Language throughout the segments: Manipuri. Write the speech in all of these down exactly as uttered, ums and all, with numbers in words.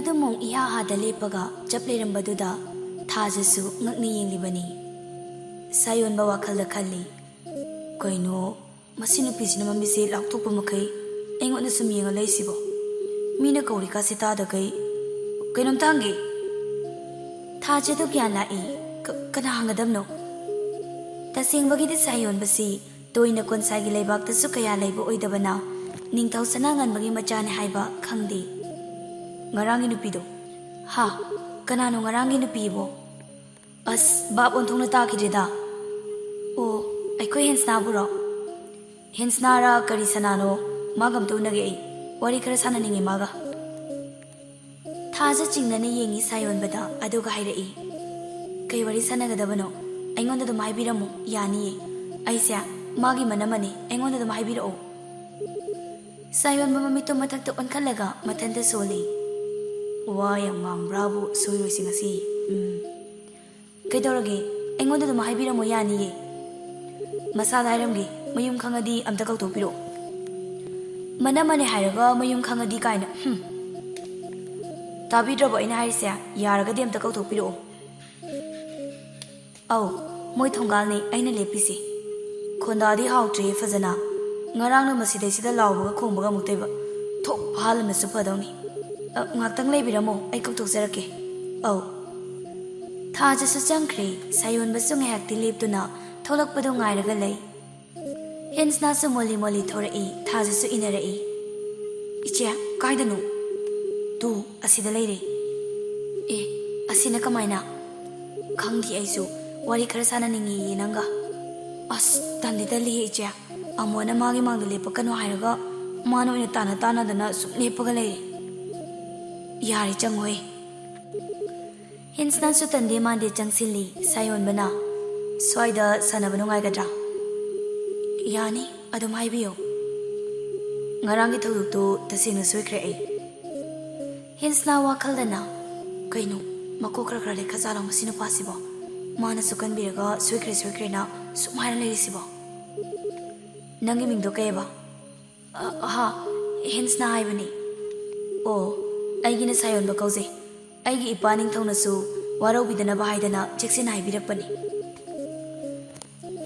ꯇꯨꯝꯃꯣꯡ ꯏꯍꯥ ꯍꯥꯗ ꯂꯦꯞꯄꯒ ꯆꯞ ꯂꯩꯔꯝꯕꯗꯨꯗ ꯊꯥꯖꯁꯨ ꯉꯛꯅ ꯌꯦꯡꯂꯤꯕꯅꯤ꯫ ꯁꯥꯌꯣꯟꯕ ꯋꯥꯈꯜꯗ ꯈꯜꯂꯤ, "ꯀꯩꯅꯣ, ꯃꯁꯤ ꯅꯨꯄꯤꯁꯤꯅ ꯃꯃꯤꯠꯁꯦ ꯂꯥꯎꯊꯣꯛꯄ ꯃꯈꯩ ꯑꯩꯉꯣꯟꯗ ꯁꯨꯝ ꯌꯦꯡꯉ ꯂꯩꯁꯤꯕꯣ? ꯃꯤꯅ ꯀꯧꯔꯤꯀꯥꯁꯦ ꯇꯥꯗꯈꯩ꯫ ꯀꯩꯅꯣꯝꯇ ꯍꯪꯒꯦ?" ꯊꯥꯖꯗꯨ ꯒ꯭ꯌꯥꯟ ꯂꯥꯛꯏ꯫ "ꯀ-, ꯀꯅꯥ ꯍꯪꯒꯗꯕꯅꯣ?" ꯇꯁꯦꯡꯕꯒꯤꯗꯤ ꯁꯥꯌꯣꯟꯕꯁꯤ ꯇꯣꯏꯅ ꯀꯣꯟꯁꯥꯏꯒꯤ ꯂꯩꯕꯥꯛꯇꯁꯨ ꯀꯌꯥ ꯂꯩꯕ ꯑꯣꯏꯗꯕꯅ ꯅꯤꯡꯊꯧ ꯁꯅꯥꯉꯥꯟꯕꯒꯤ ꯃꯆꯥꯅꯤ ꯍꯥꯏꯕ ꯈꯪꯗꯦ꯫ "ꯉꯔꯥꯡꯒꯤ ꯅꯨꯄꯤꯗꯣ?" "ꯍꯥ? ꯀꯅꯥꯅꯣ ꯉꯔꯥꯡꯒꯤ ꯅꯨꯄꯤꯕꯣ?" "ꯑꯁ, ꯚꯥꯞ ꯑꯣꯟꯊꯣꯛꯅ ꯇꯥꯈꯤꯗ꯭ꯔꯦꯗ꯫ ꯑꯣ, ꯑꯩꯈꯣꯏ ꯍꯦꯟꯁꯅꯥꯕꯨꯔꯣ? ꯍꯦꯟꯁꯅꯥꯔ ꯀꯔꯤ ꯁꯅꯥꯅꯣ? ꯃꯥꯒ ꯑꯝꯇ ꯎꯅꯒꯦ ꯑꯩ꯫ ꯋꯥꯔꯤ ꯈꯔ ꯁꯥꯟꯅꯅꯤꯡꯉꯦ ꯃꯥꯒ꯫" ꯊꯥꯖ ꯆꯤꯡꯅꯅ ꯌꯦꯡꯉꯤ ꯁꯥꯌꯣꯟꯕꯗ, ꯑꯗꯨꯒ ꯍꯥꯏꯔꯛꯏ, "ꯀꯩ ꯋꯥꯔꯤ ꯁꯥꯟꯅꯒꯗꯕꯅꯣ? ꯑꯩꯉꯣꯟꯗ ꯑꯗꯨꯝ ꯍꯥꯏꯕꯤꯔꯝꯃꯨ, ꯌꯥꯅꯤꯌꯦ꯫ ꯑꯩꯁꯦ ꯃꯥꯒꯤ ꯃꯅꯝꯃꯅꯤ, ꯑꯩꯉꯣꯟꯗ ꯑꯗꯨꯝ ꯍꯥꯏꯕꯤꯔꯛꯑꯣ꯫" ꯁꯥꯌꯣꯟꯕ ꯃꯃꯤꯠꯇꯣ ꯃꯊꯛꯇ ꯑꯣꯟꯈꯠꯂꯒ ꯃꯊꯟꯇ ꯁꯣꯜꯂꯤ꯫ "ꯋꯥ ꯌꯥꯝ ꯉꯥꯡꯕ꯭ꯔꯥꯕꯨ ꯁꯣꯏꯔꯣꯏꯁꯤ ꯉꯁꯤ꯫ ꯎꯝ꯫ ꯀꯩꯗꯧꯔꯒꯦ? ꯑꯩꯉꯣꯟꯗ ꯑꯗꯨꯝ ꯍꯥꯏꯕꯤꯔꯝꯃꯣ, ꯌꯥꯅꯤꯌꯦ꯫ ꯃꯁꯥꯗ ꯍꯥꯏꯔꯝꯒꯦ, ꯃꯌꯨꯝ ꯈꯪꯉꯗꯤ ꯑꯝꯇ ꯀꯧꯊꯣꯛꯄꯤꯔꯛꯑꯣ꯫" "ꯃꯅꯝꯃꯅꯦ ꯍꯥꯏꯔꯒ ꯃꯌꯨꯝ ꯈꯪꯉꯗꯤ ꯀꯥꯏꯅ, ꯍꯨꯝ꯫ ꯇꯥꯕꯤꯗ꯭ꯔꯕꯣ ꯑꯩꯅ ꯍꯥꯏꯔꯤꯁꯦ? ꯌꯥꯔꯒꯗꯤ ꯑꯝꯇ ꯀꯧꯊꯣꯛꯄꯤꯔꯛꯑꯣ꯫" "ꯑꯧ, ꯃꯣꯏ ꯊꯣꯡꯒꯥꯜꯅꯦ ꯑꯩꯅ ꯂꯦꯞꯄꯤꯁꯦ꯫ ꯈꯣꯟꯗꯥꯗꯤ ꯍꯥꯎꯇ꯭ꯔꯤꯌꯦ ꯐꯖꯅ꯫ ꯉꯔꯥꯡꯅ ꯃꯁꯤꯗꯩꯁꯤꯗ ꯂꯥꯎꯕꯒ ꯈꯣꯡꯕꯒ ꯑꯃꯨꯛꯇꯣꯏꯕ꯫ ꯊꯣꯛ ꯐꯥꯍꯜꯂꯝꯃꯁꯨ ꯐꯗꯧꯅꯤ꯫ ꯑ, ꯉꯥꯛꯇꯪ ꯂꯩꯕꯤꯔꯝꯃꯣ, ꯑꯩ ꯀꯧꯊꯣꯛꯆꯔꯛꯀꯦ꯫" "ꯑꯧ꯫" ꯊꯥꯖꯁꯨ ꯆꯪꯈ꯭ꯔꯦ꯫ ꯁꯥꯌꯣꯟꯕꯁꯨ ꯉꯥꯏꯍꯥꯛꯇꯤ ꯂꯦꯞꯇꯨꯅ ꯊꯣꯛꯂꯛꯄꯗꯨ ꯉꯥꯏꯔꯒ ꯂꯩ꯫ ꯍꯦꯟꯁꯅꯥꯁꯨ ꯃꯣꯂꯤ ꯃꯣꯂꯤ ꯊꯣꯔꯛꯏ, ꯊꯥꯖꯁꯨ ꯏꯟꯅꯔꯛꯏ꯫ "ꯏꯆꯦ, ꯀꯥꯏꯗꯅꯣ?" "ꯇꯨ, ꯑꯁꯤꯗ ꯂꯩꯔꯦ꯫" "ꯑꯦ, ꯑꯁꯤꯅ ꯀꯃꯥꯏꯅ?" "ꯈꯪꯗꯦ ꯑꯩꯁꯨ, ꯋꯥꯔꯤ ꯈꯔ ꯁꯥꯟꯅꯅꯤꯡꯉꯤꯌꯦ ꯅꯪꯒ꯫" "ꯑꯁ, ꯇꯟꯗꯤ ꯇꯜꯂꯤꯍꯦ ꯏꯆꯦ, ꯑꯃꯣꯅ ꯃꯥꯒꯤ ꯃꯥꯡꯗ ꯂꯦꯞꯄꯛꯀꯅꯨ ꯍꯥꯏꯔꯒ ꯃꯥꯅ ꯑꯣꯏꯅ ꯇꯥꯟꯅ ꯇꯥꯟꯅꯗꯅ ꯁꯨꯝ ꯂꯦꯞꯄꯒ ꯂꯩꯔꯦ꯫" "ꯌꯥꯔꯦ, ꯆꯪꯉꯣꯍꯦ꯫" ꯍꯦꯟꯁꯅꯥꯁꯨ ꯇꯟꯗꯦ ꯃꯥꯟꯗꯦ ꯆꯪꯁꯤꯜꯂꯤ꯫ ꯁꯥꯌꯣꯟꯕꯅ, "ꯁ꯭ꯋꯥꯏꯗ ꯁꯥꯟꯅꯕ ꯅꯨꯡꯉꯥꯏꯒꯗ꯭ꯔꯥ?" "ꯌꯥꯅꯤ, ꯑꯗꯨꯝ ꯍꯥꯏꯕꯤꯌꯨ꯫" "ꯉꯔꯥꯡꯒꯤ ꯊꯧꯗꯣꯛꯇꯨ ꯇꯁꯦꯡꯅ ꯁꯣꯏꯈ꯭ꯔꯦ ꯑꯩ꯫" ꯍꯦꯟꯁꯅꯥ ꯋꯥꯈꯜꯗꯅ, "ꯀꯩꯅꯣ, ꯃꯀꯣꯛ ꯈꯔ ꯈꯔ ꯂꯩꯈꯠ ꯖꯥꯠꯂꯣ ꯃꯁꯤ ꯅꯨꯄꯥꯁꯤꯕꯣ? ꯃꯥꯅꯁꯨ ꯀꯟꯕꯤꯔꯒ ꯁꯣꯏꯈ꯭ꯔꯦ ꯁꯣꯏꯈ꯭ꯔꯦꯅ ꯁꯨꯝ ꯍꯥꯏꯔ ꯂꯩꯔꯤꯁꯤꯕꯣ?" "ꯅꯪꯒꯤ ꯃꯤꯡꯗꯣ ꯀꯩꯑꯕ?" "ꯑ, ꯍꯥ, ꯍꯦꯟꯁꯅꯥ ꯍꯥꯏꯕꯅꯤ꯫" "ꯑꯣ, ꯑꯩꯒꯤꯅ ꯁꯥꯌꯣꯟꯕ ꯀꯧꯖꯩ꯫ ꯑꯩꯒꯤ ꯏꯄꯥ ꯅꯤꯡꯊꯧꯅꯁꯨ ꯋꯥꯔꯧꯕꯤꯗꯅꯕ ꯍꯥꯏꯗꯅ ꯆꯦꯛꯁꯤꯟꯅ ꯍꯥꯏꯕꯤꯔꯛꯄꯅꯤ꯫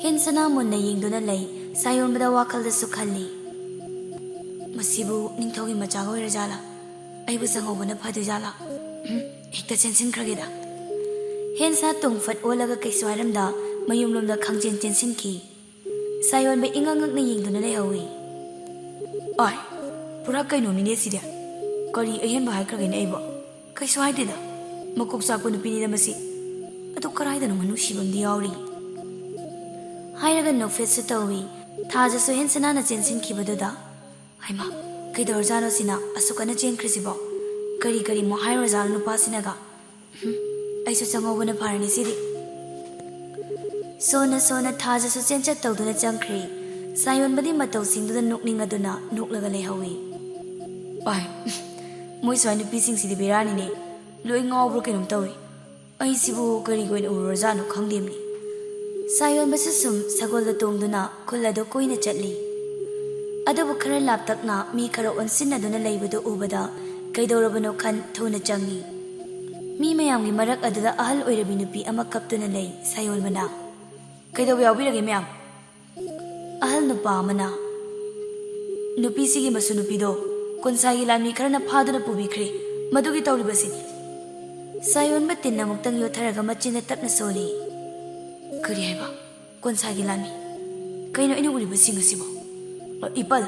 ꯍꯦꯟꯁꯅꯥ ꯃꯨꯟꯅ ꯌꯦꯡꯗꯨꯅ ꯂꯩ꯫ ꯁꯥꯌꯣꯟꯕꯗ ꯋꯥꯈꯜꯗꯁꯨ ꯈꯜꯂꯤ, "ꯃꯁꯤꯕꯨ ꯅꯤꯡꯊꯧꯒꯤ ꯃꯆꯥꯒ ꯑꯣꯏꯔꯖꯥꯠꯂꯥ? ꯑꯩꯕꯨ ꯆꯪꯍꯧꯕꯅ ꯐꯗꯣꯏꯖꯥꯠꯂꯥ? ꯎꯝ, ꯍꯦꯛꯇ ꯆꯦꯟꯁꯤꯟꯈ꯭ꯔꯒꯦꯗ꯫" ꯍꯦꯟꯁꯥ ꯇꯨꯡ ꯐꯠ ꯑꯣꯜꯂꯒ ꯀꯩꯁꯨ ꯍꯥꯏꯔꯝꯗ ꯃꯌꯨꯝꯂꯣꯝꯗ ꯈꯪꯆꯦꯟ ꯆꯦꯟꯁꯤꯟꯈꯤ꯫ ꯁꯥꯌꯣꯟꯕ ꯏꯉꯛ ꯉꯛꯅ ꯌꯦꯡꯗꯨꯅ ꯂꯩꯍꯧꯏ꯫ "ꯑꯥꯏ, ꯄꯨꯔꯥ ꯀꯩꯅꯣꯅꯤꯅꯦ ꯁꯤꯗꯤ꯫ ꯀꯔꯤ ꯑꯍꯦꯟꯕ ꯍꯥꯏꯈ꯭ꯔꯒꯦꯅꯦ ꯑꯩꯕꯣ? ꯀꯩꯁꯨ ꯍꯥꯏꯗꯦꯗ꯫ ꯃꯀꯣꯛ ꯆꯥꯛꯄ ꯅꯨꯄꯤꯅꯤꯗ ꯃꯁꯤ꯫ ꯑꯗꯨ ꯀꯔꯥꯏꯗꯅꯣꯃ ꯅꯨꯡꯁꯤꯕ ꯑꯃꯗꯤ ꯌꯥꯎꯔꯤ꯫" ꯍꯥꯏꯔꯒ ꯅꯣꯛꯐꯦꯠꯁꯨ ꯇꯧꯏ꯫ ꯊꯥꯖꯁꯨ ꯍꯦꯟꯁꯅꯥꯅ ꯆꯦꯟꯁꯤꯟꯈꯤꯕꯗꯨꯗ, "ꯍꯩꯃꯥ, ꯀꯩꯗꯧꯔꯖꯥꯠꯅꯣ ꯁꯤꯅ ꯑꯁꯨꯛ ꯀꯟꯅ ꯆꯦꯟꯈ꯭ꯔꯤꯁꯤꯕꯣ? ꯀꯔꯤ ꯀꯔꯤ ꯑꯃꯨꯛ ꯍꯥꯏꯔꯨꯔꯖꯥꯠꯅꯣ ꯅꯨꯄꯥꯁꯤꯅꯒ? ꯍꯨꯝ, ꯑꯩꯁꯨ ꯆꯪꯍꯧꯕꯅ ꯐꯔꯅꯤ ꯁꯤꯗꯤ꯫" ꯁꯣꯟꯅ ꯁꯣꯟꯅ ꯊꯥꯖꯁꯨ ꯆꯦꯟꯆꯠ ꯇꯧꯗꯨꯅ ꯆꯪꯈ꯭ꯔꯦ꯫ ꯁꯥꯌꯣꯟꯕꯗꯤ ꯃꯇꯧꯁꯤꯡꯗꯨꯗ ꯅꯣꯛꯅꯤꯡꯉꯗꯨꯅ ꯅꯣꯛꯂꯒ ꯂꯩꯍꯧꯏ꯫ "ꯑꯥꯏ, ꯃꯣꯏ ꯁ꯭ꯋꯥꯏ ꯅꯨꯄꯤꯁꯤꯡꯁꯤꯗꯤ ꯕꯦꯔꯥꯅꯤꯅꯦ꯫ ꯂꯣꯏ ꯉꯥꯎꯕ꯭ꯔꯥ ꯀꯩꯅꯣꯝ ꯇꯧꯏ꯫ ꯑꯩꯁꯤꯕꯨ ꯀꯔꯤꯒꯤ ꯑꯣꯏꯅ ꯎꯔꯨꯔꯖꯥꯠꯅꯣ ꯈꯪꯗꯦꯝꯅꯦ꯫" ꯁꯥꯌꯣꯟꯕꯁꯨ ꯁꯨꯝ ꯁꯒꯣꯜꯗ ꯇꯣꯡꯗꯨꯅ ꯈꯨꯜ ꯑꯗꯨ ꯀꯣꯏꯅ ꯆꯠꯂꯤ꯫ ꯑꯗꯨꯕꯨ ꯈꯔ ꯂꯥꯞꯇꯛꯅ ꯃꯤ ꯈꯔ ꯑꯣꯟꯁꯤꯟꯅꯗꯨꯅ ꯂꯩꯕꯗꯨ ꯎꯕꯗ ꯀꯩꯗꯧꯔꯕꯅꯣ ꯈꯟ ꯊꯨꯅ ꯆꯪꯏ꯫ ꯃꯤ ꯃꯌꯥꯝꯒꯤ ꯃꯔꯛ ꯑꯗꯨꯗ ꯑꯍꯜ ꯑꯣꯏꯔꯕꯤ ꯅꯨꯄꯤ ꯑꯃ ꯀꯞꯇꯨꯅ ꯂꯩ꯫ ꯁꯥꯌꯣꯟꯕꯅ, "ꯀꯩꯗꯧꯕ ꯌꯥꯎꯕꯤꯔꯒꯦ ꯃꯌꯥꯝ?" ꯑꯍꯜ ꯅꯨꯄꯥ ꯑꯃꯅ, "ꯅꯨꯄꯤꯁꯤꯒꯤ ꯃꯁꯨ ꯅꯨꯄꯤꯗꯣ ꯀꯣꯟꯁꯥꯏꯒꯤ ꯂꯥꯟꯃꯤ ꯈꯔꯅ ꯐꯥꯗꯨꯅ ꯄꯨꯕꯤꯈ꯭ꯔꯦ꯫ ꯃꯗꯨꯒꯤ ꯇꯧꯔꯤꯕꯁꯤꯅꯤ꯫" ꯁꯥꯌꯣꯟꯕ ꯇꯤꯟ ꯑꯃꯨꯛꯇꯪ ꯌꯣꯠꯊꯔꯒ ꯃꯆꯤꯟꯗ ꯇꯞꯅ ꯁꯣꯜꯂꯤ꯫ "ꯀꯔꯤ ꯍꯥꯏꯕ? ꯀꯣꯟꯁꯥꯏꯒꯤ ꯂꯥꯟꯃꯤ? ꯀꯩꯅꯣ ꯑꯩꯅ ꯎꯔꯤꯕꯁꯤꯡ ꯑꯁꯤꯕꯣ? ꯑ, ꯏꯄꯜ,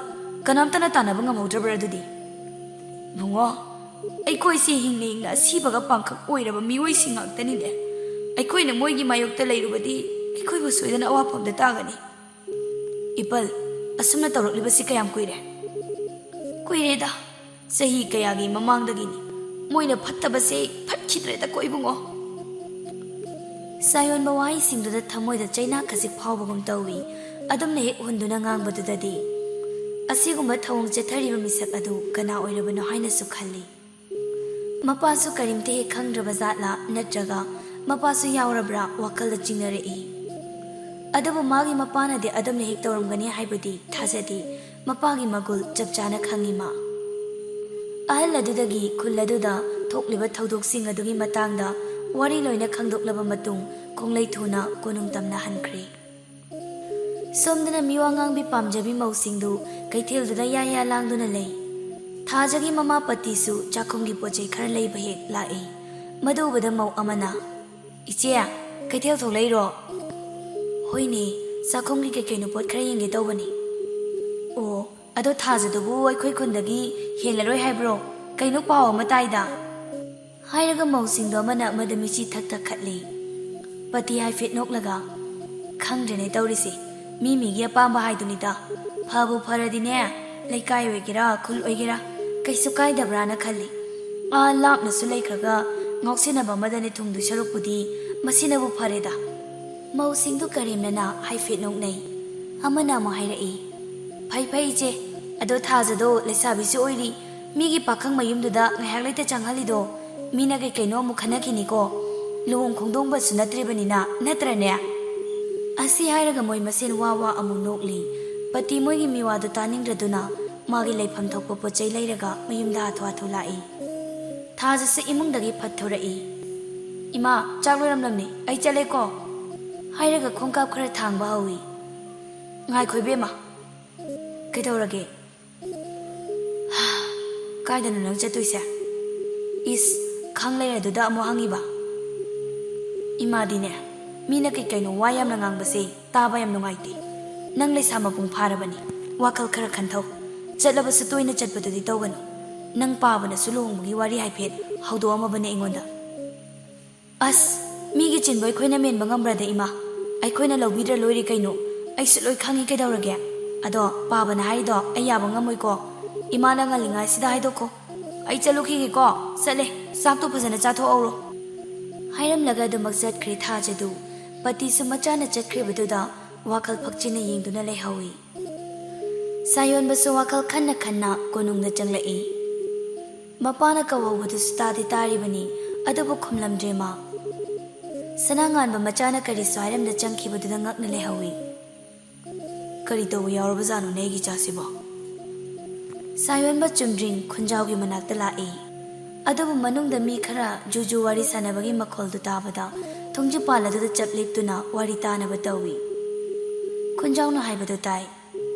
ꯀꯅꯥꯝꯇꯅ ꯇꯥꯟꯅꯕ ꯉꯝꯍꯧꯗ꯭ꯔꯕ꯭ꯔꯥ ꯑꯗꯨꯗꯤ?" "ꯕꯨꯡꯉꯣ, ꯑꯩꯈꯣꯏꯁꯦ ꯍꯤꯡꯅ ꯍꯤꯡꯅ ꯑꯁꯤꯕꯒ ꯄꯥꯡꯈꯛ ꯑꯣꯏꯔꯕ ꯃꯤꯑꯣꯏꯁꯤꯡ ꯉꯥꯛꯇꯅꯤꯅꯦ꯫ ꯑꯩꯈꯣꯏꯅ ꯃꯣꯏꯒꯤ ꯃꯥꯌꯣꯛꯇ ꯂꯩꯔꯨꯕꯗꯤ ꯑꯩꯈꯣꯏꯕꯨ ꯁꯣꯏꯗꯅ ꯑꯋꯥꯐꯝꯗ ꯇꯥꯒꯅꯤ꯫" "ꯏꯄꯜ, ꯑꯁꯨꯝꯅ ꯇꯧꯔꯛꯂꯤꯕꯁꯤ ꯀꯌꯥꯝ ꯀꯨꯏꯔꯦ?" "ꯀꯨꯏꯔꯦꯗ, ꯆꯍꯤ ꯀꯌꯥꯒꯤ ꯃꯃꯥꯡꯗꯒꯤꯅꯤ꯫ ꯃꯣꯏꯅ ꯐꯠꯇꯕꯁꯦ ꯐꯠꯈꯤꯗ꯭ꯔꯦꯗꯀꯣ ꯏꯕꯨꯡꯉꯣ꯫" ꯁꯥꯌꯣꯟꯕ ꯋꯥꯍꯩꯁꯤꯡꯗꯨꯗ ꯊꯃꯣꯏꯗ ꯆꯩꯅꯥ ꯈꯖꯤꯛ ꯐꯥꯎꯕꯒꯨꯝ ꯇꯧꯏ꯫ ꯑꯗꯨꯝꯅ ꯍꯦꯛ ꯍꯨꯟꯗꯨꯅ ꯉꯥꯡꯕꯗꯨꯗꯗꯤ, "ꯑꯁꯤꯒꯨꯝꯕ ꯊꯧꯑꯣꯡ ꯆꯠꯊꯔꯤꯕ ꯃꯤꯁꯛ ꯑꯗꯨ ꯀꯅꯥ ꯑꯣꯏꯔꯕꯅꯣ?" ꯍꯥꯏꯅꯁꯨ ꯈꯜꯂꯤ꯫ ꯃꯄꯥꯁꯨ ꯀꯔꯤꯝꯇ ꯍꯦꯛ ꯈꯪꯗ꯭ꯔꯕ ꯖꯥꯠꯂꯥ, ꯅꯠꯇ꯭ꯔꯒ ꯃꯄꯥꯁꯨ ꯌꯥꯎꯔꯕ꯭ꯔꯥ ꯋꯥꯈꯜꯗ ꯆꯤꯡꯅꯔꯛꯏ꯫ ꯑꯗꯨꯕꯨ ꯃꯥꯒꯤ ꯃꯄꯥꯅꯗꯤ ꯑꯗꯨꯝꯅ ꯍꯦꯛ ꯇꯧꯔꯝꯒꯅꯤ ꯍꯥꯏꯕꯗꯤ ꯊꯥꯖꯗꯦ꯫ ꯃꯄꯥꯒꯤ ꯃꯒꯨꯜ ꯆꯞ ꯆꯥꯅ ꯈꯪꯏ ꯃꯥ꯫ ꯑꯍꯜ ꯑꯗꯨꯗꯒꯤ ꯈꯨꯜ ꯑꯗꯨꯗ ꯊꯣꯛꯂꯤꯕ ꯊꯧꯗꯣꯛꯁꯤꯡ ꯑꯗꯨꯒꯤ ꯃꯇꯥꯡꯗ ꯋꯥꯔꯤ ꯂꯣꯏꯅ ꯈꯪꯗꯣꯛꯂꯕ ꯃꯇꯨꯡ, ꯈꯣꯡꯂꯩ ꯊꯨꯅ ꯀꯣꯅꯨꯡ ꯇꯝꯅ ꯍꯟꯈ꯭ꯔꯦ꯫ ꯁꯣꯝꯗꯅ ꯃꯤꯋꯥ ꯉꯥꯡꯕꯤ ꯄꯥꯝꯖꯕꯤ ꯃꯧꯁꯤꯡꯗꯨ ꯀꯩꯊꯦꯜꯗꯨꯗ ꯌꯥ ꯌꯥ ꯂꯥꯡꯗꯨꯅ ꯂꯩ꯫ ꯊꯥꯖꯒꯤ ꯃꯃꯥ ꯄꯇꯤꯁꯨ ꯆꯥꯛꯈꯨꯝꯒꯤ ꯄꯣꯠ ꯆꯩ ꯈꯔ ꯂꯩꯕ ꯍꯦꯛ ꯂꯥꯛꯏ꯫ ꯃꯗꯨ ꯎꯕꯗ ꯃꯧ ꯑꯃꯅ, "ꯏꯆꯦ, ꯀꯩꯊꯦꯜ ꯊꯣꯛꯂꯛꯏꯔꯣ?" "ꯍꯣꯏꯅꯦ, ꯆꯥꯛꯈꯨꯝꯒꯤ ꯀꯩ ꯀꯩꯅꯣ ꯄꯣꯠ ꯈꯔ ꯌꯦꯡꯒꯦ ꯇꯧꯕꯅꯤ꯫" "ꯑꯣ, ꯑꯗꯣ ꯊꯥꯖꯗꯨꯕꯨ ꯑꯩꯈꯣꯏ ꯈꯨꯟꯗꯒꯤ ꯍꯦꯜꯂꯔꯣꯏ ꯍꯥꯏꯕ꯭ꯔꯣ? ꯀꯩꯅꯣ ꯄꯥꯎ ꯑꯃ ꯇꯥꯏꯗ?" ꯍꯥꯏꯔꯒ ꯃꯧꯁꯤꯡꯗꯣ ꯑꯃꯅ ꯑꯃꯗ ꯃꯤꯠꯆꯤ ꯊꯛ ꯊꯛ ꯈꯠꯂꯤ꯫ ꯄꯇꯤ ꯍꯥꯏꯐꯦꯠ ꯅꯣꯛꯂꯒ, "ꯈꯪꯗ꯭ꯔꯦꯅꯦ ꯇꯧꯔꯤꯁꯦ, ꯃꯤ ꯃꯤꯒꯤ ꯑꯄꯥꯝꯕ ꯍꯥꯏꯗꯨꯅꯤꯗ꯫ ꯐꯕꯨ ꯐꯔꯗꯤꯅꯦ, ꯂꯩꯀꯥꯏ ꯑꯣꯏꯒꯦꯔꯥ ꯈꯨꯜ ꯑꯣꯏꯒꯦꯔꯥ ꯀꯩꯁꯨ ꯀꯥꯏꯗꯕ꯭ꯔꯥꯅ ꯈꯜꯂꯤ꯫ ꯑꯥ ꯂꯥꯞꯅꯁꯨ ꯂꯩꯈ꯭ꯔꯒ ꯉꯥꯎꯁꯤꯟꯅꯕ ꯑꯃꯗꯅꯦ ꯊꯨꯡꯗꯣꯏ ꯁꯔꯨꯛꯄꯨꯗꯤ ꯃꯁꯤꯅꯕꯨ ꯐꯔꯦꯗ꯫" ꯃꯧꯁꯤꯡꯗꯨ ꯀꯔꯦꯝꯅꯅ ꯍꯥꯏꯐꯦꯠ ꯅꯣꯛꯅꯩ꯫ ꯑꯃꯅ ꯑꯃꯨꯛ ꯍꯥꯏꯔꯛꯏ, "ꯐꯩ ꯐꯩ ꯏꯆꯦ, ꯑꯗꯣ ꯊꯥꯖꯗꯣ ꯂꯩꯁꯥꯕꯤꯁꯨ ꯑꯣꯏꯔꯤ, ꯃꯤꯒꯤ ꯄꯥꯈꯪ ꯃꯌꯨꯝꯗꯨꯗ ꯉꯥꯏꯍꯥꯛ ꯂꯩꯇ ꯆꯪꯍꯜꯂꯤꯗꯣ, ꯃꯤꯅ ꯀꯩ ꯀꯩꯅꯣ ꯑꯃꯨꯛ ꯈꯟꯅꯈꯤꯅꯤꯀꯣ, ꯂꯨꯍꯣꯡ ꯈꯣꯡꯗꯣꯡꯕꯁꯨ ꯅꯠꯇ꯭ꯔꯤꯕꯅꯤꯅ, ꯅꯠꯇ꯭ꯔꯅꯦ?" ꯑꯁꯤ ꯍꯥꯏꯔꯒ ꯃꯣꯏ ꯃꯁꯦꯟ ꯋꯥ ꯋꯥ ꯑꯃꯨꯛ ꯅꯣꯛꯂꯤ꯫ ꯄꯇꯤ ꯃꯣꯏꯒꯤ ꯃꯤꯋꯥꯗꯨ ꯇꯥꯅꯤꯡꯗ꯭ꯔꯗꯨꯅ ꯃꯥꯒꯤ ꯂꯩꯐꯝ ꯊꯣꯛꯄ ꯄꯣꯠ ꯆꯩ ꯂꯩꯔꯒ ꯃꯌꯨꯝꯗ ꯍꯥꯊꯨ ꯍꯥꯊꯨ ꯂꯥꯛꯏ꯫ ꯊꯥꯖꯁꯨ ꯏꯃꯨꯡꯗꯒꯤ ꯐꯠ ꯊꯣꯔꯛꯏ꯫ "ꯏꯃꯥ, ꯆꯥꯛ ꯂꯣꯏꯔꯝꯂꯝꯅꯤ, ꯑꯩ ꯆꯠꯂꯦꯀꯣ," ꯍꯥꯏꯔꯒ ꯈꯣꯡꯀꯥꯞ ꯈꯔ ꯊꯥꯡꯕ ꯍꯧꯏ꯫ "ꯉꯥꯏꯈꯣ ꯏꯕꯦꯝꯃ꯫" "ꯀꯩꯗꯧꯔꯒꯦ?" "ꯀꯥꯏꯗꯅꯣ ꯅꯪ ꯆꯠꯇꯣꯏꯁꯦ?" "ꯏꯁ, ꯈꯪ ꯂꯩꯔꯗꯨꯗ ꯑꯃꯨꯛ ꯍꯪꯉꯤꯕ?" "ꯏꯃꯥꯗꯤꯅꯦ, ꯃꯤꯅ ꯀꯩ ꯀꯩꯅꯣ ꯋꯥ ꯌꯥꯝꯅ ꯉꯥꯡꯕꯁꯦ ꯇꯥꯕ ꯌꯥꯝ ꯅꯨꯡꯉꯥꯏꯇꯦ꯫ ꯅꯪ ꯂꯩꯁꯥ ꯃꯄꯨꯡ ꯐꯥꯔꯕꯅꯤ, ꯋꯥꯈꯜ ꯈꯔ ꯈꯟꯊꯧ꯫ ꯆꯠꯂꯕꯁꯨ ꯇꯣꯏꯅ ꯆꯠꯄꯗꯨꯗꯤ ꯇꯧꯒꯅꯨ꯫ ꯅꯪ ꯄꯥꯕꯅꯁꯨ ꯂꯨꯍꯣꯡꯕꯒꯤ ꯋꯥꯔꯤ ꯍꯥꯏꯐꯦꯠ ꯍꯧꯗꯣꯛꯑꯝꯃꯕꯅꯦ ꯑꯩꯉꯣꯟꯗ꯫" "ꯑꯁ, ꯃꯤꯒꯤ ꯆꯤꯟꯕ ꯑꯩꯈꯣꯏꯅ ꯃꯦꯟꯕ ꯉꯝꯕ꯭ꯔꯗ ꯏꯃꯥ? ꯑꯩꯈꯣꯏꯅ ꯂꯧꯕꯤꯗ꯭ꯔ ꯂꯣꯏꯔꯦ ꯀꯩꯅꯣ꯫ ꯑꯩꯁꯨ ꯂꯣꯏ ꯈꯪꯉꯤ ꯀꯩꯗꯧꯔꯒꯦ? ꯑꯗꯣ ꯄꯥꯕꯅ ꯍꯥꯏꯔꯤꯗꯣ ꯑꯩ ꯌꯥꯕ ꯉꯝꯃꯣꯏꯀꯣ꯫ ꯏꯃꯥꯅ ꯉꯜꯂꯤꯉꯩꯁꯤꯗ ꯍꯥꯏꯗꯣꯛꯈꯣ꯫ ꯑꯩ ꯆꯠꯂꯨꯈꯤꯒꯦꯀꯣ꯫ ꯆꯠꯂꯦ꯫ ꯆꯥꯛꯇꯣ ꯐꯖꯅ ꯆꯥꯊꯣꯛꯍꯧꯔꯣ꯫" ꯍꯥꯏꯔꯝꯂꯒ ꯑꯗꯨꯃꯛ ꯆꯠꯈ꯭ꯔꯦ ꯊꯥꯖꯗꯨ꯫ ꯄꯇꯤꯁꯨ ꯃꯆꯥꯅ ꯆꯠꯈ꯭ꯔꯤꯕꯗꯨꯗ ꯋꯥꯈꯜ ꯐꯛꯆꯤꯟꯅ ꯌꯦꯡꯗꯨꯅ ꯂꯩꯍꯧꯏ꯫ ꯁꯥꯌꯣꯟꯕꯁꯨ ꯋꯥꯈꯜ ꯈꯟꯅ ꯈꯟꯅ ꯀꯣꯅꯨꯡꯗ ꯆꯪꯂꯛꯏ꯫ ꯃꯄꯥꯅ ꯀꯧꯍꯧꯕꯗꯨꯁꯨ ꯇꯥꯗꯤ ꯇꯥꯔꯤꯕꯅꯤ, ꯑꯗꯨꯕꯨ ꯈꯨꯝꯂꯝꯗ꯭ꯔꯦ ꯃꯥ꯫ ꯁꯅꯥꯉꯥꯟꯕ ꯃꯆꯥꯅ ꯀꯔꯤꯁꯨ ꯍꯥꯏꯔꯝꯗ ꯆꯪꯈꯤꯕꯗꯨꯗ ꯉꯛꯅ ꯂꯩꯍꯧꯏ꯫ "ꯀꯔꯤ ꯇꯧꯕ ꯌꯥꯎꯔꯕꯖꯥꯠꯅꯣꯅꯦ ꯑꯩꯒꯤ ꯏꯆꯥꯁꯤꯕꯣ?" ꯁꯥꯌꯣꯟꯕ ꯆꯨꯝꯗ꯭ꯔꯤꯡ ꯈꯨꯟꯖꯥꯎꯒꯤ ꯃꯅꯥꯛꯇ ꯂꯥꯛꯏ꯫ ꯑꯗꯨꯕꯨ ꯃꯅꯨꯡꯗ ꯃꯤ ꯈꯔ ꯖꯨꯖꯨ ꯋꯥꯔꯤ ꯁꯥꯟꯅꯕꯒꯤ ꯃꯈꯣꯜꯗꯨ ꯇꯥꯕꯗ ꯊꯣꯡꯖꯤꯟꯄꯥꯜ ꯑꯗꯨꯗ ꯆꯞ ꯂꯦꯞꯇꯨꯅ ꯋꯥꯔꯤ ꯇꯥꯅꯕ ꯇꯧꯏ꯫ ꯈꯨꯟꯖꯥꯎꯅ ꯍꯥꯏꯕꯗꯨ ꯇꯥꯏ꯫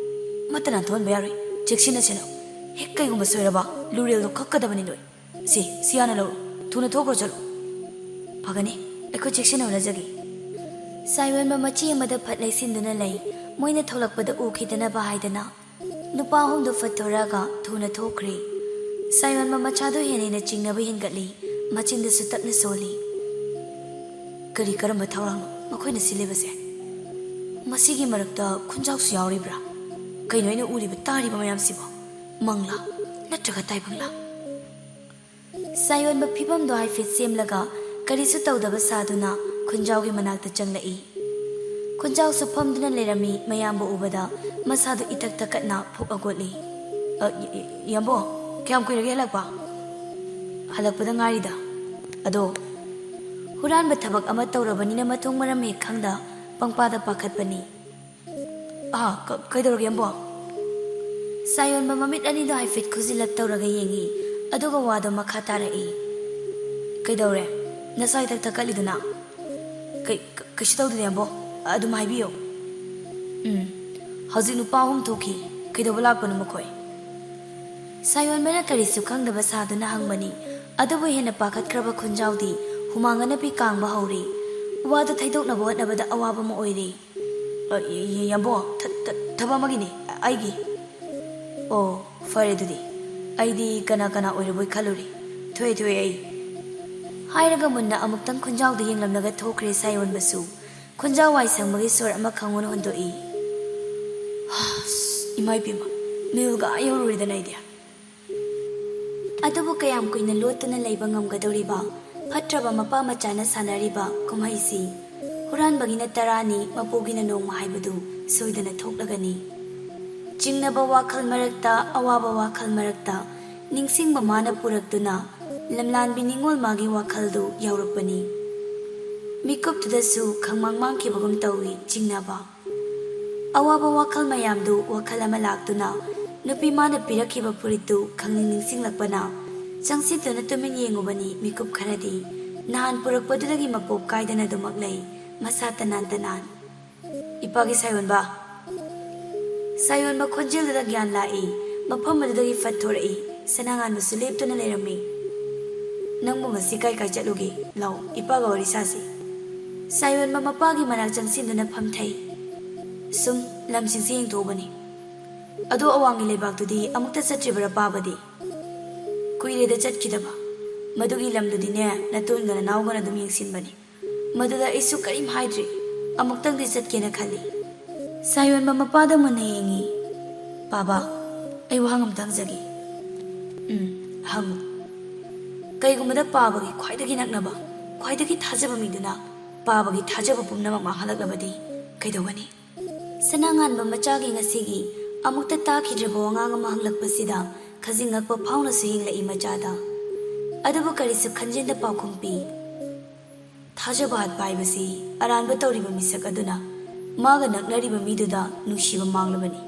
"ꯃꯇ ꯅꯥꯟꯊꯣꯛꯍꯟꯕ ꯌꯥꯔꯣꯏ, ꯆꯦꯛꯁꯤꯟꯅ ꯁꯦꯟꯅꯧ꯫ ꯍꯦꯛ ꯀꯩꯒꯨꯝꯕ ꯁꯣꯏꯔꯕ ꯂꯨꯔꯦꯜꯗꯣ ꯀꯛꯀꯗꯕꯅꯤ ꯅꯣꯏ꯫ ꯁꯤ, ꯁꯤ ꯍꯥꯟꯅ ꯂꯧꯔꯣ, ꯊꯨꯅ ꯊꯣꯛꯈ꯭ꯔꯣ ꯆꯠꯂꯣ꯫ ꯐꯒꯅꯤ, ꯑꯩꯈꯣꯏ ꯆꯦꯛꯁꯤꯟꯅ ꯍꯣꯠꯅꯖꯒꯦ꯫" ꯁꯥꯌꯣꯟꯕ ꯃꯆꯤ ꯑꯃꯗ ꯐꯠ ꯂꯩꯁꯤꯟꯗꯨꯅ ꯂꯩ꯫ ꯃꯣꯏꯅ ꯊꯣꯛꯂꯛꯄꯗ ꯎꯈꯤꯗꯅꯕ ꯍꯥꯏꯗꯅ ꯅꯨꯄꯥ ꯑꯍꯨꯝꯗꯨ ꯐꯠ ꯊꯣꯔꯛꯑꯒ ꯊꯨꯅ ꯊꯣꯛꯈ꯭ꯔꯦ꯫ ꯁꯥꯌꯣꯟꯕ ꯃꯆꯥꯗꯨ ꯍꯦꯟꯅ ꯍꯦꯟꯅ ꯆꯤꯡꯅꯕ ꯍꯦꯟꯒꯠꯂꯤ, ꯃꯆꯤꯟꯗꯁꯨ ꯇꯞꯅ ꯁꯣꯜꯂꯤ꯫ "ꯀꯔꯤ ꯀꯔꯝꯕ ꯊꯧꯔꯥꯡꯅꯣ ꯃꯈꯣꯏꯅ ꯁꯤꯜꯂꯤꯕꯁꯦ? ꯃꯁꯤꯒꯤ ꯃꯔꯛꯇ ꯈꯨꯟꯖꯥꯎꯁꯨ ꯌꯥꯎꯔꯤꯕ꯭ꯔꯥ? ꯀꯩꯅꯣ ꯑꯩꯅ ꯎꯔꯤꯕ ꯇꯥꯔꯤꯕ ꯃꯌꯥꯝꯁꯤꯕꯣ? ꯃꯪꯂꯥ ꯅꯠꯇ꯭ꯔꯒ ꯇꯥꯏꯕꯪꯂꯥ?" ꯁꯥꯌꯣꯟꯕ ꯐꯤꯕꯝꯗꯣ ꯍꯥꯏꯐꯦꯠ ꯁꯦꯝꯂꯒ ꯀꯔꯤꯁꯨ ꯇꯧꯗꯕ ꯁꯥꯗꯨꯅ ꯈꯨꯟꯖꯥꯎꯒꯤ ꯃꯅꯥꯛꯇ ꯆꯪꯂꯛꯏ꯫ ꯈꯨꯟꯖꯥꯎꯁꯨ ꯐꯝꯗꯨꯅ ꯂꯩꯔꯝꯃꯤ꯫ ꯃꯌꯥꯝꯕꯨ ꯎꯕꯗ ꯃꯁꯥꯗꯨ ꯏꯊꯛ ꯊꯛꯀꯠꯅ ꯐꯨꯛ ꯑꯒꯣꯠꯂꯤ꯫ "ꯑ, ꯏ-, ꯏ-, ꯏꯌꯥꯝꯕꯣ, ꯀꯌꯥꯝ ꯀꯨꯏꯔꯒꯦ ꯍꯜꯂꯛꯄ?" "ꯍꯜꯂꯛꯄꯗ ꯉꯥꯏꯔꯤꯗ꯫ ꯑꯗꯣ ꯍꯨꯔꯥꯟꯕ ꯊꯕꯛ ꯑꯃ ꯇꯧꯔꯕꯅꯤꯅ ꯃꯊꯣꯡ ꯃꯔꯝ ꯍꯦꯛ ꯈꯪꯗ ꯄꯪꯄꯥꯗ ꯄꯥꯈꯠꯄꯅꯤ꯫" "ꯑꯥ, ꯀ-, ꯀꯩꯗꯧꯔꯒꯦ, ꯏꯌꯥꯝꯕꯣ?" ꯁꯥꯌꯣꯟꯕ ꯃꯃꯤꯠ ꯑꯅꯤꯗꯣ ꯍꯥꯏꯐꯦꯠ ꯈꯨꯖꯤꯜꯂꯞ ꯇꯧꯔꯒ ꯌꯦꯡꯉꯤ, ꯑꯗꯨꯒ ꯋꯥꯗꯣ ꯃꯈꯥ ꯇꯥꯔꯛꯏ꯫ "ꯀꯩꯗꯧꯔꯦ? ꯅꯁꯥ ꯏꯊꯛ ꯊꯛꯀꯠꯂꯤꯗꯨꯅ?" "ꯀꯩ-, ꯀ-, ꯀꯩꯁꯨ ꯇꯧꯗꯦ, ꯏꯌꯥꯝꯕꯣ꯫ ꯑꯗꯨꯝ ꯍꯥꯏꯕꯤꯌꯣ꯫" "ꯎꯝ, ꯍꯧꯖꯤꯛ ꯅꯨꯄꯥ ꯑꯍꯨꯝ ꯊꯣꯛꯈꯤ꯫ ꯀꯩꯗꯧꯕ ꯂꯥꯛꯄꯅꯣ ꯃꯈꯣꯏ?" ꯁꯥꯌꯣꯟꯕꯅ ꯀꯔꯤꯁꯨ ꯈꯪꯗꯕ ꯁꯥꯗꯨꯅ ꯍꯪꯕꯅꯤ꯫ ꯑꯗꯨꯕꯨ ꯍꯦꯟꯅ ꯄꯥꯈꯠꯈ꯭ꯔꯕ ꯈꯨꯟꯖꯥꯎꯗꯤ ꯍꯨꯃꯥꯡ ꯑꯅꯞꯄꯤ ꯀꯥꯡꯕ ꯍꯧꯔꯦ꯫ ꯋꯥꯗꯨ ꯊꯩꯗꯣꯛꯅꯕ ꯍꯣꯠꯅꯕꯗ ꯑꯋꯥꯕ ꯑꯃ ꯑꯣꯏꯔꯦ꯫ "ꯑ, ꯏ-, ꯏ-, ꯏꯌꯥꯝꯕꯣ, ꯊ-, ꯊ-, ꯊꯕꯛ ꯑꯃꯒꯤꯅꯤ, ꯑꯩꯒꯤ꯫" "ꯑꯣ, ꯐꯔꯦ ꯑꯗꯨꯗꯤ꯫ ꯑꯩꯗꯤ ꯀꯅꯥ ꯀꯅꯥ ꯑꯣꯏꯔꯕꯣꯏ ꯈꯜꯂꯨꯔꯦ꯫ ꯊꯣꯛꯑꯦ, ꯊꯣꯛꯑꯦ ꯑꯩ꯫" ꯍꯥꯏꯔꯒ ꯃꯨꯟꯅ ꯑꯃꯨꯛꯇꯪ ꯈꯨꯟꯖꯥꯎꯗ ꯌꯦꯡꯂꯝꯂꯒ ꯊꯣꯛꯈ꯭ꯔꯦ ꯁꯥꯌꯣꯟꯕꯁꯨ꯫ ꯈꯨꯟꯖꯥꯎ ꯋꯥꯏ ꯁꯪꯕꯒꯤ ꯁꯣꯔ ꯑꯃ ꯈꯪꯍꯧꯅ ꯍꯣꯟꯗꯣꯛꯏ꯫ "ꯑꯁ, ꯏꯃꯥ ꯏꯄꯦꯝꯃ, ꯃꯤꯍꯨꯜꯒ ꯑꯥ ꯌꯧꯔꯨꯔꯦꯗꯅ ꯑꯩꯗꯤ꯫" ꯑꯗꯨꯕꯨ ꯀꯌꯥꯝ ꯀꯨꯏꯅ ꯂꯣꯠꯇꯨꯅ ꯂꯩꯕ ꯉꯝꯒꯗꯧꯔꯤꯕ? ꯐꯠꯇ꯭ꯔꯕ ꯃꯄꯥ ꯃꯆꯥꯅ ꯁꯥꯟꯅꯔꯤꯕ ꯀꯨꯝꯍꯩꯁꯤ꯫ ꯍꯨꯔꯥꯟꯕꯒꯤꯅ ꯇꯔꯥꯅꯤ, ꯃꯄꯨꯒꯤꯅ ꯅꯣꯡꯃ ꯍꯥꯏꯕꯗꯨ ꯁꯣꯏꯗꯅ ꯊꯣꯛꯂꯒꯅꯤ꯫ ꯆꯤꯡꯅꯕ ꯋꯥꯈꯜ ꯃꯔꯛꯇ, ꯑꯋꯥꯕ ꯋꯥꯈꯜ ꯃꯔꯛꯇ, ꯅꯤꯡꯁꯤꯡꯕ ꯃꯥꯅ ꯄꯨꯔꯛꯇꯨꯅ, ꯂꯝꯂꯥꯟꯕꯤ ꯅꯤꯡꯉꯣꯜ ꯃꯥꯒꯤ ꯋꯥꯈꯜꯗꯨ ꯌꯥꯎꯔꯛꯄꯅꯤ꯫ ꯃꯤꯀꯨꯞꯇꯨꯗꯁꯨ ꯈꯪꯃꯥꯡ ꯃꯥꯡꯈꯤꯕꯒꯨꯝ ꯇꯧꯏ ꯆꯤꯡꯅꯕ꯫ ꯑꯋꯥꯕ ꯋꯥꯈꯜ ꯃꯌꯥꯝꯗꯨ ꯋꯥꯈꯜ ꯑꯃ ꯂꯥꯛꯇꯨꯅ ꯅꯨꯄꯤ ꯃꯥꯅ ꯄꯤꯔꯛꯈꯤꯕ ꯐꯨꯔꯤꯠꯇꯨ ꯈꯪꯅꯤꯡ ꯅꯤꯡꯁꯤꯡꯂꯛꯄꯅ ꯆꯪꯁꯤꯟꯗꯨꯅ ꯇꯨꯃꯤꯟ ꯌꯦꯡꯉꯨꯕꯅꯤ꯫ ꯃꯤꯀꯨꯞ ꯈꯔꯗꯤ ꯅꯍꯥꯟ ꯄꯨꯔꯛꯄꯗꯨꯗꯒꯤ ꯃꯄꯣꯞ ꯀꯥꯏꯗꯅ ꯑꯗꯨꯃꯛ ꯂꯩ, ꯃꯁꯥ ꯇꯅꯥꯟ ꯇꯅꯥꯟ꯫ "ꯏꯄꯥꯒꯤ ꯁꯥꯌꯣꯟꯕ!" ꯁꯥꯌꯣꯟꯕ ꯈꯣꯟꯖꯦꯜꯗꯨꯗ ꯒ꯭ꯌꯥꯟ ꯂꯥꯛꯏ꯫ ꯃꯐꯝ ꯑꯗꯨꯗꯒꯤ ꯐꯠ ꯊꯣꯔꯛꯏ꯫ ꯁꯅꯥꯉꯥꯟꯕꯁꯨ ꯂꯦꯞꯇꯨꯅ ꯂꯩꯔꯝꯃꯤ꯫ "ꯅꯪꯕꯨ ꯉꯁꯤ ꯀꯥꯏ ꯀꯥꯏ ꯆꯠꯂꯨꯒꯦ? ꯂꯥꯎ, ꯏꯄꯥꯒ ꯋꯥꯔꯤ ꯁꯥꯁꯤ꯫" ꯁꯥꯌꯣꯟꯕ ꯃꯄꯥꯒꯤ ꯃꯅꯥꯛ ꯆꯪꯁꯤꯟꯗꯨꯅ ꯐꯝꯊꯩ꯫ "ꯁꯨꯝ ꯂꯝꯁꯤꯡꯁꯦ ꯌꯦꯡꯊꯣꯛꯎꯕꯅꯤ꯫ ꯑꯗꯣ ꯑꯋꯥꯡꯒꯤ ꯂꯩꯕꯥꯛꯇꯨꯗꯤ ꯑꯃꯨꯛꯇ ꯆꯠꯇ꯭ꯔꯤꯕꯔꯥ ꯄꯥꯕꯗꯤ?" "ꯀꯨꯏꯔꯦꯗ ꯆꯠꯈꯤꯗꯕ꯫ ꯃꯗꯨꯒꯤ ꯂꯝꯗꯨꯗꯤꯅꯦ, ꯅꯇꯣꯟꯒ ꯅꯅꯥꯎꯒꯅ ꯑꯗꯨꯝ ꯌꯦꯡꯁꯤꯟꯕꯅꯤ꯫ ꯃꯗꯨꯗ ꯑꯩꯁꯨ ꯀꯔꯤꯝ ꯍꯥꯏꯗ꯭ꯔꯤ꯫ ꯑꯃꯨꯛꯇꯪꯗꯤ ꯆꯠꯀꯦꯅ ꯈꯜꯂꯤ꯫" ꯁꯥꯌꯣꯟꯕ ꯃꯄꯥꯗ ꯃꯨꯟꯅ ꯌꯦꯡꯉꯤ꯫ "ꯄꯥꯕ, ꯑꯩ ꯋꯥꯍꯪ ꯑꯝꯇ ꯍꯪꯖꯒꯦ꯫" "ꯎꯝ, ꯍꯪꯉꯨ꯫" "ꯀꯩꯒꯨꯝꯕꯗ ꯄꯥꯕꯒꯤ ꯈ꯭ꯋꯥꯏꯗꯒꯤ ꯅꯛꯅꯕ, ꯈ꯭ꯋꯥꯏꯗꯒꯤ ꯊꯥꯖꯕ ꯃꯤꯗꯨꯅ ꯄꯥꯕꯒꯤ ꯊꯥꯖꯕ ꯄꯨꯝꯅꯃꯛ ꯃꯥꯡꯍꯜꯂꯛꯂꯕꯗꯤ ꯀꯩꯗꯧꯒꯅꯤ?" ꯁꯅꯥꯉꯥꯟꯕ ꯃꯆꯥꯒꯤ ꯉꯁꯤꯒꯤ ꯑꯃꯨꯛꯇ ꯇꯥꯈꯤꯗ꯭ꯔꯕ ꯋꯥꯉꯥꯡ ꯑꯃ ꯍꯪꯂꯛꯄꯁꯤꯗ ꯈꯖꯤꯡ ꯉꯛꯄ ꯐꯥꯎꯅꯁꯨ ꯌꯦꯡꯂꯛꯏ ꯃꯆꯥꯗ꯫ ꯑꯗꯨꯕꯨ ꯀꯔꯤꯁꯨ ꯈꯟꯖꯤꯟꯗ ꯄꯥꯎꯈꯨꯝ ꯄꯤ꯫ "ꯊꯥꯖꯕ ꯍꯥꯠꯄ ꯍꯥꯏꯕꯁꯤ ꯑꯔꯥꯟꯕ ꯇꯧꯔꯤꯕ ꯃꯤꯁꯛ ꯑꯗꯨꯅ ꯃꯥꯒ ꯅꯛꯅꯔꯤꯕ ꯃꯤꯗꯨꯗ ꯅꯨꯡꯁꯤꯕ ꯃꯥꯡꯂꯕꯅꯤ꯫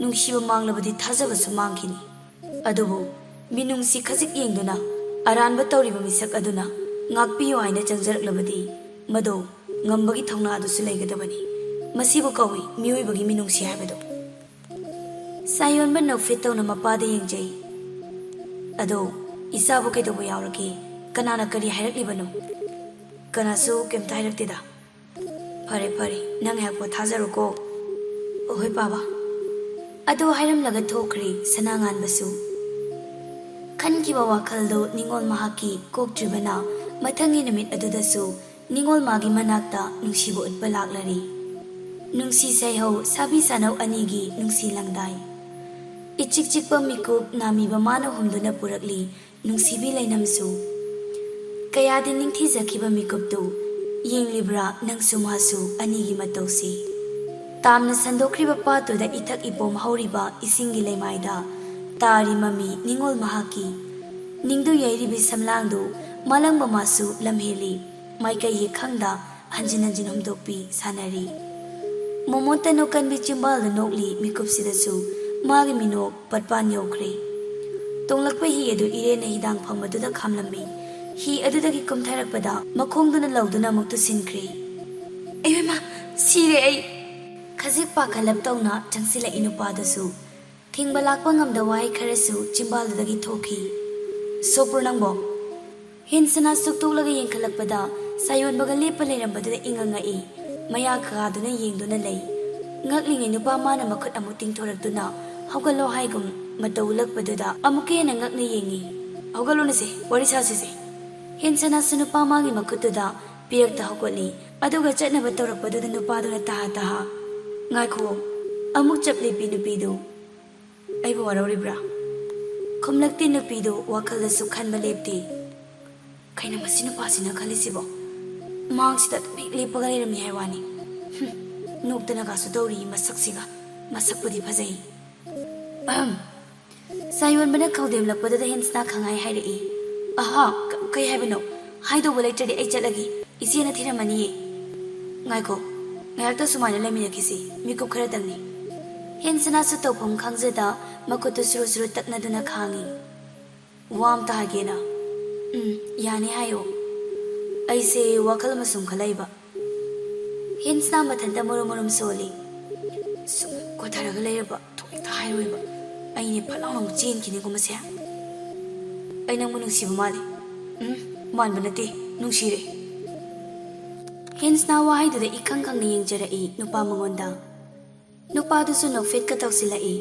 ꯅꯨꯡꯁꯤꯕ ꯃꯥꯡꯂꯕꯗꯤ ꯊꯥꯖꯕꯁꯨ ꯃꯥꯡꯈꯤꯅꯤ꯫ ꯑꯗꯨꯕꯨ ꯃꯤꯅꯨꯡꯁꯤ ꯈꯖꯤꯛ ꯌꯦꯡꯗꯨꯅ ꯑꯔꯥꯟꯕ ꯇꯧꯔꯤꯕ ꯃꯤꯁꯛ ꯑꯗꯨꯅ ꯉꯥꯛꯄꯤꯌꯨ ꯍꯥꯏꯅ ꯆꯪꯖꯔꯛꯂꯕꯗꯤ ꯃꯗꯨ ꯉꯝꯕꯒꯤ ꯊꯧꯅꯥ ꯑꯗꯨꯁꯨ ꯂꯩꯒꯗꯕꯅꯤ꯫ ꯃꯁꯤꯕꯨ ꯀꯧꯏ ꯃꯤꯑꯣꯏꯕꯒꯤ ꯃꯤꯅꯨꯡꯁꯤ ꯍꯥꯏꯕꯗꯨ꯫" ꯁꯥꯌꯣꯟꯕ ꯅꯣꯛꯐꯦꯠ ꯇꯧꯅ ꯃꯄꯥꯗ ꯌꯦꯡꯖꯩ꯫ "ꯑꯗꯣ ꯏꯆꯥꯕꯨ ꯀꯩꯗꯧꯕ ꯌꯥꯎꯔꯒꯦ? ꯀꯅꯥꯅ ꯀꯔꯤ ꯍꯥꯏꯔꯛꯂꯤꯕꯅꯣ?" "ꯀꯅꯥꯁꯨ ꯀꯩꯝꯇ ꯍꯥꯏꯔꯛꯇꯦꯗ꯫" "ꯐꯔꯦ, ꯐꯔꯦ, ꯅꯪ ꯉꯥꯏꯍꯥꯛ ꯄꯣꯊꯥꯖꯔꯣꯀꯣ꯫" "ꯑꯍꯣꯏ, ꯄꯥꯕ꯫" ꯑꯗꯨ ꯍꯥꯏꯔꯝꯂꯒ ꯊꯣꯛꯈ꯭ꯔꯦ ꯁꯅꯥꯉꯥꯟꯕꯁꯨ꯫ ꯈꯟꯈꯤꯕ ꯋꯥꯈꯜꯗꯨ ꯅꯤꯉꯣꯜ ꯃꯍꯥꯛꯀꯤ ꯀꯣꯛꯇ꯭ꯔꯤꯕꯅ ꯃꯊꯪꯒꯤ ꯅꯨꯃꯤꯠ ꯑꯗꯨꯗꯁꯨ ꯅꯤꯉꯣꯜ ꯃꯥꯒꯤ ꯃꯅꯥꯛꯇ ꯅꯨꯡꯁꯤꯕ ꯎꯠꯄ ꯂꯥꯛꯂꯔꯤ꯫ ꯅꯨꯡꯁꯤ ꯁꯩꯍꯧ ꯁꯥꯕꯤ ꯁꯥꯅꯧ ꯑꯅꯤꯒꯤ ꯅꯨꯡꯁꯤ ꯂꯪꯗꯥꯏ꯫ ꯏꯆꯤꯛ ꯆꯤꯛꯄ ꯃꯤꯀꯨꯞ ꯅꯥꯃꯤꯕ ꯃꯥꯅ ꯍꯨꯝꯗꯨꯅ ꯄꯨꯔꯛꯂꯤ ꯅꯨꯡꯁꯤꯕꯤ ꯂꯩꯅꯝꯁꯨ꯫ ꯀꯌꯥꯗꯤ ꯅꯤꯡꯊꯤꯖꯈꯤꯕ ꯃꯤꯀꯨꯞꯇꯨ ꯌꯦꯡꯂꯤꯕ꯭ꯔꯥ ꯅꯪꯁꯨ ꯃꯥꯁꯨ ꯑꯅꯤꯒꯤ ꯃꯇꯧꯁꯤ꯫ ꯇꯥꯝꯅ ꯁꯟꯗꯣꯛꯈ꯭ꯔꯤꯕ ꯄꯥꯠꯇꯨꯗ ꯏꯊꯛ ꯏꯄꯣꯝ ꯍꯧꯔꯤꯕ ꯏꯁꯤꯡꯒꯤ ꯂꯩꯃꯥꯏꯗ ꯇꯥꯔꯤ ꯃꯃꯤ ꯅꯤꯉꯣꯜ ꯃꯍꯥꯛꯀꯤ꯫ ꯅꯤꯡꯗꯨ ꯌꯩꯔꯤꯕꯤ ꯁꯝꯂꯥꯡꯗꯨ ꯃꯥꯂꯪꯕ ꯃꯥꯁꯨ ꯂꯝꯍꯦꯜꯂꯤ꯫ ꯃꯥꯏꯀꯩ ꯌꯦꯛ ꯈꯪꯗ ꯍꯟꯖꯤꯟ ꯍꯟꯖꯤꯟ ꯍꯨꯝꯗꯣꯛꯄꯤ ꯁꯥꯟꯅꯔꯤ꯫ ꯃꯣꯃꯣꯟꯇ ꯅꯣꯛꯀꯟꯕꯤ ꯆꯤꯝꯕꯥꯜꯗ ꯅꯣꯛꯂꯤ ꯃꯤꯀꯨꯞꯁꯤꯗꯁꯨ ꯃꯥꯒꯤ ꯃꯤꯅꯣꯛ ꯄꯠꯄꯥꯟ ꯌꯧꯈ꯭ꯔꯦ꯫ ꯇꯣꯡꯂꯛꯄ ꯍꯤ ꯑꯗꯨ ꯏꯔꯦꯟꯅ ꯍꯤꯗꯥꯡꯐꯝ ꯑꯗꯨꯗ ꯈꯥꯝꯂꯝꯃꯤ꯫ ꯍꯤ ꯑꯗꯨꯗꯒꯤ ꯀꯨꯝꯊꯔꯛꯄꯗ ꯃꯈꯣꯡꯗꯨꯅ ꯂꯧꯗꯨꯅ ꯑꯃꯨꯛ ꯇꯨꯁꯤꯟꯈ꯭ꯔꯦ꯫ "ꯑꯌꯣꯏꯃ, ꯁꯤꯔꯦ ꯑꯩ!" ꯈꯖꯤꯛ ꯄꯥꯈꯠꯂꯞ ꯇꯧꯅ ꯆꯪꯁꯤꯜꯂꯛꯏ ꯅꯨꯄꯥꯗꯨꯁꯨ꯫ ꯊꯤꯡꯕ ꯂꯥꯛꯄ ꯉꯝꯗ ꯋꯥꯍꯩ ꯈꯔꯁꯨ ꯆꯤꯝꯕꯥꯜꯗꯨꯗꯒꯤ ꯊꯣꯛꯈꯤ꯫ "ꯁꯣꯛꯄ꯭ꯔꯣ ꯅꯪꯕꯣ?" ꯍꯦꯟꯁꯅꯥ ꯁꯨꯛꯇꯣꯛꯂꯒ ꯌꯦꯡꯈꯠꯂꯛꯄꯗ ꯁꯥꯌꯣꯟꯕꯒ ꯂꯦꯞꯄ ꯂꯩꯔꯝꯕꯗꯨꯗ ꯏꯉꯛ ꯉꯛꯏ꯫ ꯃꯌꯥ ꯀꯥꯗꯨꯅ ꯌꯦꯡꯗꯨꯅ ꯂꯩ꯫ ꯉꯛꯂꯤꯉꯩ ꯅꯨꯄꯥ ꯃꯥꯅ ꯃꯈꯨꯠ ꯑꯃꯨꯛ ꯇꯤꯡꯊꯣꯔꯛꯇꯨꯅ "ꯍꯧꯒꯠꯂꯣ" ꯍꯥꯏꯒꯨꯝ ꯃꯇꯧ ꯎꯠꯂꯛꯄꯗꯨꯗ ꯑꯃꯨꯛꯀ ꯍꯦꯟꯅ ꯉꯛꯅ ꯌꯦꯡꯉꯤ꯫ "ꯍꯧꯒꯠꯂꯣꯅꯁꯦ, ꯋꯥꯔꯤ ꯁꯥꯁꯤꯁꯦ꯫" ꯍꯦꯟꯁꯅꯥꯁꯨ ꯅꯨꯄꯥ ꯃꯥꯒꯤ ꯃꯈꯨꯠꯇꯨꯗ ꯄꯤꯔꯛꯇ ꯍꯧꯒꯠꯂꯤ꯫ ꯑꯗꯨꯒ ꯆꯠꯅꯕ ꯇꯧꯔꯛꯄꯗꯨꯗ ꯅꯨꯄꯥꯗꯨꯅ ꯇꯍꯥ ꯇꯍꯥ, "ꯉꯥꯏꯈꯣ꯫" ꯑꯃꯨꯛ ꯆꯞ ꯂꯦꯞꯄꯤ ꯅꯨꯄꯤꯗꯨ꯫ "ꯑꯩꯕꯨ ꯋꯥꯔꯧꯔꯤꯕ꯭ꯔꯥ?" ꯈꯨꯝꯂꯛꯇꯦ ꯅꯨꯄꯤꯗꯨ, ꯋꯥꯈꯜꯗꯁꯨ ꯈꯟꯕ ꯂꯦꯞꯇꯦ꯫ "ꯀꯩꯅꯣ ꯃꯁꯤ ꯅꯨꯄꯥꯁꯤꯅ ꯈꯜꯂꯤꯁꯤꯕꯣ? ꯃꯥꯡꯁꯤꯗ ꯑꯗꯨꯝ ꯍꯦꯛ ꯂꯦꯞꯄꯒ ꯂꯩꯔꯝꯃꯤ ꯍꯥꯏ ꯋꯥꯅꯤ꯫ ꯍꯨꯝ, ꯅꯣꯛꯇꯅꯒꯁꯨ ꯇꯧꯔꯤ ꯃꯁꯛꯁꯤꯒ꯫ ꯃꯁꯛꯄꯨꯗꯤ ꯐꯖꯩ꯫ ꯑꯍꯝ꯫" ꯁꯥꯌꯣꯟꯕꯅ ꯈꯧꯗꯦꯝꯂꯛꯄꯗꯨꯗ ꯍꯦꯟꯁꯅꯥ ꯈꯪꯍꯥꯏ ꯍꯥꯏꯔꯛꯏ꯫ "ꯑꯍꯥ, ꯀ-, ꯀꯩ ꯍꯥꯏꯕꯅꯣ? ꯍꯥꯏꯗꯧꯕ ꯂꯩꯇ꯭ꯔꯗꯤ ꯑꯩ ꯆꯠꯂꯒꯦ꯫ ꯏꯆꯦꯅ ꯊꯤꯔꯝꯃꯅꯤꯌꯦ꯫" "ꯉꯥꯏꯈꯣ, ꯉꯥꯏꯍꯥꯛꯇ ꯁꯨꯃꯥꯏꯅ ꯂꯩꯃꯤꯟꯅꯈꯤꯁꯤ, ꯃꯤꯀꯨꯞ ꯈꯔꯇꯪꯅꯤ꯫" ꯍꯦꯟꯁꯅꯥꯁꯨ ꯇꯧꯐꯝ ꯈꯪꯖꯗ ꯃꯈꯨꯠꯇꯨ ꯁꯨꯔꯨ ꯁꯨꯔꯨ ꯇꯛꯅꯗꯨꯅ ꯈꯥꯡꯉꯤ꯫ "ꯋꯥ ꯑꯝꯇ ꯍꯥꯏꯒꯦꯅ꯫" "ꯎꯝ, ꯌꯥꯅꯤ, ꯍꯥꯏꯌꯣ꯫" "ꯑꯩꯁꯦ ꯋꯥꯈꯜ ꯑꯃ ꯁꯨꯝ ꯈꯜꯂꯛꯏꯕ꯫" ꯍꯦꯟꯁꯅꯥ ꯃꯊꯟꯇ ꯃꯔꯨꯝ ꯃꯔꯨꯝ ꯁꯣꯜꯂꯤ꯫ "ꯁꯨꯝ ꯀꯣꯊꯔꯒ ꯂꯩꯔꯕ ꯊꯣꯛ ꯍꯦꯛꯇ ꯍꯥꯏꯔꯣꯏꯕ꯫ ꯑꯩꯅꯦ ꯐꯠ ꯂꯥꯎꯅ ꯑꯃꯨꯛ ꯆꯦꯟꯈꯤꯅꯤꯀꯣ ꯃꯁꯦ꯫ ꯑꯩ ꯅꯪꯕꯨ ꯅꯨꯡꯁꯤꯕ ꯃꯥꯜꯂꯤ꯫" "ꯎꯝ, ꯃꯥꯟꯕ ꯅꯠꯇꯦ, ꯅꯨꯡꯁꯤꯔꯦ꯫" ꯍꯦꯟꯁꯅꯥ ꯋꯥꯍꯩꯗꯨꯗ ꯏꯈꯪ ꯈꯪꯅ ꯌꯦꯡꯖꯔꯛꯏ ꯅꯨꯄꯥ ꯃꯉꯣꯟꯗ꯫ ꯅꯨꯄꯥꯗꯨꯁꯨ ꯅꯣꯛꯐꯦꯠꯀ ꯇꯧꯁꯤꯜꯂꯛꯏ꯫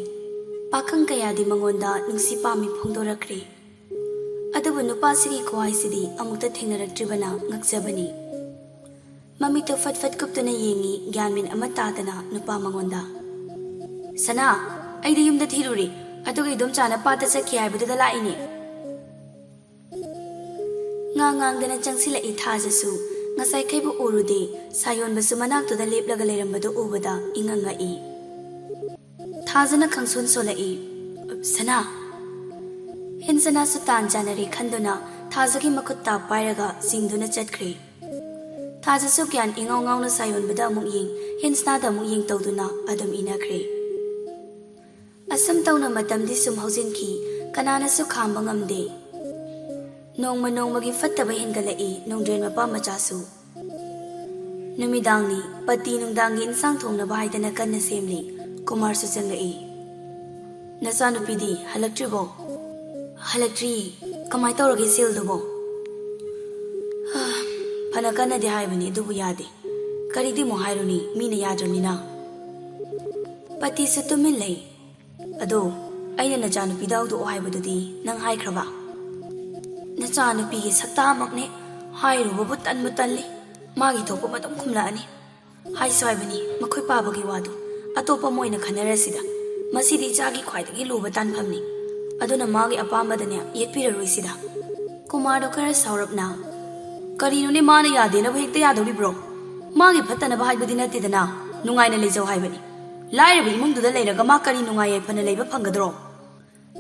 ꯄꯥꯈꯪ ꯀꯌꯥꯗꯤ ꯃꯉꯣꯟꯗ ꯅꯨꯡꯁꯤ ꯄꯥꯝꯃꯤ ꯐꯣꯡꯗꯣꯔꯛꯈ꯭ꯔꯦ꯫ ꯑꯗꯨꯕꯨ ꯅꯨꯄꯥꯁꯤꯒꯤ ꯈꯨꯍꯥꯏꯁꯤꯗꯤ ꯑꯃꯨꯛꯇ ꯊꯦꯡꯅꯔꯛꯇ꯭ꯔꯤꯕꯅ ꯉꯛꯆꯕꯅꯤ꯫ ꯃꯃꯤꯠꯇꯨ ꯐꯠ ꯐꯠ ꯀꯨꯞꯇꯨꯅ ꯌꯦꯡꯉꯤ, ꯒ꯭ꯌꯥꯟ ꯃꯦꯟ ꯑꯃ ꯇꯥꯗꯅ ꯅꯨꯄꯥ ꯃꯉꯣꯟꯗ꯫ "ꯁꯅꯥ, ꯑꯩꯗꯤ ꯌꯨꯝꯗ ꯊꯤꯔꯨꯔꯦ, ꯑꯗꯨꯒ ꯏꯗꯣꯝꯆꯥꯅ ꯄꯥꯠꯇ ꯆꯠꯈꯤ ꯍꯥꯏꯕꯗꯨꯗ ꯂꯥꯛꯏꯅꯦ꯫" ꯉꯥꯡ ꯉꯥꯡꯗꯅ ꯆꯪꯁꯤꯜꯂꯛꯏ ꯊꯥꯖꯁꯨ꯫ ꯉꯁꯥꯏꯈꯩꯕꯨ ꯎꯔꯨꯗꯦ꯫ ꯁꯥꯌꯣꯟꯕꯁꯨ ꯃꯅꯥꯛꯇꯨꯗ ꯂꯦꯞꯂꯒ ꯂꯩꯔꯝꯕꯗꯨ ꯎꯕꯗ ꯏꯉꯛ ꯉꯛꯏ꯫ ꯊꯥꯖꯅ ꯈꯪꯁꯣꯟ ꯁꯣꯜꯂꯛꯏ꯫ "ꯁꯅꯥ!" ꯍꯦꯟꯁꯅꯥꯁꯨ ꯇꯥꯟ ꯆꯥꯅꯔꯦ ꯈꯟꯗꯨꯅ ꯊꯥꯖꯒꯤ ꯃꯈꯨꯠ ꯇꯥꯞ ꯄꯥꯏꯔꯒ ꯆꯤꯡꯗꯨꯅ ꯆꯠꯈ꯭ꯔꯦ꯫ ꯊꯥꯖꯁꯨ ꯒ꯭ꯌꯥꯟ ꯏꯉꯥꯎ ꯉꯥꯎꯅ ꯁꯥꯌꯣꯟꯕꯗ ꯑꯃꯨꯛ ꯌꯦꯡ, ꯍꯦꯟꯁꯅꯥꯗ ꯑꯃꯨꯛ ꯌꯦꯡ ꯇꯧꯗꯨꯅ ꯑꯗꯨꯝ ꯏꯟꯅꯈ꯭ꯔꯦ꯫ ꯑꯁꯨꯝ ꯇꯧꯅ ꯃꯇꯝꯗꯤ ꯁꯨꯝ ꯍꯧꯖꯤꯟꯈꯤ꯫ ꯀꯅꯥꯅꯁꯨ ꯈꯥꯝꯕ ꯉꯝꯗꯦ꯫ ꯅꯣꯡꯃ ꯅꯣꯡꯃꯒꯤ ꯐꯠꯇꯕ ꯍꯦꯟꯒꯠꯂꯛꯏ ꯅꯣꯡꯗ꯭ꯔꯦꯟ ꯃꯄꯥ ꯃꯆꯥꯁꯨ꯫ ꯅꯨꯃꯤꯗꯥꯡꯅꯤ꯫ ꯄꯇꯤ ꯅꯨꯡꯗꯥꯡꯒꯤ ꯏꯟꯁꯥꯡ ꯊꯣꯡꯅꯕ ꯍꯥꯏꯗꯅ ꯀꯟꯅ ꯁꯦꯝꯂꯤ꯫ ꯀꯨꯃꯥꯔꯁꯨ ꯆꯪꯂꯛꯏ꯫ "ꯅꯆꯥꯅꯨꯄꯤꯗꯤ ꯍꯜꯂꯛꯇ꯭ꯔꯤꯕꯣ?" "ꯍꯜꯂꯛꯇ꯭ꯔꯤ꯫ ꯀꯃꯥꯏ ꯇꯧꯔꯒꯦ ꯁꯦꯜꯗꯨꯕꯣ?" "ꯍꯥ, ꯐꯅ ꯀꯟꯅꯗꯤ ꯍꯥꯏꯕꯅꯤ, ꯑꯗꯨꯕꯨ ꯌꯥꯗꯦ꯫ ꯀꯔꯤꯗꯤ ꯑꯃꯨꯛ ꯍꯥꯏꯔꯨꯅꯤ, ꯃꯤꯅ ꯌꯥꯗ꯭ꯔꯕꯅꯤꯅ꯫" ꯄꯇꯤꯁꯨ ꯇꯨꯃꯤꯟ ꯂꯩ꯫ "ꯑꯗꯣ, ꯑꯩꯅ ꯅꯆꯥꯅꯨꯄꯤꯗ ꯍꯧꯗꯣꯛꯑꯣ ꯍꯥꯏꯕꯗꯨꯗꯤ ꯅꯪ ꯍꯥꯏꯈ꯭ꯔꯕ?" "ꯅꯆꯥꯅꯨꯄꯤꯒꯤ ꯁꯛꯇꯥꯃꯛꯅꯦ, ꯍꯥꯏꯔꯨꯕꯕꯨ ꯇꯟꯕꯨ ꯇꯜꯂꯤ꯫ ꯃꯥꯒꯤ ꯊꯣꯛꯄ ꯑꯗꯨꯝ ꯈꯨꯝꯂꯛꯑꯅꯤ꯫ ꯍꯥꯏꯁꯨ ꯍꯥꯏꯕꯅꯤ, ꯃꯈꯣꯏ ꯄꯥꯕꯒꯤ ꯋꯥꯗꯣ ꯑꯇꯣꯞꯄ ꯑꯃ ꯑꯣꯏꯅ ꯈꯟꯅꯔꯁꯤꯗ꯫ ꯃꯁꯤꯗꯤ ꯏꯆꯥꯒꯤ ꯈ꯭ꯋꯥꯏꯗꯒꯤ ꯂꯨꯕ ꯇꯥꯟꯐꯝꯅꯤ꯫ ꯑꯗꯨꯅ ꯃꯥꯒꯤ ꯑꯄꯥꯝꯕꯗꯅꯦ ꯌꯦꯠꯄꯤꯔꯔꯣꯏꯁꯤꯗ꯫" ꯀꯨꯃꯥꯔꯗꯣ ꯈꯔ ꯁꯥꯎꯔꯞꯅ, "ꯀꯔꯤꯅꯣꯅꯦ, ꯃꯥꯅ ꯌꯥꯗꯦꯅꯕꯨ ꯍꯦꯛꯇ ꯌꯥꯗꯧꯔꯤꯕ꯭ꯔꯣ? ꯃꯥꯒꯤ ꯐꯠꯇꯅꯕ ꯍꯥꯏꯕꯗꯤ ꯅꯠꯇꯦꯗꯅ, ꯅꯨꯡꯉꯥꯏꯅ ꯂꯩꯖꯧ ꯍꯥꯏꯕꯅꯤ꯫ ꯂꯥꯏꯔꯕ ꯏꯃꯨꯡꯗꯨꯗ ꯂꯩꯔꯒ ꯃꯥ ꯀꯔꯤ ꯅꯨꯡꯉꯥꯏ ꯌꯥꯏꯐꯅ ꯂꯩꯕ ꯐꯪꯒꯗ꯭ꯔꯣ?"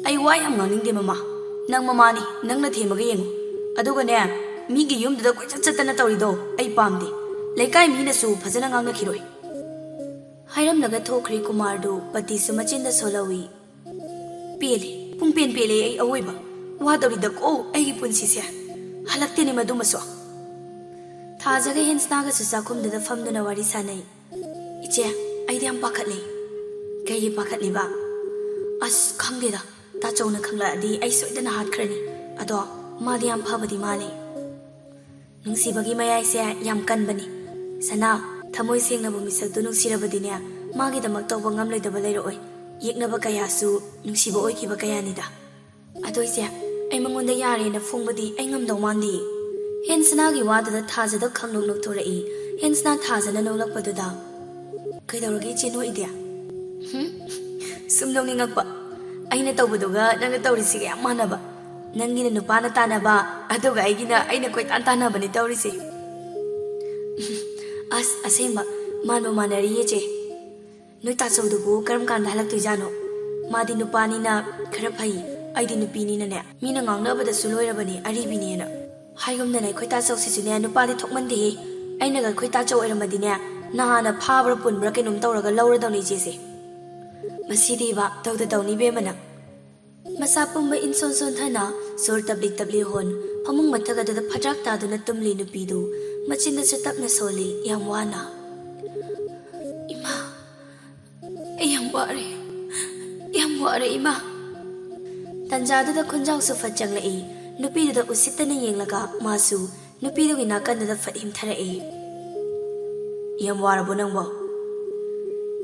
"ꯑꯩ ꯋꯥ ꯌꯥꯝ ꯉꯥꯡꯅꯤꯡꯗꯦ, ꯃꯃꯥ꯫ ꯅꯪ ꯃꯃꯥꯅꯤ, ꯅꯪꯅ ꯊꯦꯝꯃꯒ ꯌꯦꯡꯉꯨ꯫ ꯑꯗꯨꯒꯅꯦ, ꯃꯤꯒꯤ ꯌꯨꯝꯗꯨꯗ ꯀꯣꯏꯆꯠ ꯆꯠꯇꯅ ꯇꯧꯔꯤꯗꯣ ꯑꯩ ꯄꯥꯝꯗꯦ꯫ ꯂꯩꯀꯥꯏ ꯃꯤꯅꯁꯨ ꯐꯖꯅ ꯉꯥꯡꯅꯈꯤꯔꯣꯏ꯫" ꯍꯥꯏꯔꯝꯂꯒ ꯊꯣꯛꯈ꯭ꯔꯦ ꯀꯨꯃꯥꯔꯗꯨ꯫ ꯄꯇꯤꯁꯨ ꯃꯆꯤꯟꯗ ꯁꯣꯜꯍꯧꯏ꯫ "ꯄꯦꯜꯂꯦ, ꯄꯨꯡ ꯄꯦꯟ ꯄꯦꯜꯂꯦ ꯑꯩ ꯑꯋꯣꯏꯕ꯫ ꯋꯥꯗꯧꯔꯤꯗꯀꯣ ꯑꯩꯒꯤ ꯄꯨꯟꯁꯤꯁꯦ꯫ ꯍꯜꯂꯛꯇꯦꯅꯦ ꯃꯗꯨꯃꯁꯨ꯫" ꯊꯥꯖꯒ ꯍꯦꯟꯁꯅꯥꯒꯁꯨ ꯆꯥꯛꯈꯨꯝꯗꯨꯗ ꯐꯝꯗꯨꯅ ꯋꯥꯔꯤ ꯁꯥꯟꯅꯩ꯫ "ꯏꯆꯦ, ꯑꯩꯗꯤ ꯌꯥꯝ ꯄꯥꯈꯠꯂꯦ꯫" "ꯀꯩꯒꯤ ꯄꯥꯈꯠꯂꯤꯕ?" "ꯑꯁ, ꯈꯪꯗꯦꯗ, ꯇꯥꯆꯧꯅ ꯈꯪꯂꯛꯑꯗꯤ ꯑꯩ ꯁꯣꯏꯗꯅ ꯍꯥꯠꯈ꯭ꯔꯅꯤ꯫ ꯑꯗꯣ ꯃꯥꯗꯤ ꯌꯥꯝ ꯐꯕꯗꯤ ꯃꯥꯜꯂꯦ꯫" "ꯅꯨꯡꯁꯤꯕꯒꯤ ꯃꯌꯥꯏꯁꯦ ꯌꯥꯝ ꯀꯟꯕꯅꯤ꯫ ꯁꯅꯥ, ꯊꯃꯣꯏ ꯁꯦꯡꯅꯕꯨ ꯃꯤꯁꯛꯇꯨ ꯅꯨꯡꯁꯤꯔꯕꯗꯤꯅꯦ, ꯃꯥꯒꯤꯗꯃꯛ ꯇꯧꯕ ꯉꯝꯂꯣꯏꯗꯕ ꯂꯩꯔꯛꯑꯣꯏ꯫ ꯌꯦꯛꯅꯕ ꯀꯌꯥꯁꯨ ꯅꯨꯡꯁꯤꯕ ꯑꯣꯏꯈꯤꯕ ꯀꯌꯥꯅꯤꯗ꯫ ꯑꯗꯣ ꯏꯆꯦ, ꯑꯩ ꯃꯉꯣꯟꯗ ꯌꯥꯔꯦꯅ ꯐꯣꯡꯕꯗꯤ ꯑꯩ ꯉꯝꯗꯧ ꯃꯥꯟꯗꯦ꯫" ꯍꯦꯟꯁꯅꯥꯒꯤ ꯋꯥꯗꯨꯗ ꯊꯥꯖꯗ ꯈꯪꯅꯣꯛ ꯅꯣꯛꯊꯣꯔꯛꯏ꯫ ꯍꯦꯟꯁꯅꯥ ꯊꯥꯖꯅ ꯅꯣꯛꯂꯛꯄꯗꯨꯗ, "ꯀꯩꯗꯧꯔꯒꯦ ꯏꯆꯦ ꯅꯣꯛꯏꯗꯤ?" "ꯍꯨꯝ, ꯁꯨꯝ ꯅꯣꯛꯅꯤꯡꯉꯛꯄ꯫ ꯑꯩꯅ ꯇꯧꯕꯗꯨꯒ ꯅꯪꯅ ꯇꯧꯔꯤꯁꯤꯒ ꯌꯥꯝ ꯃꯥꯟꯅꯕ꯫ ꯅꯪꯒꯤꯅ ꯅꯨꯄꯥꯅ ꯇꯥꯟꯅꯕ, ꯑꯗꯨꯒ ꯑꯩꯒꯤꯅ ꯑꯩꯅ ꯀꯣꯏꯇꯥꯟ ꯇꯥꯟꯅꯕꯅꯤ ꯇꯧꯔꯤꯁꯦ꯫" "ꯑꯁ, ꯑꯁꯦꯡꯕ, ꯃꯥꯟꯕꯨ ꯃꯥꯟꯅꯔꯤꯌꯦ ꯆꯦ꯫ ꯅꯣꯏ ꯇꯥꯆꯧꯗꯨꯕꯨ ꯀꯔꯝ ꯀꯥꯟꯗ ꯍꯜꯂꯛꯇꯣꯏꯖꯥꯠꯅꯣ? ꯃꯥꯗꯤ ꯅꯨꯄꯥꯅꯤꯅ ꯈꯔ ꯐꯩ, ꯑꯩꯗꯤ ꯅꯨꯄꯤꯅꯤꯅꯅꯦ, ꯃꯤꯅ ꯉꯥꯡꯅꯕꯗꯁꯨ ꯂꯣꯏꯔꯕꯅꯦ, ꯑꯔꯤꯕꯤꯅꯦꯅ꯫ ꯍꯥꯏꯒꯨꯝꯗꯅ ꯑꯩꯈꯣꯏ ꯇꯥꯆꯧꯁꯤꯁꯨꯅꯦ, ꯅꯨꯄꯥꯗꯤ ꯊꯣꯛꯃꯟꯗꯦꯍꯦ꯫ ꯑꯩꯅꯒ ꯑꯩꯈꯣꯏ ꯇꯥꯆꯧ ꯑꯣꯏꯔꯝꯃꯗꯤꯅꯦ, ꯅꯍꯥꯟꯅ ꯐꯥꯕ꯭ꯔꯥ ꯄꯨꯟꯕ꯭ꯔꯥ ꯀꯩꯅꯣꯝ ꯇꯧꯔꯒ ꯂꯧꯔꯗꯧꯅꯦ ꯏꯆꯦꯁꯦ꯫" "ꯃꯁꯤꯗꯤꯕ ꯇꯧꯗ ꯇꯧꯅꯤ ꯏꯕꯦꯝꯃ ꯅꯪ꯫" ꯃꯁꯥ ꯄꯨꯝꯕ ꯏꯟꯁꯣꯟ ꯁꯣꯟꯊꯅ ꯁꯣꯔ ꯇꯞꯂꯤ ꯇꯞꯂꯤ ꯍꯣꯟ ꯐꯃꯨꯡ ꯃꯊꯛ ꯑꯗꯨꯗ ꯐꯗ꯭ꯔꯥꯛ ꯇꯥꯗꯨꯅ ꯇꯨꯝꯂꯤ ꯅꯨꯄꯤꯗꯨ ꯃꯆꯤꯟꯗꯁꯨ ꯇꯞꯅ ꯁꯣꯜꯂꯤ ꯌꯥꯝ ꯋꯥꯅ꯫ "ꯏꯃꯥ, ꯑꯩ ꯌꯥꯝ ꯋꯥꯔꯦ, ꯌꯥꯝ ꯋꯥꯔꯦ ꯏꯃꯥ꯫" ꯇꯟꯖꯥꯗꯨꯗ ꯈꯨꯟꯖꯥꯎꯁꯨ ꯐꯠ ꯆꯪꯂꯛꯏ꯫ ꯅꯨꯄꯤꯗꯨꯗ ꯎꯁꯤꯠꯇꯅ ꯌꯦꯡꯂꯒ ꯃꯥꯁꯨ ꯅꯨꯄꯤꯗꯨꯒꯤ ꯅꯥꯀꯟꯗꯨꯗ ꯐꯠ ꯍꯤꯝꯊꯔꯛꯏ꯫ "ꯌꯥꯝ ꯋꯥꯔꯕꯣ ꯅꯪꯕꯣ?"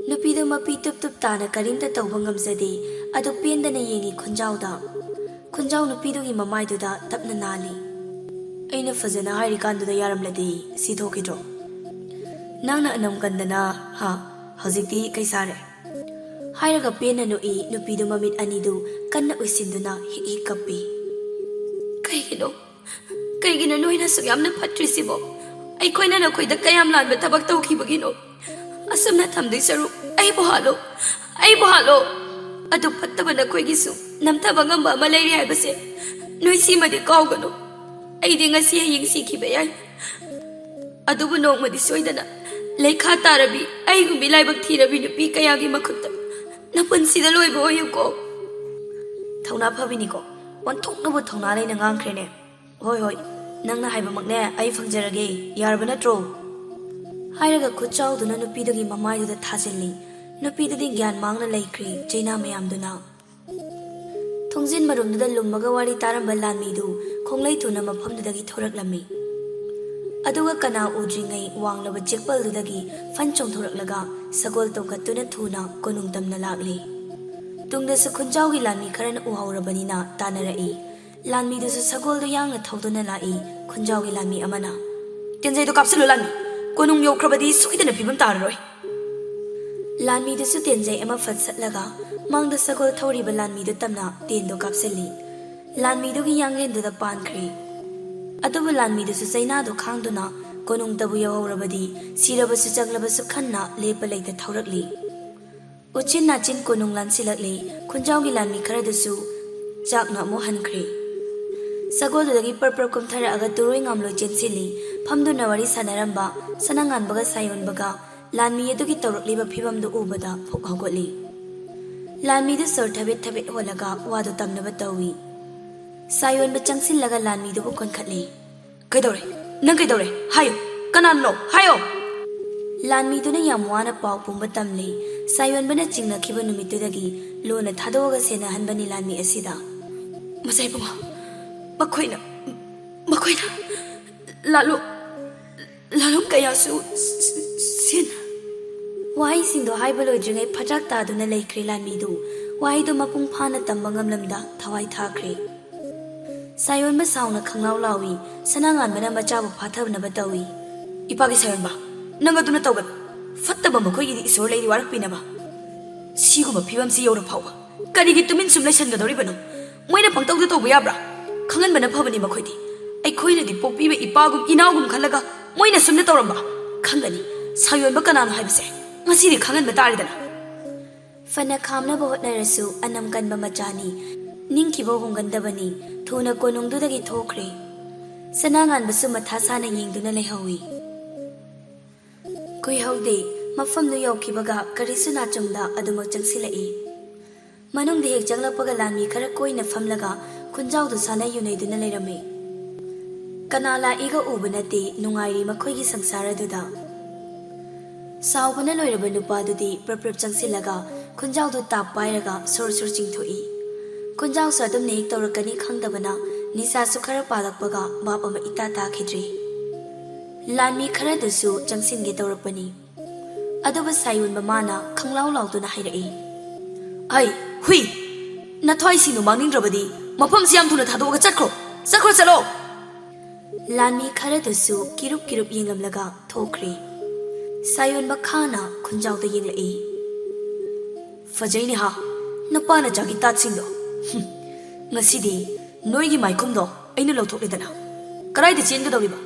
ꯅꯨꯄꯤꯗꯨ ꯃꯄꯤ ꯇꯨꯞ ꯇꯨꯞ ꯇꯥꯅ ꯀꯔꯤꯝꯇ ꯇꯧꯕ ꯉꯝꯖꯗꯦ꯫ ꯑꯗꯨ ꯄꯦꯟꯗꯅ ꯌꯦꯡꯉꯤ ꯈꯨꯟꯖꯥꯎꯗ꯫ ꯈꯨꯟꯖꯥꯎ ꯅꯨꯄꯤꯗꯨꯒꯤ ꯃꯃꯥꯏꯗꯨꯗ ꯇꯞꯅ ꯅꯥꯜꯂꯤ꯫ "ꯑꯩꯅ ꯐꯖꯅ ꯍꯥꯏꯔꯤꯀꯥꯟꯗꯨꯗ ꯌꯥꯔꯝꯂꯗꯤ ꯁꯤ ꯊꯣꯛꯈꯤꯗ꯭ꯔꯣ? ꯅꯪꯅ ꯑꯅꯝ ꯀꯟꯗꯅ, ꯍꯥ? ꯍꯧꯖꯤꯛꯇꯤ ꯀꯩ ꯁꯥꯔꯦ?" ꯍꯥꯏꯔꯒ ꯄꯦꯟꯅ ꯅꯣꯛꯏ꯫ ꯅꯨꯄꯤꯗꯨ ꯃꯃꯤꯠ ꯑꯅꯤꯗꯨ ꯀꯟꯅ ꯎꯏꯁꯤꯟꯗꯨꯅ ꯍꯤꯛ ꯍꯤꯛ ꯀꯞꯄꯤ꯫ "ꯀꯩꯒꯤꯅꯣ? ꯀꯩꯒꯤꯅꯣ ꯅꯣꯏꯅ ꯑꯁꯨꯛ ꯌꯥꯝꯅ ꯐꯠꯇ꯭ꯔꯤꯁꯤꯕꯣ? ꯑꯩꯈꯣꯏꯅ ꯅꯈꯣꯏꯗ ꯀꯌꯥꯝ ꯂꯥꯟꯕ ꯊꯕꯛ ꯇꯧꯈꯤꯕꯒꯤꯅꯣ? ꯑꯁꯨꯝꯅ ꯊꯝꯗꯣꯏ ꯁꯔꯨꯛ ꯑꯩꯕꯨ ꯍꯥꯠꯂꯣ, ꯑꯩꯕꯨ ꯍꯥꯠꯂꯣ꯫ ꯑꯗꯨ ꯐꯠꯇꯕ ꯅꯈꯣꯏꯒꯤꯁꯨ ꯅꯝꯊꯕ ꯉꯝꯕ ꯑꯃ ꯂꯩꯔꯤ ꯍꯥꯏꯕꯁꯦ ꯅꯣꯏ ꯁꯤꯃꯗꯤ ꯀꯥꯎꯒꯅꯨ꯫ ꯑꯩꯗꯤ ꯉꯁꯤ ꯍꯌꯦꯡ ꯁꯤꯈꯤꯕ ꯌꯥꯏ, ꯑꯗꯨꯕꯨ ꯅꯣꯡꯃꯗꯤ ꯁꯣꯏꯗꯅ ꯂꯩꯈꯥ ꯇꯥꯔꯕꯤ, ꯑꯩꯒꯨꯝꯕꯤ ꯂꯥꯏꯕꯛ ꯊꯤꯔꯕꯤ ꯅꯨꯄꯤ ꯀꯌꯥꯒꯤ ꯃꯈꯨꯠꯇ ꯅꯄꯨꯟꯁꯤꯗ ꯂꯣꯏꯕ ꯑꯣꯏꯌꯨꯀꯣ꯫" "ꯊꯧꯅꯥ ꯐꯕꯤꯅꯤꯀꯣ, ꯑꯣꯟꯊꯣꯛꯅꯕꯨ ꯊꯧꯅꯥ ꯂꯩꯅ ꯉꯥꯡꯈ꯭ꯔꯦꯅꯦ꯫ ꯍꯣꯏ, ꯍꯣꯏ, ꯅꯪꯅ ꯍꯥꯏꯕꯃꯛꯅꯦ, ꯑꯩ ꯐꯪꯖꯔꯒꯦ, ꯌꯥꯔꯕ ꯅꯠꯇ꯭ꯔꯣ?" ꯍꯥꯏꯔꯒ ꯈꯨꯠ ꯆꯥꯎꯗꯨꯅ ꯅꯨꯄꯤꯗꯨꯒꯤ ꯃꯃꯥꯏꯗꯨꯗ ꯊꯥꯖꯤꯜꯂꯤ꯫ ꯅꯨꯄꯤꯗꯨꯗꯤ ꯒ꯭ꯌꯥꯟ ꯃꯥꯡꯅ ꯂꯩꯈ꯭ꯔꯦ ꯆꯩꯅꯥ ꯃꯌꯥꯝꯗꯨꯅ꯫ ꯊꯣꯡꯖꯤꯟ ꯃꯔꯨꯝꯗꯨꯗ ꯂꯨꯝꯃꯒ ꯋꯥꯔꯤ ꯇꯥꯔꯝꯕ ꯂꯥꯟꯃꯤꯗꯨ ꯈꯣꯡꯂꯩ ꯊꯨꯅ ꯃꯐꯝꯗꯨꯗꯒꯤ ꯊꯣꯔꯛꯂꯝꯃꯤ꯫ ꯑꯗꯨꯒ ꯀꯅꯥ ꯎꯗ꯭ꯔꯤꯉꯩ ꯋꯥꯡꯂꯕ ꯆꯦꯛꯄꯜꯗꯨꯗꯒꯤ ꯐꯟ ꯆꯣꯡꯊꯣꯔꯛꯂꯒ ꯁꯒꯣꯜ ꯇꯣꯡꯈꯠꯇꯨꯅ ꯊꯨꯅ ꯀꯣꯅꯨꯡ ꯇꯝꯅ ꯂꯥꯛꯂꯤ꯫ ꯇꯨꯡꯗꯁꯨ ꯈꯨꯟꯖꯥꯎꯒꯤ ꯂꯥꯟꯃꯤ ꯈꯔꯅ ꯎꯍꯧꯔꯕꯅꯤꯅ ꯇꯥꯟꯅꯔꯛꯏ꯫ ꯂꯥꯟꯃꯤꯗꯨꯁꯨ ꯁꯒꯣꯜꯗꯨ ꯌꯥꯡꯅ ꯊꯧꯗꯨꯅ ꯂꯥꯛꯏ꯫ ꯈꯨꯟꯖꯥꯎꯒꯤ ꯂꯥꯟꯃꯤ ꯑꯃꯅ, "ꯇꯦꯟꯖꯩꯗꯨ ꯀꯥꯞꯁꯤꯜꯂꯨ ꯂꯥꯟꯃꯤ, ꯀꯣꯅꯨꯡ ꯌꯧꯈ꯭ꯔꯕꯗꯤ ꯁꯣꯏꯗꯅ ꯐꯤꯕꯝ ꯇꯥꯔꯔꯣꯏ꯫" ꯂꯥꯟꯃꯤꯗꯨꯁꯨ ꯇꯦꯟꯖꯩ ꯑꯃ ꯐꯠꯁꯠꯂꯒ ꯃꯥꯡꯗ ꯁꯒꯣꯜ ꯊꯧꯔꯤꯕ ꯂꯥꯟꯃꯤꯗꯨ ꯇꯝꯅ ꯇꯦꯟꯗꯨ ꯀꯥꯞꯁꯤꯜꯂꯤ꯫ ꯂꯥꯟꯃꯤꯗꯨꯒꯤ ꯌꯥꯡꯂꯦꯟꯗꯨꯗ ꯄꯥꯟꯈ꯭ꯔꯦ꯫ ꯑꯗꯨꯕꯨ ꯂꯥꯟꯃꯤꯗꯨꯁꯨ ꯆꯩꯅꯥꯗꯨ ꯈꯥꯡꯗꯨꯅ ꯀꯣꯅꯨꯡꯇꯕꯨ ꯌꯧꯍꯧꯔꯕꯗꯤ ꯁꯤꯔꯕꯁꯨ ꯆꯪꯂꯕꯁꯨ ꯈꯟꯅ ꯂꯦꯞꯄ ꯂꯩꯇ ꯊꯧꯔꯛꯂꯤ꯫ ꯎꯆꯤꯟ ꯅꯥꯆꯤꯟ ꯀꯣꯅꯨꯡ ꯂꯥꯟꯁꯤꯜꯂꯛꯂꯤ꯫ ꯈꯨꯟꯖꯥꯎꯒꯤ ꯂꯥꯟꯃꯤ ꯈꯔꯗꯨꯁꯨ ꯆꯥꯛꯅ ꯑꯃꯨꯛ ꯍꯟꯈ꯭ꯔꯦ꯫ ꯁꯒꯣꯜꯗꯨꯗꯒꯤ ꯄꯔꯞ ꯄꯔꯞ ꯀꯨꯝꯊꯔꯛꯑꯒ ꯇꯨꯔꯣꯏ ꯉꯥꯝꯂꯣꯏ ꯆꯦꯟꯁꯤꯜꯂꯤ꯫ ꯐꯝꯗꯨꯅ ꯋꯥꯔꯤ ꯁꯥꯟꯅꯔꯝꯕ ꯁꯅꯥꯉꯥꯟꯕꯒ ꯁꯥꯌꯣꯟꯕꯒ ꯂꯥꯟꯃꯤ ꯑꯗꯨꯒꯤ ꯇꯧꯔꯛꯂꯤꯕ ꯐꯤꯕꯝꯗꯨ ꯎꯕꯗ ꯐꯨꯛ ꯍꯧꯒꯠꯂꯤ꯫ ꯂꯥꯟꯃꯤꯗꯨ ꯁꯣꯔ ꯊꯕꯦꯠ ꯊꯕꯦꯠ ꯍꯣꯜꯂꯒ ꯋꯥꯗꯨ ꯇꯝꯅꯕ ꯇꯧꯏ꯫ ꯁꯥ ꯌꯣꯟꯕ ꯆꯪꯁꯤꯜꯂꯒ ꯂꯥꯟꯃꯤꯗꯨꯕꯨ ꯀꯣꯟꯈꯠꯂꯤ꯫ "ꯀꯩꯗꯧꯔꯦ? ꯅꯪ ꯀꯩꯗꯧꯔꯦ? ꯍꯥꯏꯌꯨ! ꯀꯅꯥꯅꯣ? ꯍꯥꯏꯌꯣ!" ꯂꯥꯟꯃꯤꯗꯨꯅ ꯌꯥꯝ ꯋꯥꯅ ꯄꯥꯎ ꯄꯨꯝꯕ ꯇꯝꯂꯤ꯫ ꯁꯥ ꯌꯣꯟꯕꯅ ꯆꯤꯡꯅꯈꯤꯕ ꯅꯨꯃꯤꯠꯇꯨꯗꯒꯤ ꯂꯣꯟꯅ ꯊꯥꯗꯣꯛꯑꯒ ꯁꯦꯟꯅꯍꯟꯕꯅꯤ ꯂꯥꯟꯃꯤ ꯑꯁꯤꯗ꯫ "ꯃꯆꯥ ꯏꯕꯨꯡꯉꯣ, ꯃꯈꯣꯏꯅ, ꯃꯈꯣꯏꯅ ꯂꯥꯂꯣ-, ꯂꯥꯂꯣꯡ ꯀꯌꯥꯁꯨ ꯁꯤꯟ-" ꯋꯥꯍꯩꯁꯤꯡꯗꯣ ꯍꯥꯏꯕ ꯂꯣꯏꯗ꯭ꯔꯤꯉꯩ ꯐꯗ꯭ꯔꯥꯛ ꯇꯥꯗꯨꯅ ꯂꯩꯈ꯭ꯔꯦ ꯂꯥꯟꯃꯤꯗꯨ꯫ ꯋꯥꯍꯩꯗꯣ ꯃꯄꯨꯡ ꯐꯥꯅ ꯇꯝꯕ ꯉꯝꯂꯝꯗ ꯊꯋꯥꯏ ꯊꯥꯈ꯭ꯔꯦ꯫ ꯁꯥꯌꯣꯟꯕ ꯁꯥꯎꯅ ꯈꯪꯂꯥꯎ ꯂꯥꯎꯏ꯫ ꯁꯅꯥꯉꯥꯟꯕꯅ ꯃꯆꯥꯕꯨ ꯐꯥꯊꯕꯅꯕ ꯇꯧꯏ꯫ "ꯏꯄꯥꯒꯤ ꯁꯥꯌꯣꯟꯕ, ꯅꯪ ꯑꯗꯨꯅ ꯇꯧꯒꯅꯨ꯫ ꯐꯠꯇꯕ ꯃꯈꯣꯏꯒꯤꯗꯤ ꯏꯁꯣꯔ ꯂꯩꯔꯤ ꯋꯥꯔꯛꯄꯤꯅꯕ꯫ ꯁꯤꯒꯨꯝꯕ ꯐꯤꯕꯝꯁꯤ ꯌꯧꯔ ꯐꯥꯎꯕ ꯀꯔꯤꯒꯤ ꯇꯨꯃꯤꯟ ꯁꯨꯝ ꯂꯩꯁꯟꯒꯗꯧꯔꯤꯕꯅꯣ? ꯃꯣꯏꯅ ꯄꯪꯇꯧꯗ ꯇꯧꯕ ꯌꯥꯕ꯭ꯔꯥ? ꯈꯪꯍꯟꯕꯅ ꯐꯕꯅꯤ ꯃꯈꯣꯏꯗꯤ꯫ ꯑꯩꯈꯣꯏꯅꯗꯤ ꯄꯣꯛꯄꯤꯕ ꯏꯄꯥꯒꯨꯝ ꯏꯅꯥꯎꯒꯨꯝ ꯈꯜꯂꯒ ꯃꯣꯏꯅ ꯁꯨꯝꯅ ꯇꯧꯔꯝꯕ꯫ ꯈꯪꯒꯅꯤ, ꯁꯥꯌꯣꯟꯕ ꯀꯅꯥꯅꯣ ꯍꯥꯏꯕꯁꯦ ꯉꯁꯤꯗꯤ ꯈꯪꯍꯟꯕ ꯇꯥꯔꯦꯗꯅ꯫" ꯐꯅ ꯈꯥꯝꯅꯕ ꯍꯣꯠꯅꯔꯁꯨ ꯑꯅꯝ ꯀꯟꯕ ꯃꯆꯥꯅꯤ꯫ ꯅꯤꯡꯈꯤꯕ ꯍꯣꯡꯒꯟꯗꯕꯅꯤ꯫ ꯊꯨꯅ ꯀꯣꯅꯨꯡꯗꯨꯗꯒꯤ ꯊꯣꯛꯈ꯭ꯔꯦ꯫ ꯁꯅꯥꯉꯥꯟꯕꯁꯨ ꯃꯊꯥ ꯁꯥꯅ ꯌꯦꯡꯗꯨꯅ ꯂꯩꯍꯧꯏ꯫ ꯀꯨꯏꯍꯧꯗꯦ, ꯃꯐꯝꯗꯨ ꯌꯧꯈꯤꯕꯒ ꯀꯔꯤꯁꯨ ꯅꯥꯆꯨꯝꯗ ꯑꯗꯨꯃꯛ ꯆꯪꯁꯤꯜꯂꯛꯏ꯫ ꯃꯅꯨꯡꯗ ꯍꯦꯛ ꯆꯪꯂꯛꯄꯒ ꯂꯥꯟꯃꯤ ꯈꯔ ꯀꯣꯏꯅ ꯐꯝꯂꯒ ꯈꯨꯟꯖꯥꯎꯗꯨ ꯁꯥꯟꯅ ꯌꯨꯅꯩꯗꯨꯅ ꯂꯩꯔꯝꯃꯤ꯫ ꯀꯅꯥ ꯂꯥꯛꯏꯒ ꯎꯕ ꯅꯠꯇꯦ, ꯅꯨꯡꯉꯥꯏꯔꯤ ꯃꯈꯣꯏꯒꯤ ꯁꯪꯁꯥꯔ ꯑꯗꯨꯗ꯫ ꯁꯥꯎꯕꯅ ꯂꯣꯏꯔꯕ ꯅꯨꯄꯥꯗꯨꯗꯤ ꯄ꯭ꯔꯞ ꯄ꯭ꯔꯞ ꯆꯪꯁꯤꯜꯂꯒ ꯈꯨꯟꯖꯥꯎꯗꯨ ꯇꯥꯞ ꯄꯥꯏꯔꯒ ꯁꯣꯔ ꯁꯣꯔ ꯆꯤꯡꯊꯣꯛꯏ꯫ ꯈꯨꯟꯖꯥꯎꯁꯨ ꯑꯗꯨꯝꯅ ꯍꯦꯛ ꯇꯧꯔꯛꯀꯅꯤ ꯈꯪꯗꯕꯅ ꯅꯤꯁꯥꯁꯨ ꯈꯔ ꯄꯥꯜꯂꯛꯄꯒ ꯚꯥꯞ ꯑꯃ ꯏꯇꯥ ꯇꯥꯈꯤꯗ꯭ꯔꯦ꯫ ꯂꯥꯟꯃꯤ ꯈꯔꯗꯨꯁꯨ ꯆꯪꯁꯤꯟꯒꯦ ꯇꯧꯔꯛꯄꯅꯤ꯫ ꯑꯗꯨꯕꯨ ꯁꯥꯌꯣꯟꯕ ꯃꯥꯅ ꯈꯪꯂꯥꯎ ꯂꯥꯎꯗꯨꯅ ꯍꯥꯏꯔꯛꯏ, "ꯑꯩ, ꯍꯨꯏ! ꯅꯊ꯭ꯋꯥꯏꯁꯤꯡꯗꯨ ꯃꯥꯡꯅꯤꯡꯗ꯭ꯔꯕꯗꯤ ꯃꯐꯝꯁꯤ ꯌꯥꯝ ꯊꯨꯅ ꯊꯥꯗꯣꯛꯑꯒ ꯆꯠꯈ꯭ꯔꯣ! ꯆꯠꯈ꯭ꯔꯣ, ꯆꯠꯂꯣ!" ꯂꯥꯟꯃꯤ ꯈꯔꯗꯨꯁꯨ ꯀꯤꯔꯨꯞ ꯀꯤꯔꯨꯞ ꯌꯦꯡꯂꯝꯂꯒ ꯊꯣꯛꯈ꯭ꯔꯦ꯫ ꯁꯥꯌꯣꯟꯕ ꯈꯥꯅ ꯈꯨꯟꯖꯥꯎꯗ ꯌꯦꯡꯂꯛꯏ꯫ "ꯐꯖꯩꯅꯦ ꯍꯥ, ꯅꯄꯥꯅ ꯆꯥꯒꯤ ꯇꯥꯠꯁꯤꯡꯗꯣ꯫ ꯍꯨꯝ, ꯉꯁꯤꯗꯤ ꯅꯣꯏꯒꯤ ꯃꯥꯏꯈꯨꯝꯗꯣ ꯑꯩꯅ ꯂꯧꯊꯣꯛꯂꯦꯗꯅ꯫ ꯀꯔꯥꯏꯗ ꯆꯦꯟꯒꯗꯧꯔꯤꯕ?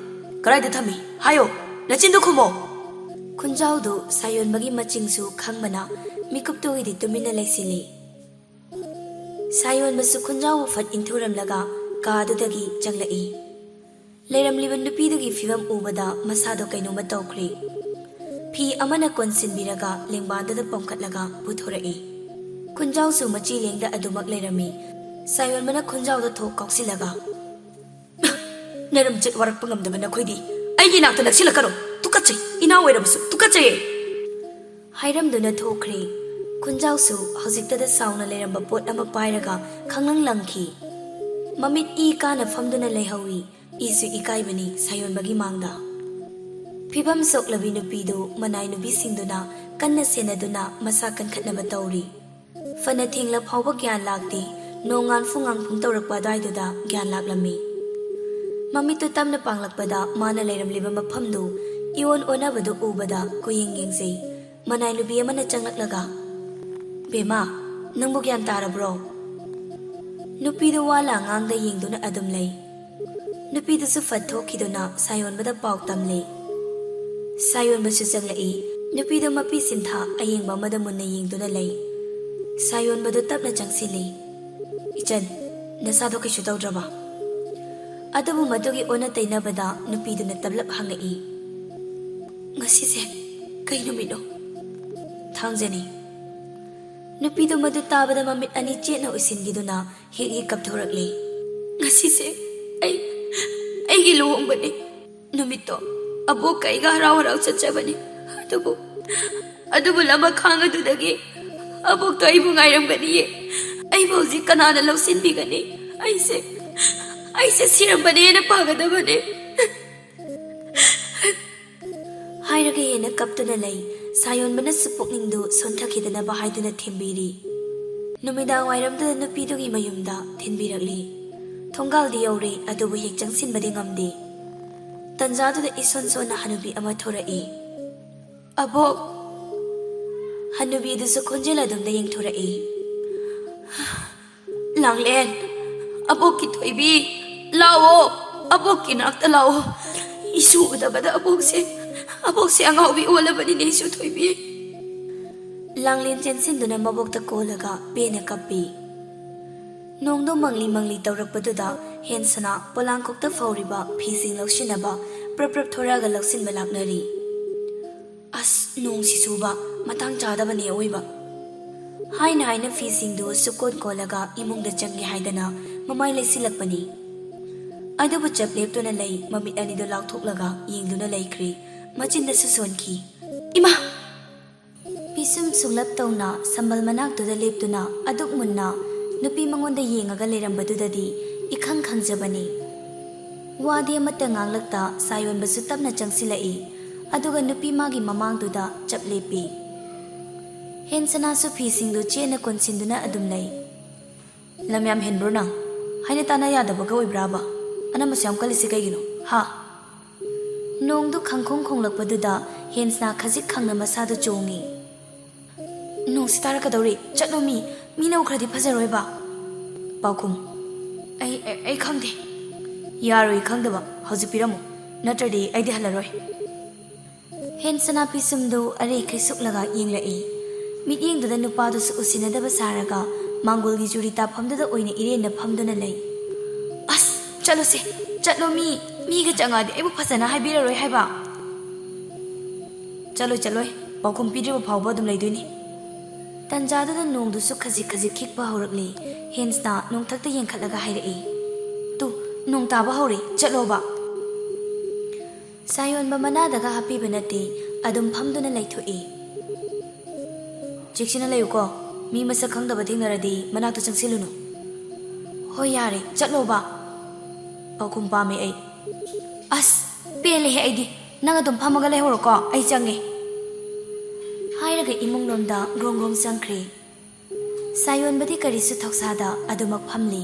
ꯀꯔꯥꯏꯗ ꯊꯝꯃꯤ? ꯍꯥꯏꯌꯣ, ꯅꯆꯤꯟꯗꯣ ꯈꯨꯝꯃꯣ!" ꯈꯨꯟꯖꯥꯎꯗꯨ ꯁꯥꯌꯣꯟꯕꯒꯤ ꯃꯆꯤꯡꯁꯨ ꯈꯪꯕꯅ ꯃꯤꯀꯨꯞꯇꯨꯒꯤꯗꯤ ꯇꯨꯃꯤꯟꯅ ꯂꯩꯁꯤꯜꯂꯤ꯫ ꯁꯥꯌꯣꯟꯕꯁꯨ ꯈꯨꯟꯖꯥꯎꯕꯨ ꯐꯠ ꯏꯟꯊꯨꯔꯝꯂꯒ ꯀꯥꯗꯨꯗꯒꯤ ꯆꯪꯂꯛꯏ꯫ ꯂꯩꯔꯝꯂꯤꯕ ꯅꯨꯄꯤꯗꯨꯒꯤ ꯐꯤꯕꯝ ꯎꯕꯗ ꯃꯁꯥꯗꯣ ꯀꯩꯅꯣꯝꯃ ꯇꯧꯈ꯭ꯔꯦ꯫ ꯐꯤ ꯑꯃꯅ ꯀꯣꯟꯁꯤꯟꯕꯤꯔꯒ ꯂꯦꯡꯕꯥꯟꯗꯨꯗ ꯄꯣꯝꯈꯠꯂꯒ ꯄꯨꯊꯣꯔꯛꯏ꯫ ꯈꯨꯟꯖꯥꯎꯁꯨ ꯃꯆꯤ ꯂꯦꯡꯗ ꯑꯗꯨꯃꯛ ꯂꯩꯔꯝꯃꯤ꯫ ꯁꯥꯌꯣꯟꯕꯅ ꯈꯨꯟꯖꯥꯎꯗ ꯊꯣꯛ ꯀꯥꯎꯁꯤꯜꯂꯒ, "ꯅꯔꯝꯆꯠ ꯋꯥꯔꯛꯄ ꯉꯝꯗꯕ ꯅꯈꯣꯏꯗꯤ ꯑꯩꯒꯤ ꯅꯥꯛꯇ ꯅꯛꯁꯤꯜꯂꯛꯀꯅꯨ꯫ ꯇꯨꯀꯠꯆꯩ, ꯏꯅꯥꯎ ꯑꯣꯏꯔꯕꯁꯨ ꯇꯨꯀꯠꯆꯩꯌꯦ!" ꯍꯥꯏꯔꯝꯗꯨꯅ ꯊꯣꯛꯈ꯭ꯔꯦ꯫ ꯈꯨꯟꯖꯥꯎꯁꯨ ꯍꯧꯖꯤꯛꯇꯗ ꯁꯥꯎꯅ ꯂꯩꯔꯝꯕ ꯄꯣꯠ ꯑꯃ ꯄꯥꯏꯔꯒ ꯈꯪꯂꯪ ꯂꯪꯈꯤ꯫ ꯃꯃꯤꯠ ꯏ ꯀꯥꯅ ꯐꯝꯗꯨꯅ ꯂꯩꯍꯧꯏ꯫ ꯏꯁꯨ ꯏꯀꯥꯏꯕꯅꯤ ꯁꯥꯌꯣꯟꯕꯒꯤ ꯃꯥꯡꯗ꯫ ꯐꯤꯕꯝ ꯁꯣꯛꯂꯕꯤ ꯅꯨꯄꯤꯗꯨ ꯃꯅꯥꯏ ꯅꯨꯄꯤꯁꯤꯡꯗꯨꯅ ꯀꯟꯅ ꯁꯦꯟꯅꯗꯨꯅ ꯃꯁꯥ ꯀꯟꯈꯠꯅꯕ ꯇꯧꯔꯤ꯫ ꯐꯅ ꯊꯦꯡꯂ ꯐꯥꯎꯕ ꯒ꯭ꯌꯥꯟ ꯂꯥꯛꯇꯦ꯫ ꯅꯣꯡꯉꯥꯟ ꯐꯨꯉꯥꯟ ꯐꯨꯡ ꯇꯧꯔꯛꯄ ꯑꯗꯨꯋꯥꯏꯗꯨꯗ ꯒ꯭ꯌꯥꯟ ꯂꯥꯛꯂꯝꯃꯤ꯫ ꯃꯃꯤꯠꯇꯨ ꯇꯞꯅ ꯄꯥꯡꯂꯛꯄꯗ ꯃꯥꯅ ꯂꯩꯔꯝꯂꯤꯕ ꯃꯐꯝꯗꯨ ꯏꯑꯣꯟ ꯑꯣꯟꯅꯕꯗꯨ ꯎꯕꯗ ꯀꯨꯌꯦꯡ ꯌꯦꯡꯖꯩ꯫ ꯃꯅꯥꯏ ꯅꯨꯄꯤ ꯑꯃꯅ ꯆꯪꯂꯛꯂꯒ, "ꯕꯦꯝꯃ, ꯅꯪꯕꯨ ꯒ꯭ꯌꯥꯟ ꯇꯥꯔꯕ꯭ꯔꯣ?" ꯅꯨꯄꯤꯗꯨ ꯋꯥ ꯂꯥ ꯉꯥꯡꯗ ꯌꯦꯡꯗꯨꯅ ꯑꯗꯨꯝ ꯂꯩ꯫ ꯅꯨꯄꯤꯗꯨꯁꯨ ꯐꯠ ꯊꯣꯛꯈꯤꯗꯨꯅ ꯁꯥꯌꯣꯟꯕꯗ ꯄꯥꯎ ꯇꯝꯂꯦ꯫ ꯁꯥꯌꯣꯟꯕꯁꯨ ꯆꯪꯂꯛꯏ꯫ ꯅꯨꯄꯤꯗꯨ ꯃꯄꯤ ꯁꯤꯟꯊꯥ ꯑꯌꯦꯡꯕ ꯑꯃꯗ ꯃꯨꯟꯅ ꯌꯦꯡꯗꯨꯅ ꯂꯩ꯫ ꯁꯥꯌꯣꯟꯕꯗꯨ ꯇꯞꯅ ꯆꯪꯁꯤꯜꯂꯤ꯫ "ꯏꯆꯟ, ꯅꯁꯥꯗꯣ ꯀꯩꯁꯨ ꯇꯧꯗ꯭ꯔꯕ?" ꯑꯗꯨꯕꯨ ꯃꯗꯨꯒꯤ ꯑꯣꯟꯅ ꯇꯩꯅꯕꯗ ꯅꯨꯄꯤꯗꯨꯅ ꯇꯞꯂꯞ ꯍꯪꯉꯛꯏ꯫ "ꯉꯁꯤꯁꯦ ꯀꯩ ꯅꯨꯃꯤꯠꯅꯣ?" "ꯊꯥꯡꯖꯅꯤ꯫" ꯅꯨꯄꯤꯗꯨ ꯃꯗꯨ ꯇꯥꯕꯗ ꯃꯃꯤꯠ ꯑꯅꯤ ꯆꯦꯠꯅ ꯎꯏꯁꯤꯟꯈꯤꯗꯨꯅ ꯍꯤꯛ ꯍꯤꯛ ꯀꯞꯊꯣꯔꯛꯂꯤ꯫ "ꯉꯁꯤꯁꯦ ꯑꯩ, ꯑꯩꯒꯤ ꯂꯨꯍꯣꯡꯕꯅꯤ꯫ ꯅꯨꯃꯤꯠꯇꯣ ꯑꯕꯣꯛꯀ ꯑꯩꯒ ꯍꯔꯥꯎ ꯍꯔꯥꯎ ꯆꯠꯆꯕꯅꯤ꯫ ꯑꯗꯨꯕꯨ, ꯑꯗꯨꯕꯨ ꯂꯃꯈꯥꯡ ꯑꯗꯨꯗꯒꯤ ꯑꯕꯣꯛꯇꯣ ꯑꯩꯕꯨ ꯉꯥꯏꯔꯝꯒꯅꯤꯌꯦ꯫ ꯑꯩꯕꯨ ꯍꯧꯖꯤꯛ ꯀꯅꯥꯅ ꯂꯧꯁꯤꯟꯕꯤꯒꯅꯤ? ꯑꯩꯁꯦ, ꯑꯩꯁꯦ ꯁꯤꯔꯝꯕꯅ ꯍꯦꯟꯅ ꯐꯒꯗꯕꯅꯦ꯫" ꯍꯥꯏꯔꯒ ꯍꯦꯟꯅ ꯀꯞꯇꯨꯅ ꯂꯩ꯫ ꯁꯥꯌꯣꯟꯕꯅꯁꯨ ꯄꯨꯛꯅꯤꯡꯗꯨ ꯁꯣꯟꯊꯈꯤꯗꯅꯕ ꯍꯥꯏꯗꯨꯅ ꯊꯦꯝꯕꯤꯔꯤ꯫ ꯅꯨꯃꯤꯗꯥꯡ ꯋꯥꯏꯔꯝꯗꯨꯗ ꯅꯨꯄꯤꯗꯨꯒꯤ ꯃꯌꯨꯝꯗ ꯊꯤꯟꯕꯤꯔꯛꯂꯤ꯫ ꯊꯣꯡꯒꯥꯜꯗꯤ ꯌꯧꯔꯦ, ꯑꯗꯨꯕꯨ ꯍꯦꯛ ꯆꯪꯁꯤꯟꯕꯗꯤ ꯉꯝꯗꯦ꯫ ꯇꯟꯖꯥꯗꯨꯗ ꯏꯁꯣꯟ ꯁꯣꯟꯅ ꯍꯅꯨꯕꯤ ꯑꯃ ꯊꯣꯔꯛꯏ꯫ "ꯑꯕꯣꯛ!" ꯍꯅꯨꯕꯤꯗꯨꯁꯨ ꯈꯣꯟꯖꯦꯜ ꯑꯗꯨꯝꯗ ꯌꯦꯡꯊꯣꯔꯛꯏ꯫ "ꯂꯥꯡꯂꯦꯟ, ꯑꯕꯣꯛꯀꯤ ꯊꯣꯏꯕꯤ, ꯂꯥꯛꯑꯣ, ꯑꯕꯣꯛꯀꯤ ꯅꯥꯛꯇ ꯂꯥꯛꯑꯣ꯫ ꯏꯁꯨ ꯎꯗꯕꯗ ꯑꯕꯣꯛꯁꯦ, ꯑꯕꯣꯛꯁꯦ ꯑꯉꯥꯎꯕꯤ ꯑꯣꯜꯂꯕꯅꯤꯅꯦ, ꯏꯁꯨ ꯊꯣꯏꯕꯤ꯫" ꯂꯥꯡꯂꯦꯟ ꯆꯦꯟꯁꯤꯟꯗꯨꯅ ꯃꯕꯣꯛꯇ ꯀꯣꯜꯂꯒ ꯄꯦꯟꯅ ꯀꯞꯄꯤ꯫ ꯅꯣꯡꯗꯣ ꯃꯪꯂꯤ ꯃꯪꯂꯤ ꯇꯧꯔꯛꯄꯗꯨꯗ ꯍꯦꯟꯁꯅꯥ ꯄꯣꯂꯥꯡꯈꯣꯛꯇ ꯐꯧꯔꯤꯕ ꯐꯤꯁꯤꯡ ꯂꯧꯁꯤꯟꯅꯕ ꯄ꯭ꯔꯞ ꯄ꯭ꯔꯞ ꯊꯣꯔꯛꯑꯒ ꯂꯧꯁꯤꯟꯕ ꯂꯥꯛꯅꯔꯤ꯫ "ꯑꯁ, ꯅꯣꯡ ꯁꯤꯁꯨꯕ ꯃꯇꯥꯡ ꯆꯥꯗꯕꯅꯦ ꯑꯑꯣꯏꯕ꯫" ꯍꯥꯏꯅ ꯍꯥꯏꯅ ꯐꯤꯁꯤꯡꯗꯨ ꯁꯨꯛꯀꯣꯟ ꯀꯣꯜꯂꯒ ꯏꯃꯨꯡꯗ ꯆꯪꯒꯦ ꯍꯥꯏꯗꯅ ꯃꯃꯥꯏ ꯂꯩꯁꯤꯜꯂꯛꯄꯅꯤ꯫ ꯑꯗꯨꯕꯨ ꯆꯞ ꯂꯦꯞꯇꯨꯅ ꯂꯩ, ꯃꯃꯤꯠ ꯑꯅꯤꯗꯨ ꯂꯥꯎꯊꯣꯛꯂꯒ ꯌꯦꯡꯗꯨꯅ ꯂꯩꯈ꯭ꯔꯦ꯫ ꯃꯆꯤꯟꯗꯁꯨ ꯁꯣꯟꯈꯤ, "ꯏꯃꯥ!" ꯄꯤꯁꯨꯝ ꯁꯨꯡꯂꯞ ꯇꯧꯅ ꯁꯝꯕꯜ ꯃꯅꯥꯛꯇꯨꯗ ꯂꯦꯞꯇꯨꯅ ꯑꯗꯨꯛ ꯃꯨꯟꯅ ꯅꯨꯄꯤ ꯃꯉꯣꯟꯗ ꯌꯦꯡꯉꯒ ꯂꯩꯔꯝꯕꯗꯨꯗꯗꯤ ꯏꯈꯪ ꯈꯪꯖꯕꯅꯤ꯫ ꯋꯥꯗꯤ ꯑꯃꯠꯇ ꯉꯥꯡꯂꯛꯇ ꯁꯥꯌꯣꯟꯕꯁꯨ ꯇꯞꯅ ꯆꯪꯁꯤꯜꯂꯛꯏ꯫ ꯑꯗꯨꯒ ꯅꯨꯄꯤ ꯃꯥꯒꯤ ꯃꯃꯥꯡꯗꯨꯗ ꯆꯞ ꯂꯦꯞꯄꯤ꯫ ꯍꯦꯟꯁꯅꯥꯁꯨ ꯐꯤꯁꯤꯡꯗꯨ ꯆꯦꯠꯅ ꯀꯣꯟꯁꯤꯟꯗꯨꯅ ꯑꯗꯨꯝ ꯂꯩ꯫ "ꯂꯝ ꯌꯥꯝ ꯍꯦꯟꯕ꯭ꯔꯣ ꯅꯪ? ꯍꯥꯏꯅ ꯇꯥꯅ ꯌꯥꯗꯕꯒ ꯑꯣꯏꯕ꯭ꯔꯥꯕ? ꯑꯅꯝꯕꯁꯨ ꯌꯥꯝ ꯀꯜꯂꯤꯁꯤ ꯀꯩꯒꯤꯅꯣ? ꯍꯥ?" ꯅꯣꯡꯗꯨ ꯈꯪꯈꯣꯡ ꯈꯣꯡꯂꯛꯄꯗꯨꯗ ꯍꯦꯟꯁꯅꯥ ꯈꯖꯤꯛ ꯈꯪꯅ ꯃꯁꯥꯗꯨ ꯆꯣꯡꯉꯤ꯫ "ꯅꯣꯡꯁꯤ ꯇꯥꯔꯛꯀꯗꯧꯔꯤ꯫ ꯆꯠꯂꯣ ꯃꯤ, ꯃꯤꯅ ꯎꯈ꯭ꯔꯗꯤ ꯐꯖꯔꯣꯏꯕ꯫" ꯄꯥꯎꯈꯨꯝ, "ꯑꯩ, ꯑꯩ, ꯑꯩ ꯈꯪꯗꯦ꯫" "ꯌꯥꯔꯣꯏ ꯈꯪꯗꯕ, ꯍꯧꯖꯤꯛ ꯄꯤꯔꯝꯃꯨ, ꯅꯠꯇ꯭ꯔꯗꯤ ꯑꯩꯗꯤ ꯍꯜꯂꯔꯣꯏ꯫" ꯍꯦꯟꯁꯅꯥ ꯄꯤꯁꯨꯝꯗꯨ ꯑꯔꯩꯈꯩ ꯁꯨꯛꯂꯒ ꯌꯦꯡꯂꯛꯏ꯫ ꯃꯤꯠꯌꯦꯡꯗꯨꯗ ꯅꯨꯄꯥꯗꯨꯁꯨ ꯎꯁꯤꯟꯅꯗꯕ ꯁꯥꯔꯒ ꯃꯥꯡꯒꯣꯜꯒꯤ ꯆꯨꯔꯤ ꯇꯥꯐꯝꯗꯨꯗ ꯑꯣꯏꯅ ꯏꯔꯦꯟꯅ ꯐꯝꯗꯨꯅ ꯂꯩ꯫ "ꯑꯁ, ꯆꯠꯂꯣꯁꯦ, ꯆꯠꯂꯣ ꯃꯤ, ꯃꯤꯒ ꯆꯪꯉꯛꯑꯗꯤ ꯑꯩꯕꯨ ꯐꯖꯅ ꯍꯥꯏꯕꯤꯔꯔꯣꯏ ꯍꯥꯏꯕ꯫" "ꯆꯠꯂꯣꯏ, ꯆꯠꯂꯣꯏ, ꯄꯥꯎꯈꯨꯝ ꯄꯤꯗ꯭ꯔꯤꯕ ꯐꯥꯎꯕ ꯑꯗꯨꯝ ꯂꯩꯗꯣꯏꯅꯤ꯫" ꯇꯟꯖꯥꯗꯨꯗ ꯅꯣꯡꯗꯨꯁꯨ ꯈꯖꯤꯛ ꯈꯖꯤꯛ ꯈꯤꯛꯄ ꯍꯧꯔꯛꯂꯤ꯫ ꯍꯦꯟꯁꯅꯥ ꯅꯣꯡꯊꯛꯇ ꯌꯦꯡꯈꯠꯂꯒ ꯍꯥꯏꯔꯛꯏ, "ꯇꯨ, ꯅꯣꯡ ꯇꯥꯕ ꯍꯧꯔꯦ, ꯆꯠꯂꯣꯕ꯫" ꯁꯥꯌꯣꯟꯕ ꯃꯅꯥꯗꯒ ꯍꯥꯞꯄꯤꯕ ꯅꯠꯇꯦ, ꯑꯗꯨꯝ ꯐꯝꯗꯨꯅ ꯂꯩꯊꯣꯛꯏ꯫ "ꯆꯦꯛꯁꯤꯟꯅ ꯂꯩꯌꯨꯀꯣ, ꯃꯤ ꯃꯁꯛ ꯈꯪꯗꯕ ꯊꯦꯡꯅꯔꯗꯤ ꯃꯅꯥꯛꯇ ꯆꯪꯁꯤꯜꯂꯨꯅꯨ꯫" "ꯍꯣꯏ, ꯌꯥꯔꯦ, ꯆꯠꯂꯣꯕ꯫" "ꯄꯥꯎꯈꯨꯝ ꯄꯥꯝꯃꯦ ꯑꯩ꯫" "ꯑꯁ, ꯄꯦꯜꯂꯦꯍꯦ ꯑꯩꯗꯤ, ꯅꯪ ꯑꯗꯨꯝ ꯐꯝꯃꯒ ꯂꯩꯍꯧꯔꯣꯀꯣ, ꯑꯩ ꯆꯪꯉꯦ꯫" ꯍꯥꯏꯔꯒ ꯏꯃꯨꯡꯂꯣꯝꯗ ꯒ꯭ꯔꯣꯡ ꯒ꯭ꯔꯣꯡ ꯆꯪꯈ꯭ꯔꯦ꯫ ꯁꯥꯌꯣꯟꯕꯗꯤ ꯀꯔꯤꯁꯨ ꯊꯧꯁꯥꯗ ꯑꯗꯨꯃꯛ ꯐꯝꯂꯤ꯫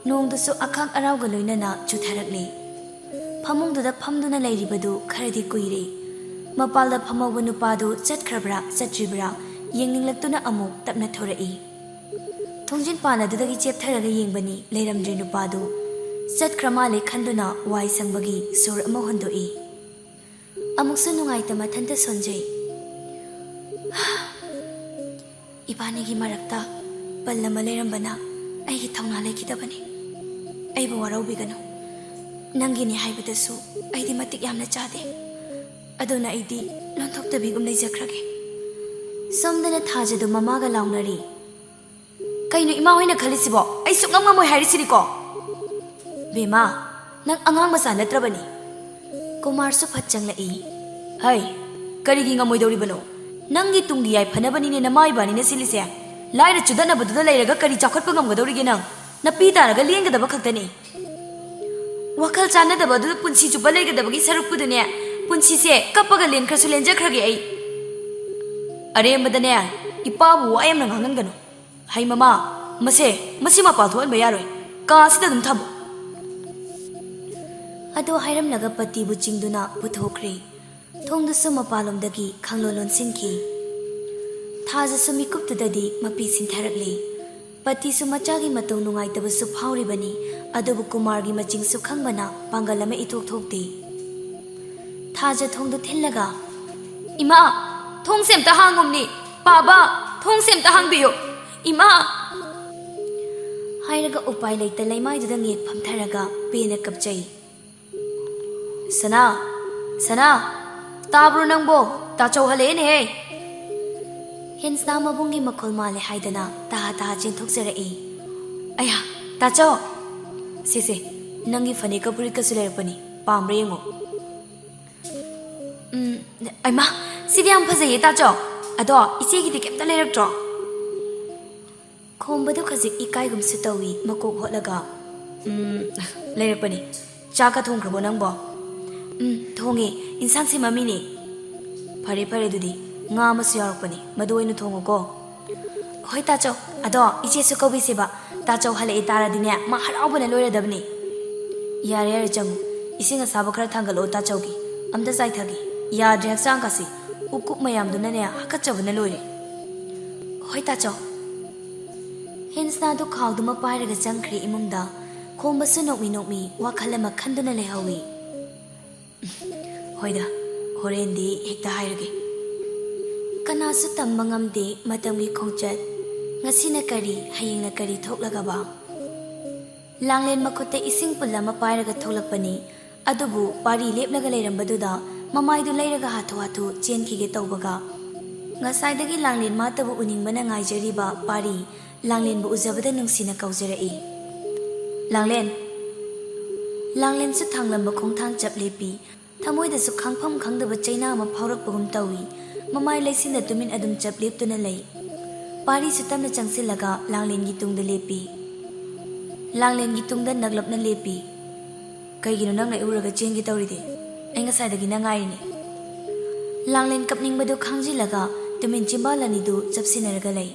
ꯅꯣꯡꯗꯨꯁꯨ ꯑꯈꯥꯛ ꯑꯔꯥꯎꯒ ꯂꯣꯏꯅꯅ ꯆꯨꯊꯔꯛꯂꯤ꯫ ꯐꯃꯨꯡꯗꯨꯗ ꯐꯝꯗꯨꯅ ꯂꯩꯔꯤꯕꯗꯨ ꯈꯔꯗꯤ ꯀꯨꯏꯔꯦ꯫ ꯃꯄꯥꯜꯗ ꯐꯝꯍꯧꯕ ꯅꯨꯄꯥꯗꯨ ꯆꯠꯈ꯭ꯔꯕ꯭ꯔꯥ ꯆꯠꯇ꯭ꯔꯤꯕ꯭ꯔꯥ ꯌꯦꯡꯅꯤꯡꯂꯛꯇꯨꯅ ꯑꯃꯨꯛ ꯇꯞꯅ ꯊꯣꯔꯛꯏ꯫ ꯊꯣꯡꯖꯤꯟ ꯄꯥꯟ ꯑꯗꯨꯗꯒꯤ ꯆꯦꯞꯊꯔꯒ ꯌꯦꯡꯕꯅꯤ, ꯂꯩꯔꯝꯗ꯭ꯔꯦ ꯅꯨꯄꯥꯗꯨ꯫ ꯆꯠꯈ꯭ꯔ ꯃꯥꯜꯂꯦ ꯈꯟꯗꯨꯅ ꯋꯥꯏ ꯁꯪꯕꯒꯤ ꯁꯣꯔ ꯑꯃ ꯍꯣꯟꯗꯣꯛꯏ꯫ ꯑꯃꯨꯛꯁꯨ ꯅꯨꯡꯉꯥꯏꯇ ꯃꯊꯟꯇ ꯁꯣꯟꯖꯩ꯫ "ꯏꯕꯥꯅꯤꯒꯤ ꯃꯔꯛꯇ ꯄꯜ ꯑꯃ ꯂꯩꯔꯝꯕꯅ ꯑꯩꯒꯤ ꯊꯧꯅꯥ ꯂꯩꯈꯤꯗꯕꯅꯤ꯫ ꯑꯩꯕꯨ ꯋꯥꯔꯧꯕꯤꯒꯅꯨ꯫ ꯅꯪꯒꯤꯅꯤ ꯍꯥꯏꯕꯗꯁꯨ ꯑꯩꯗꯤ ꯃꯇꯤꯛ ꯌꯥꯝꯅ ꯆꯥꯗꯦ꯫ ꯑꯗꯨꯅ ꯑꯩꯗꯤ ꯂꯣꯟꯊꯣꯛꯇꯕꯤꯒꯨꯝ ꯂꯩꯖꯈ꯭ꯔꯒꯦ꯫" ꯁꯣꯝꯗꯅ ꯊꯥꯖꯗꯨ ꯃꯃꯥꯒ ꯂꯥꯎꯅꯔꯤ꯫ "ꯀꯩꯅꯣ ꯏꯃꯥ ꯍꯣꯏꯅ ꯈꯜꯂꯤꯁꯤꯕꯣ? ꯑꯩ ꯁꯨꯛꯉꯝ ꯉꯝꯃꯣꯏ ꯍꯥꯏꯔꯤꯁꯤꯅꯤꯀꯣ!" "ꯕꯦꯝꯃꯥ, ꯅꯪ ꯑꯉꯥꯡ ꯃꯆꯥ ꯅꯠꯇ꯭ꯔꯕꯅꯤ꯫" ꯀꯨꯃꯥꯔꯁꯨ ꯐꯠ ꯆꯪꯂꯛꯏ꯫ "ꯍꯩ, ꯀꯔꯤꯒꯤ ꯉꯝꯃꯣꯏꯗꯧꯔꯤꯕꯅꯣ? ꯅꯪꯒꯤ ꯇꯨꯡꯒꯤ ꯌꯥꯏꯐꯅꯕꯅꯤꯅꯦ ꯅꯃꯥ ꯏꯕꯥꯅꯤꯅ ꯁꯤꯜꯂꯤꯁꯦ꯫ ꯂꯥꯏꯔ ꯆꯨꯗꯠꯅꯕꯗꯨꯗ ꯂꯩꯔꯒ ꯀꯔꯤ ꯆꯥꯎꯈꯠꯄ ꯉꯝꯒꯗꯧꯔꯤꯒꯦ ꯅꯪ? ꯅꯄꯤ ꯇꯥꯔꯒ ꯂꯦꯡꯒꯗꯕ ꯈꯛꯇꯅꯤ꯫ ꯋꯥꯈꯜ ꯆꯥꯟꯅꯗꯕ ꯑꯗꯨꯗ ꯄꯨꯟꯁꯤ ꯆꯨꯞꯄ ꯂꯩꯒꯗꯕꯒꯤ ꯁꯔꯨꯛꯄꯨꯗꯨꯅꯦ, ꯄꯨꯟꯁꯤꯁꯦ ꯀꯞꯄꯒ ꯂꯦꯟꯈ꯭ꯔꯁꯨ ꯂꯦꯟꯖꯈ꯭ꯔꯒꯦ ꯑꯩ꯫" "ꯑꯔꯦꯝꯕꯗꯅꯦ, ꯏꯄꯥꯕꯨ ꯋꯥ ꯌꯥꯝꯅ ꯉꯥꯡꯍꯟꯒꯅꯨ꯫ ꯍꯩ ꯃꯃꯥ, ꯃꯁꯦ, ꯃꯁꯤ ꯃꯄꯥꯟ ꯊꯣꯛꯍꯟꯕ ꯌꯥꯔꯣꯏ꯫ ꯀꯥ ꯑꯁꯤꯗ ꯑꯗꯨꯝ ꯊꯝꯃꯨ꯫" ꯑꯗꯨ ꯍꯥꯏꯔꯝꯂꯒ ꯄꯇꯤꯕꯨ ꯆꯤꯡꯗꯨꯅ ꯄꯨꯊꯣꯛꯈ꯭ꯔꯦ꯫ ꯊꯣꯡꯗꯨꯁꯨ ꯃꯄꯥꯟꯂꯣꯝꯗꯒꯤ ꯈꯪꯂꯣꯟ ꯂꯣꯟꯁꯤꯟꯈꯤ꯫ ꯊꯥꯖꯁꯨ ꯃꯤꯀꯨꯞꯇꯨꯗꯗꯤ ꯃꯄꯤ ꯁꯤꯟꯊꯔꯛꯂꯦ꯫ ꯄꯇꯤꯁꯨ ꯃꯆꯥꯒꯤ ꯃꯇꯧ ꯅꯨꯡꯉꯥꯏꯇꯕꯁꯨ ꯐꯥꯎꯔꯤꯕꯅꯤ, ꯑꯗꯨꯕꯨ ꯀꯨꯃꯥꯔꯒꯤ ꯃꯆꯤꯡꯁꯨ ꯈꯪꯕꯅ ꯄꯥꯡꯒꯜ ꯑꯃ ꯏꯊꯣꯛ ꯊꯣꯛꯇꯦ꯫ ꯊꯥꯖ ꯊꯣꯡꯗꯨ ꯊꯤꯜꯂꯒ, "ꯏꯃꯥ, ꯊꯣꯡꯁꯦ ꯑꯝꯇ ꯍꯥꯡꯉꯨꯝꯅꯤ꯫ ꯄꯥꯕ, ꯊꯣꯡꯁꯦ ꯑꯝꯇ ꯍꯥꯡꯕꯤꯌꯨ꯫ ꯏꯃꯥ!" ꯍꯥꯏꯔꯒ ꯎꯄꯥꯏ ꯂꯩꯇ ꯂꯩꯃꯥꯏꯗꯨꯗ ꯉꯦꯛ ꯐꯝꯊꯔꯒ ꯄꯦꯟꯅ ꯀꯞꯆꯩ꯫ "ꯁꯅꯥ! ꯁꯅꯥ! ꯇꯥꯕ꯭ꯔꯣ ꯅꯪꯕꯣ? ꯇꯥꯆꯧ ꯍꯜꯂꯛꯑꯦꯅꯦꯍꯦ!" ꯍꯦꯟꯁꯅꯥ ꯃꯕꯨꯡꯒꯤ ꯃꯈꯣꯜ ꯃꯥꯜꯂꯦ ꯍꯥꯏꯗꯅ ꯇꯍꯥ ꯇꯍꯥ ꯆꯦꯟꯊꯣꯛꯆꯔꯛꯏ꯫ "ꯑꯌꯥ! ꯇꯥꯆꯧ! ꯁꯦ, ꯁꯦ, ꯅꯪꯒꯤ ꯐꯅꯦꯛꯀ ꯐꯨꯔꯤꯠꯀꯁꯨ ꯂꯩꯔꯛꯄꯅꯤ, ꯄꯥꯝꯕ꯭ꯔꯥ ꯌꯦꯡꯉꯣ꯫" "ꯎꯝ, ꯑꯩꯃꯥ, ꯁꯤꯗꯤ ꯌꯥꯝ ꯐꯖꯩꯌꯦ ꯇꯥꯆꯧ꯫ ꯑꯗꯣ ꯏꯆꯦꯒꯤꯗꯤ ꯀꯩꯝꯇ ꯂꯩꯔꯛꯇ꯭ꯔꯣ?" ꯈꯣꯝꯕꯗꯨ ꯈꯖꯤꯛ ꯏꯀꯥꯏꯒꯨꯝꯁꯨ ꯇꯧꯏ, ꯃꯀꯣꯛ ꯍꯣꯠꯂꯒ, "ꯎꯝ, ꯂꯩꯔꯛꯄꯅꯤ꯫ ꯆꯥꯛꯀ ꯊꯣꯡꯈ꯭ꯔꯕꯣ ꯅꯪꯕꯣ?" "ꯎꯝ, ꯊꯣꯡꯉꯦ꯫ ꯏꯟꯁꯥꯡ ꯁꯦꯝꯃꯝꯃꯤꯅꯦ꯫" "ꯐꯔꯦ, ꯐꯔꯦ, ꯑꯗꯨꯗꯤ ꯉꯥ ꯑꯃꯁꯨ ꯌꯥꯎꯔꯛꯄꯅꯤ, ꯃꯗꯨ ꯑꯣꯏꯅ ꯊꯣꯡꯉꯨꯀꯣ꯫" "ꯍꯣꯏ ꯇꯥꯆꯧ꯫ ꯑꯗꯣ ꯏꯆꯦꯁꯨ ꯀꯧꯕꯤꯁꯦꯕ꯫ ꯇꯥꯆꯧ ꯍꯜꯂꯛꯑꯦ ꯇꯥꯔꯗꯤꯅꯦ, ꯃꯥ ꯍꯔꯥꯎꯕꯅ ꯂꯣꯏꯔꯗꯕꯅꯤ꯫" "ꯌꯥꯔꯦ, ꯌꯥꯔꯦ, ꯆꯪꯉꯨ꯫ ꯏꯁꯤꯡ ꯑꯁꯥꯕ ꯈꯔ ꯊꯥꯡꯒꯠꯂꯛꯑꯣ ꯇꯥꯆꯧꯒꯤ꯫ ꯑꯝꯇ ꯆꯥꯏꯊꯒꯦ꯫ ꯌꯥꯗ꯭ꯔꯦ ꯍꯛꯆꯥꯡꯒꯁꯤ꯫ ꯎꯀꯨꯞ ꯃꯌꯥꯝꯗꯨꯅꯅꯦ ꯍꯥꯀꯠꯆꯕꯅ ꯂꯣꯏꯔꯦ꯫" "ꯍꯣꯏ ꯇꯥꯆꯧ꯫" ꯍꯦꯟꯁꯅꯥꯗꯨ ꯈꯥꯎꯗꯨꯃ ꯄꯥꯏꯔꯒ ꯆꯪꯈ꯭ꯔꯦ ꯏꯃꯨꯡꯗ꯫ ꯈꯣꯝꯕꯁꯨ ꯅꯣꯛꯃꯤ ꯅꯣꯛꯃꯤ ꯋꯥꯈꯜ ꯑꯃ ꯈꯟꯗꯨꯅ ꯂꯩꯍꯧꯏ꯫ "ꯍꯣꯏꯗ, ꯍꯣꯔꯦꯟꯗꯤ ꯍꯦꯛꯇ ꯍꯥꯏꯔꯒꯦ꯫" ꯀꯅꯥꯁꯨ ꯇꯝꯕ ꯉꯝꯗꯦ ꯃꯇꯝꯒꯤ ꯈꯣꯡꯆꯠ꯫ ꯉꯁꯤꯅ ꯀꯔꯤ, ꯍꯌꯦꯡꯅ ꯀꯔꯤ ꯊꯣꯛꯂꯒꯕ? ꯂꯥꯡꯂꯦꯟ ꯃꯈꯨꯠꯇ ꯏꯁꯤꯡ ꯄꯨꯜ ꯑꯃ ꯄꯥꯏꯔꯒ ꯊꯣꯛꯂꯛꯄꯅꯤ꯫ ꯑꯗꯨꯕꯨ ꯄꯥꯔꯤ ꯂꯦꯞꯂꯒ ꯂꯩꯔꯝꯕꯗꯨꯗ ꯃꯃꯥꯏꯗꯨ ꯂꯩꯔꯒ ꯍꯥꯊꯨ ꯍꯥꯊꯨ ꯆꯦꯟꯈꯤꯒꯦ ꯇꯧꯕꯒ, ꯉꯁꯥꯏꯗꯒꯤ ꯂꯥꯡꯂꯦꯟ ꯃꯥꯇꯕꯨ ꯎꯅꯤꯡꯕꯅ ꯉꯥꯏꯖꯔꯤꯕ ꯄꯥꯔꯤ ꯂꯥꯡꯂꯦꯟꯕꯨ ꯎꯖꯕꯗ ꯅꯨꯡꯁꯤꯅ ꯀꯧꯖꯔꯛꯏ꯫ "ꯂꯥꯡꯂꯦꯟ!" ꯂꯥꯡꯂꯦꯟꯁꯨ ꯊꯥꯡꯂꯝꯕ ꯈꯣꯡꯊꯥꯡ ꯆꯞ ꯂꯦꯞꯄꯤ꯫ ꯊꯃꯣꯏꯗꯁꯨ ꯈꯪꯐꯝ ꯈꯪꯗꯕ ꯆꯩꯅꯥ ꯑꯃ ꯐꯥꯎꯔꯛꯄꯒꯨꯝ ꯇꯧꯏ꯫ ꯃꯃꯥꯏ ꯂꯩꯁꯤꯟꯅ ꯇꯨꯃꯤꯟ ꯑꯗꯨꯝ ꯆꯞ ꯂꯦꯞꯇꯨꯅ ꯂꯩ꯫ ꯄꯥꯔꯤꯁꯨ ꯇꯞꯅ ꯆꯪꯁꯤꯜꯂꯒ ꯂꯥꯡꯂꯦꯟꯒꯤ ꯇꯨꯡꯗ ꯂꯦꯞꯄꯤ꯫ ꯂꯥꯡꯂꯦꯟꯒꯤ ꯇꯨꯡꯗ ꯅꯛꯂꯞꯅ ꯂꯦꯞꯄꯤ꯫ "ꯀꯩꯒꯤꯅꯣ ꯅꯪꯅ ꯑꯩ ꯎꯔꯒ ꯆꯦꯟꯒꯦ ꯇꯧꯔꯤꯗꯤ? ꯑꯩ ꯉꯁꯥꯏꯗꯒꯤ ꯅꯪ ꯉꯥꯏꯔꯤꯅꯦ꯫" ꯂꯥꯡꯂꯦꯟ ꯀꯞꯅꯤꯡꯕꯗꯨ ꯈꯥꯡꯖꯤꯜꯂꯒ ꯇꯨꯃꯤꯟ ꯆꯤꯝꯕꯥꯜ ꯑꯅꯤꯗꯨ ꯆꯞꯁꯤꯟꯅꯔꯒ ꯂꯩ꯫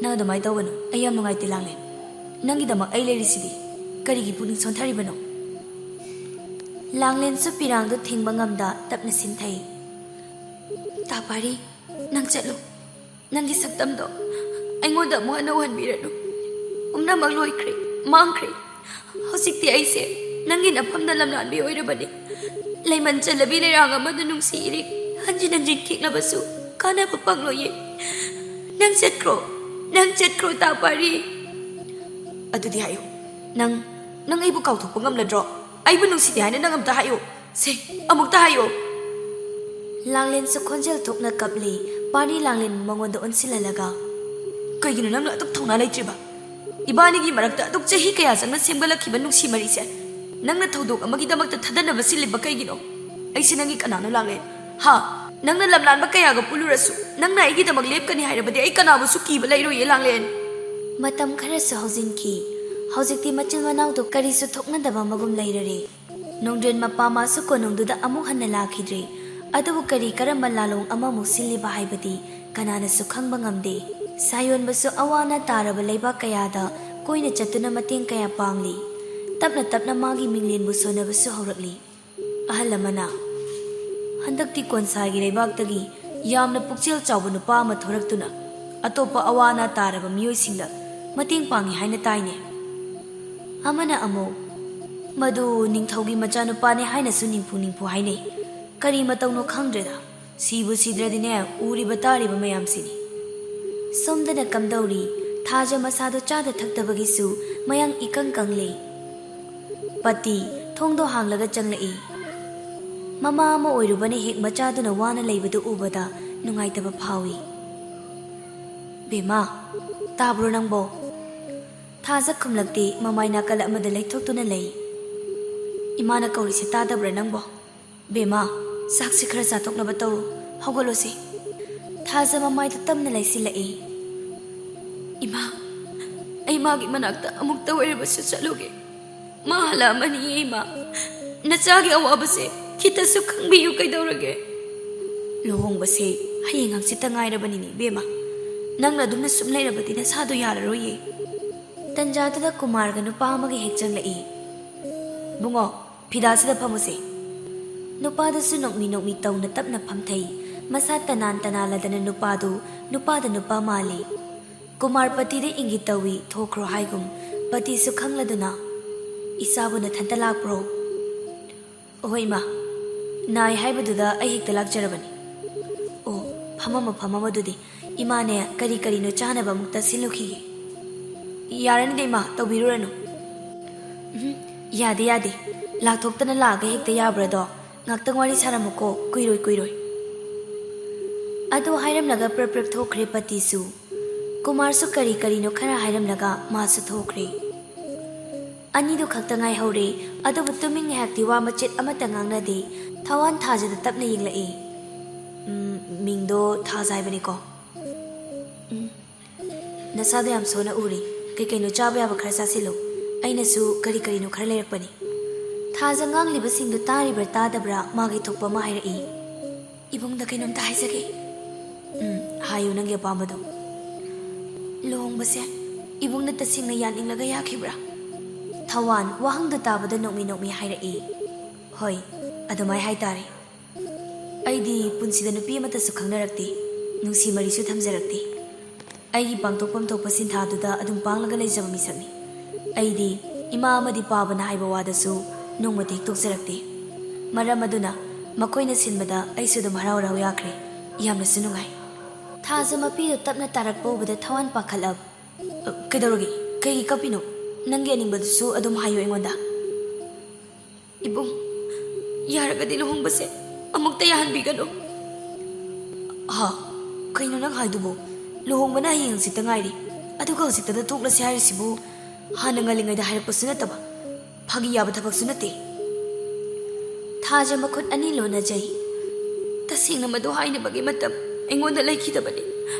"ꯅꯪ ꯑꯗꯨꯃꯥꯏꯅ ꯇꯧꯒꯅꯨ, ꯑꯩ ꯌꯥꯝ ꯅꯨꯡꯉꯥꯏꯇꯦ ꯂꯥꯡꯂꯦꯟ꯫ ꯅꯪꯒꯤꯗꯃꯛ ꯑꯩ ꯂꯩꯔꯤꯁꯤꯗꯤ꯫ ꯀꯔꯤꯒꯤ ꯄꯨꯛꯅꯤꯡ ꯁꯣꯟꯊꯔꯤꯕꯅꯣ?" ꯂꯥꯡꯂꯦꯟꯁꯨ ꯄꯤꯔꯥꯡꯗꯨ ꯊꯤꯡꯕ ꯉꯝꯗ ꯇꯞꯅ ꯁꯤꯟꯊꯩ꯫ "ꯇꯥ ꯄꯥꯔꯤ, ꯅꯪ ꯆꯠꯂꯨ꯫ ꯅꯪꯒꯤ ꯁꯛꯇꯝꯗꯣ ꯑꯩꯉꯣꯟꯗ ꯑꯃꯨꯛ ꯍꯟꯅ ꯎꯍꯟꯕꯤꯔꯅꯨ꯫ ꯄꯨꯝꯅꯃꯛ ꯂꯣꯏꯈ꯭ꯔꯦ, ꯃꯥꯡꯈ꯭ꯔꯦ꯫ ꯍꯧꯖꯤꯛꯇꯤ ꯑꯩꯁꯦ ꯅꯪꯒꯤ ꯅꯐꯝꯗ ꯂꯝꯂꯥꯟꯕꯤ ꯑꯣꯏꯔꯕꯅꯤ꯫ ꯂꯩꯃꯟ ꯆꯜꯂꯕꯤ ꯂꯩꯔꯥꯡ ꯑꯃꯗ ꯅꯨꯡꯁꯤ ꯏꯔꯤꯛ ꯍꯟꯖꯤꯟ ꯍꯟꯖꯤꯟ ꯈꯤꯛꯂꯕꯁꯨ ꯀꯥꯟꯅꯕ ꯐꯪꯂꯣꯏꯌꯦ꯫ ꯅꯪ ꯆꯠꯈ꯭ꯔꯣ, ꯅꯪ ꯆꯠꯈ꯭ꯔꯣ ꯇꯥ ꯄꯥꯔꯤ꯫" "ꯑꯗꯨꯗꯤ ꯍꯥꯏꯌꯨ, ꯅꯪ, ꯅꯪ ꯑꯩꯕꯨ ꯀꯥꯎꯊꯣꯛꯄ ꯉꯝꯂꯗ꯭ꯔꯣ? ꯑꯩꯕꯨ ꯅꯨꯡꯁꯤꯗꯦ ꯍꯥꯏꯅ ꯅꯪ ꯑꯝꯇ ꯍꯥꯏꯌꯨ꯫ ꯁꯦ, ꯑꯃꯨꯛꯇ ꯍꯥꯏꯌꯨ꯫" ꯂꯥꯡꯂꯦꯟꯁꯨ ꯈꯣꯟꯖꯦꯜ ꯊꯣꯛꯅ ꯀꯞꯂꯤ꯫ ꯄꯥꯔꯤ ꯂꯥꯡꯂꯦꯟ ꯃꯉꯣꯟꯗ ꯑꯣꯟꯁꯤꯜꯍꯜꯂꯒ, "ꯀꯩꯒꯤꯅꯣ ꯅꯪꯅ ꯑꯗꯨꯛ ꯊꯧꯅꯥ ꯂꯩꯇ꯭ꯔꯤꯕ? ꯏꯕꯥꯅꯤꯒꯤ ꯃꯔꯛꯇ ꯑꯗꯨꯛ ꯆꯍꯤ ꯀꯌꯥ ꯆꯪꯅ ꯁꯦꯝꯒꯠꯂꯛꯈꯤꯕ ꯅꯨꯡꯁꯤ ꯃꯔꯤꯁꯦ ꯅꯪꯅ ꯊꯧꯗꯣꯛ ꯑꯃꯒꯤꯗꯃꯛꯇ ꯊꯥꯗꯅꯕ ꯁꯤꯜꯂꯤꯕ ꯀꯩꯒꯤꯅꯣ? ꯑꯩꯁꯦ ꯅꯪꯒꯤ ꯀꯅꯥꯅꯣ ꯂꯥꯡꯂꯦꯟ? ꯍꯥ? ꯅꯪꯅ ꯂꯝꯂꯥꯟꯕ ꯀꯌꯥꯒ ꯄꯨꯜꯂꯨꯔꯁꯨ ꯅꯪꯅ ꯑꯩꯒꯤꯗꯃꯛ ꯂꯦꯞꯀꯅꯤ ꯍꯥꯏꯔꯕꯗꯤ ꯑꯩ ꯀꯅꯥꯕꯨꯁꯨ ꯀꯤꯕ ꯂꯩꯔꯣꯏꯌꯦ ꯂꯥꯡꯂꯦꯟ꯫" ꯃꯇꯝ ꯈꯔꯁꯨ ꯍꯧꯖꯤꯟꯈꯤ꯫ ꯍꯧꯖꯤꯛꯇꯤ ꯃꯆꯤꯟ ꯃꯅꯥꯎꯗꯣ ꯀꯔꯤꯁꯨ ꯊꯣꯛꯅꯗꯕ ꯑꯃꯒꯨꯝ ꯂꯩꯔꯔꯦ꯫ ꯅꯣꯡꯗ꯭ꯔꯦꯟ ꯃꯄꯥ ꯃꯥꯁꯨ ꯀꯣꯅꯨꯡꯗꯨꯗ ꯑꯃꯨꯛ ꯍꯟꯅ ꯂꯥꯛꯈꯤꯗ꯭ꯔꯦ꯫ ꯑꯗꯨꯕꯨ ꯀꯔꯤ ꯀꯔꯝꯕ ꯂꯥꯂꯣꯡ ꯑꯃꯃꯨꯛ ꯁꯤꯜꯂꯤꯕ ꯍꯥꯏꯕꯗꯤ ꯀꯅꯥꯅꯁꯨ ꯈꯪꯕ ꯉꯝꯗꯦ꯫ ꯁꯥꯌꯣꯟꯕꯁꯨ ꯑꯋꯥ ꯑꯅꯥ ꯇꯥꯔꯕ ꯂꯩꯕꯥꯛ ꯀꯌꯥꯗ ꯀꯣꯏꯅ ꯆꯠꯇꯨꯅ ꯃꯇꯦꯡ ꯀꯌꯥ ꯄꯥꯡꯂꯤ꯫ ꯇꯞꯅ ꯇꯞꯅ ꯃꯥꯒꯤ ꯃꯤꯡꯂꯦꯟꯕꯨ ꯁꯣꯟꯅꯕꯁꯨ ꯍꯧꯔꯛꯂꯤ꯫ ꯑꯍꯜ ꯑꯃꯅ, "ꯍꯟꯗꯛꯇꯤ ꯀꯣꯟꯁꯥꯒꯤ ꯂꯩꯕꯥꯛꯇꯒꯤ ꯌꯥꯝꯅ ꯄꯨꯛꯆꯦꯜ ꯆꯥꯎꯕ ꯅꯨꯄꯥ ꯑꯃ ꯊꯣꯔꯛꯇꯨꯅ ꯑꯇꯣꯞꯄ ꯑꯋꯥ ꯑꯅꯥ ꯇꯥꯔꯕ ꯃꯤꯑꯣꯏꯁꯤꯡꯗ ꯃꯇꯦꯡ ꯄꯥꯡꯉꯤ ꯍꯥꯏꯅ ꯇꯥꯏꯅꯦ꯫" ꯑꯃꯅ ꯑꯃꯨꯛ, "ꯃꯗꯨ ꯅꯤꯡꯊꯧꯒꯤ ꯃꯆꯥꯅꯨꯄꯥꯅꯦ ꯍꯥꯏꯅꯁꯨ ꯅꯤꯡꯐꯨ ꯅꯤꯡꯐꯨ ꯍꯥꯏꯅꯩ꯫ ꯀꯔꯤ ꯃꯇꯧꯅꯣ ꯈꯪꯗ꯭ꯔꯦꯗ꯫ ꯁꯤꯕꯨ ꯁꯤꯗ꯭ꯔꯗꯤꯅꯦ, ꯎꯔꯤꯕ ꯇꯥꯔꯤꯕ ꯃꯌꯥꯝꯁꯤꯅꯤ꯫" ꯁꯣꯝꯗꯅ ꯀꯝꯗꯧꯔꯤ? ꯊꯥꯖ ꯃꯁꯥꯗꯣ ꯆꯥꯗ ꯊꯛꯇꯕꯒꯤꯁꯨ ꯃꯌꯥꯡ ꯏꯀꯪ ꯀꯪꯂꯤ꯫ ꯄꯇꯤ ꯊꯣꯡꯗꯣ ꯍꯥꯡꯂꯒ ꯆꯪꯂꯛꯏ꯫ ꯃꯃꯥ ꯑꯃ ꯑꯣꯏꯔꯨꯕꯅ ꯍꯦꯛ ꯃꯆꯥꯗꯨꯅ ꯋꯥꯅ ꯂꯩꯕꯗꯨ ꯎꯕꯗ ꯅꯨꯡꯉꯥꯏꯇꯕ ꯐꯥꯎꯏ꯫ "ꯕꯦꯝꯃ, ꯇꯥꯕ꯭ꯔꯣ ꯅꯪꯕꯣ?" ꯊꯥꯖ ꯈꯨꯝꯂꯛꯇꯦ, ꯃꯃꯥꯏ ꯅꯥꯀꯜ ꯑꯃꯗ ꯂꯩꯊꯣꯛꯇꯨꯅ ꯂꯩ꯫ "ꯏꯃꯥꯅ ꯀꯧꯔꯤꯁꯦ ꯇꯥꯗꯕ꯭ꯔꯥ ꯅꯪꯕꯣ? ꯕꯦꯝꯃ, ꯆꯥꯛꯁꯤ ꯈꯔ ꯆꯥꯊꯣꯛꯅꯕ ꯇꯧꯔꯨ, ꯍꯧꯒꯠꯂꯣꯁꯦ꯫" ꯊꯥꯖ ꯃꯃꯥꯏꯗ ꯇꯞꯅ ꯂꯩꯁꯤꯜꯂꯛꯏ꯫ "ꯏꯃꯥ, ꯑꯩ ꯃꯥꯒꯤ ꯃꯅꯥꯛꯇ ꯑꯃꯨꯛꯇ ꯑꯣꯏꯔꯕꯁꯨ ꯆꯠꯂꯨꯒꯦ꯫ ꯃꯥ ꯍꯜꯂꯛꯑꯃꯅꯤꯌꯦ ꯏꯃꯥ꯫ ꯅꯆꯥꯒꯤ ꯑꯋꯥꯕꯁꯦ ꯈꯤꯇꯁꯨ ꯈꯪꯕꯤꯌꯨ ꯀꯩꯗꯧꯔꯒꯦ?" "ꯂꯨꯍꯣꯡꯕꯁꯦ ꯍꯌꯦꯡ ꯍꯪꯆꯤꯠꯇ ꯉꯥꯏꯔꯕꯅꯤꯅꯦ ꯏꯕꯦꯝꯃ꯫ ꯅꯪꯅ ꯑꯗꯨꯝꯅ ꯁꯨꯝ ꯂꯩꯔꯕꯗꯤ ꯅꯁꯥꯗꯣ ꯌꯥꯔꯔꯣꯏꯌꯦ꯫" ꯇꯟꯖꯥꯗꯨꯗ ꯀꯨꯃꯥꯔꯒ ꯅꯨꯄꯥ ꯑꯃꯒ ꯍꯦꯛ ꯆꯪꯂꯛꯏ꯫ "ꯕꯨꯡꯉꯣ, ꯐꯤꯗꯥꯁꯤꯗ ꯐꯝꯃꯨꯁꯦ꯫" ꯅꯨꯄꯥꯗꯨꯁꯨ ꯅꯣꯛꯃꯤ ꯅꯣꯛꯃꯤ ꯇꯧꯅ ꯇꯞꯅ ꯐꯝꯊꯩ꯫ ꯃꯁꯥ ꯇꯅꯥꯟ ꯇꯅꯥꯜꯂꯗꯅ ꯅꯨꯄꯥꯗꯨ ꯅꯨꯄꯥꯗ ꯅꯨꯄꯥ ꯃꯥꯜꯂꯤ꯫ ꯀꯨꯃꯥꯔ ꯄꯇꯤꯗ ꯏꯪꯒꯤꯠ ꯇꯧꯏ, ꯊꯣꯛꯈ꯭ꯔꯣ ꯍꯥꯏꯒꯨꯝ꯫ ꯄꯇꯤꯁꯨ ꯈꯪꯂꯗꯨꯅ, "ꯏꯆꯥꯕꯨ ꯅꯊꯟꯇ ꯂꯥꯛꯄ꯭ꯔꯣ?" "ꯑꯍꯣꯏ ꯏꯃꯥ, ꯅꯥꯏ ꯍꯥꯏꯕꯗꯨꯗ ꯑꯩ ꯍꯦꯛꯇ ꯂꯥꯛꯆꯔꯕꯅꯤ꯫" "ꯑꯣ, ꯐꯝꯃꯝꯃꯣ ꯐꯝꯃꯝꯃꯣ ꯑꯗꯨꯗꯤ꯫ ꯏꯃꯥꯅꯦ ꯀꯔꯤ ꯀꯔꯤꯅꯣ ꯆꯥꯅꯕ ꯑꯃꯨꯛꯇ ꯁꯤꯜꯂꯨꯈꯤꯒꯦ꯫" "ꯌꯥꯔꯅꯤꯗ ꯏꯃꯥ, ꯇꯧꯕꯤꯔꯨꯔꯅꯨ꯫" "ꯎꯝ, ꯌꯥꯗꯦ ꯌꯥꯗꯦ, ꯂꯥꯛꯊꯣꯛꯇꯅ ꯂꯥꯛꯑꯒ ꯍꯦꯛꯇ ꯌꯥꯕ꯭ꯔꯥꯗꯣ? ꯉꯥꯛꯇꯪ ꯋꯥꯔꯤ ꯁꯥꯔꯝꯃꯨꯀꯣ, ꯀꯨꯏꯔꯣꯏ ꯀꯨꯏꯔꯣꯏ꯫" ꯑꯗꯨ ꯍꯥꯏꯔꯝꯂꯒ ꯄ꯭ꯔꯞ ꯄ꯭ꯔꯞ ꯊꯣꯛꯈ꯭ꯔꯦ ꯄꯇꯤꯁꯨ꯫ ꯀꯨꯃꯥꯔꯁꯨ ꯀꯔꯤ ꯀꯔꯤꯅꯣ ꯈꯔ ꯍꯥꯏꯔꯝꯂꯒ ꯃꯥꯁꯨ ꯊꯣꯛꯈ꯭ꯔꯦ꯫ ꯑꯅꯤꯗꯨ ꯈꯛꯇ ꯉꯥꯏꯍꯧꯔꯦ꯫ ꯑꯗꯨꯕꯨ ꯇꯨꯃꯤꯟ ꯉꯥꯏꯍꯥꯛꯇꯤ ꯋꯥ ꯃꯆꯦꯠ ꯑꯃꯠꯇ ꯉꯥꯡꯅꯗꯦ꯫ ꯊꯋꯥꯟ ꯊꯥꯖꯗ ꯇꯞꯅ ꯌꯦꯡꯂꯛꯏ꯫ "ꯎꯝ, ꯃꯤꯡꯗꯣ ꯊꯥꯖ ꯍꯥꯏꯕꯅꯤꯀꯣ?" "ꯎꯝ, ꯅꯁꯥꯗꯣ ꯌꯥꯝ ꯁꯣꯟꯅ ꯎꯔꯤ꯫ ꯀꯩ ꯀꯩꯅꯣ ꯆꯥꯕ ꯌꯥꯕ ꯈꯔ ꯆꯥꯁꯤꯜꯂꯨ꯫ ꯑꯩꯅꯁꯨ ꯀꯔꯤ ꯀꯔꯤꯅꯣ ꯈꯔ ꯂꯩꯔꯛꯄꯅꯤ꯫" ꯊꯥꯖ ꯉꯥꯡꯂꯤꯕꯁꯤꯡꯗꯨ ꯇꯥꯔꯤꯕ꯭ꯔꯥ ꯇꯥꯗꯕ꯭ꯔꯥ ꯃꯥꯒꯤ ꯊꯣꯛꯄ ꯑꯃ ꯍꯥꯏꯔꯛꯏ꯫ "ꯏꯕꯨꯡꯗ ꯀꯩꯅꯣꯝꯇ ꯍꯥꯏꯖꯒꯦ꯫" "ꯎꯝ, ꯍꯥꯏꯌꯨ ꯅꯪꯒꯤ ꯑꯄꯥꯝꯕꯗꯣ꯫" "ꯂꯨꯍꯣꯡꯕꯁꯦ ꯏꯕꯨꯡꯅ ꯇꯁꯦꯡꯅ ꯌꯥꯅꯤꯡꯂꯒ ꯌꯥꯈꯤꯕ꯭ꯔꯥ?" ꯊꯋꯥꯟ ꯋꯥꯍꯪꯗꯨ ꯇꯥꯕꯗ ꯅꯣꯛꯃꯤ ꯅꯣꯛꯃꯤ ꯍꯥꯏꯔꯛꯏ꯫ "ꯍꯣꯏ, ꯑꯗꯨꯃꯥꯏ ꯍꯥꯏꯇꯥꯔꯦ꯫ ꯑꯩꯗꯤ ꯄꯨꯟꯁꯤꯗ ꯅꯨꯄꯤ ꯑꯃꯠꯇꯁꯨ ꯈꯪꯅꯔꯛꯇꯦ, ꯅꯨꯡꯁꯤ ꯃꯔꯤꯁꯨ ꯊꯝꯖꯔꯛꯇꯦ꯫ ꯑꯩꯒꯤ ꯄꯥꯡꯊꯣꯛꯐꯝ ꯊꯣꯛꯄ ꯁꯤꯟꯊꯥꯗꯨꯗ ꯑꯗꯨꯝ ꯄꯥꯡꯂꯒ ꯂꯩꯖꯕ ꯃꯤꯁꯛꯅꯤ꯫ ꯑꯩꯗꯤ ꯏꯃꯥ ꯑꯃꯗꯤ ꯄꯥꯕꯅ ꯍꯥꯏꯕ ꯋꯥꯗꯁꯨ ꯅꯣꯡꯃꯇ ꯍꯦꯛ ꯇꯣꯛꯆꯔꯛꯇꯦ꯫ ꯃꯔꯝ ꯑꯗꯨꯅ ꯃꯈꯣꯏꯅ ꯁꯤꯟꯕꯗ ꯑꯩꯁꯨ ꯑꯗꯨꯝ ꯍꯔꯥꯎ ꯍꯔꯥꯎ ꯌꯥꯈ꯭ꯔꯦ꯫ ꯌꯥꯝꯅꯁꯨ ꯅꯨꯡꯉꯥꯏ꯫" ꯊꯥꯖ ꯃꯄꯤꯗꯨ ꯇꯞꯅ ꯇꯥꯔꯛꯄ ꯎꯕꯗ ꯊꯋꯥꯟ ꯄꯥꯈꯠꯂꯕ꯫ "ꯑ, ꯀꯩꯗꯧꯔꯒꯦ? ꯀꯩꯒꯤ ꯀꯞꯄꯤꯅꯣ? ꯅꯪꯒꯤ ꯑꯅꯤꯡꯕꯗꯨꯁꯨ ꯑꯗꯨꯝ ꯍꯥꯏꯌꯨ ꯑꯩꯉꯣꯟꯗ꯫" "ꯏꯕꯨꯡ, ꯌꯥꯔꯒꯗꯤ ꯂꯨꯍꯣꯡꯕꯁꯦ ꯑꯃꯨꯛꯇ ꯌꯥꯍꯟꯕꯤꯒꯅꯨ꯫" ꯍꯥ? ꯀꯩꯅꯣ ꯅꯪ ꯍꯥꯏꯗꯨꯕꯣ? ꯂꯨꯍꯣꯡꯕꯅ ꯍꯌꯦꯡ ꯍꯪꯆꯤꯠꯇ ꯉꯥꯏꯔꯤ, ꯑꯗꯨꯒ ꯍꯧꯖꯤꯛꯇꯗ ꯇꯣꯛꯂꯁꯤ ꯍꯥꯏꯔꯤꯁꯤꯕꯨ? ꯍꯥꯟꯅ ꯉꯜꯂꯤꯉꯩꯗ ꯍꯥꯏꯔꯛꯄꯁꯨ ꯅꯠꯇꯕ, ꯐꯥꯒꯤ ꯌꯥꯕ ꯊꯕꯛꯁꯨ ꯅꯠꯇꯦ꯫ ꯊꯥꯖ ꯃꯈꯨꯠ ꯑꯅꯤ ꯂꯣꯟꯅꯖꯩ꯫ ꯇꯁꯦꯡꯅ ꯃꯗꯨ ꯍꯥꯏꯅꯕꯒꯤ ꯃꯇꯝ ꯑꯩꯉꯣꯟꯗ ꯂꯩꯈꯤꯗꯕꯅꯤ꯫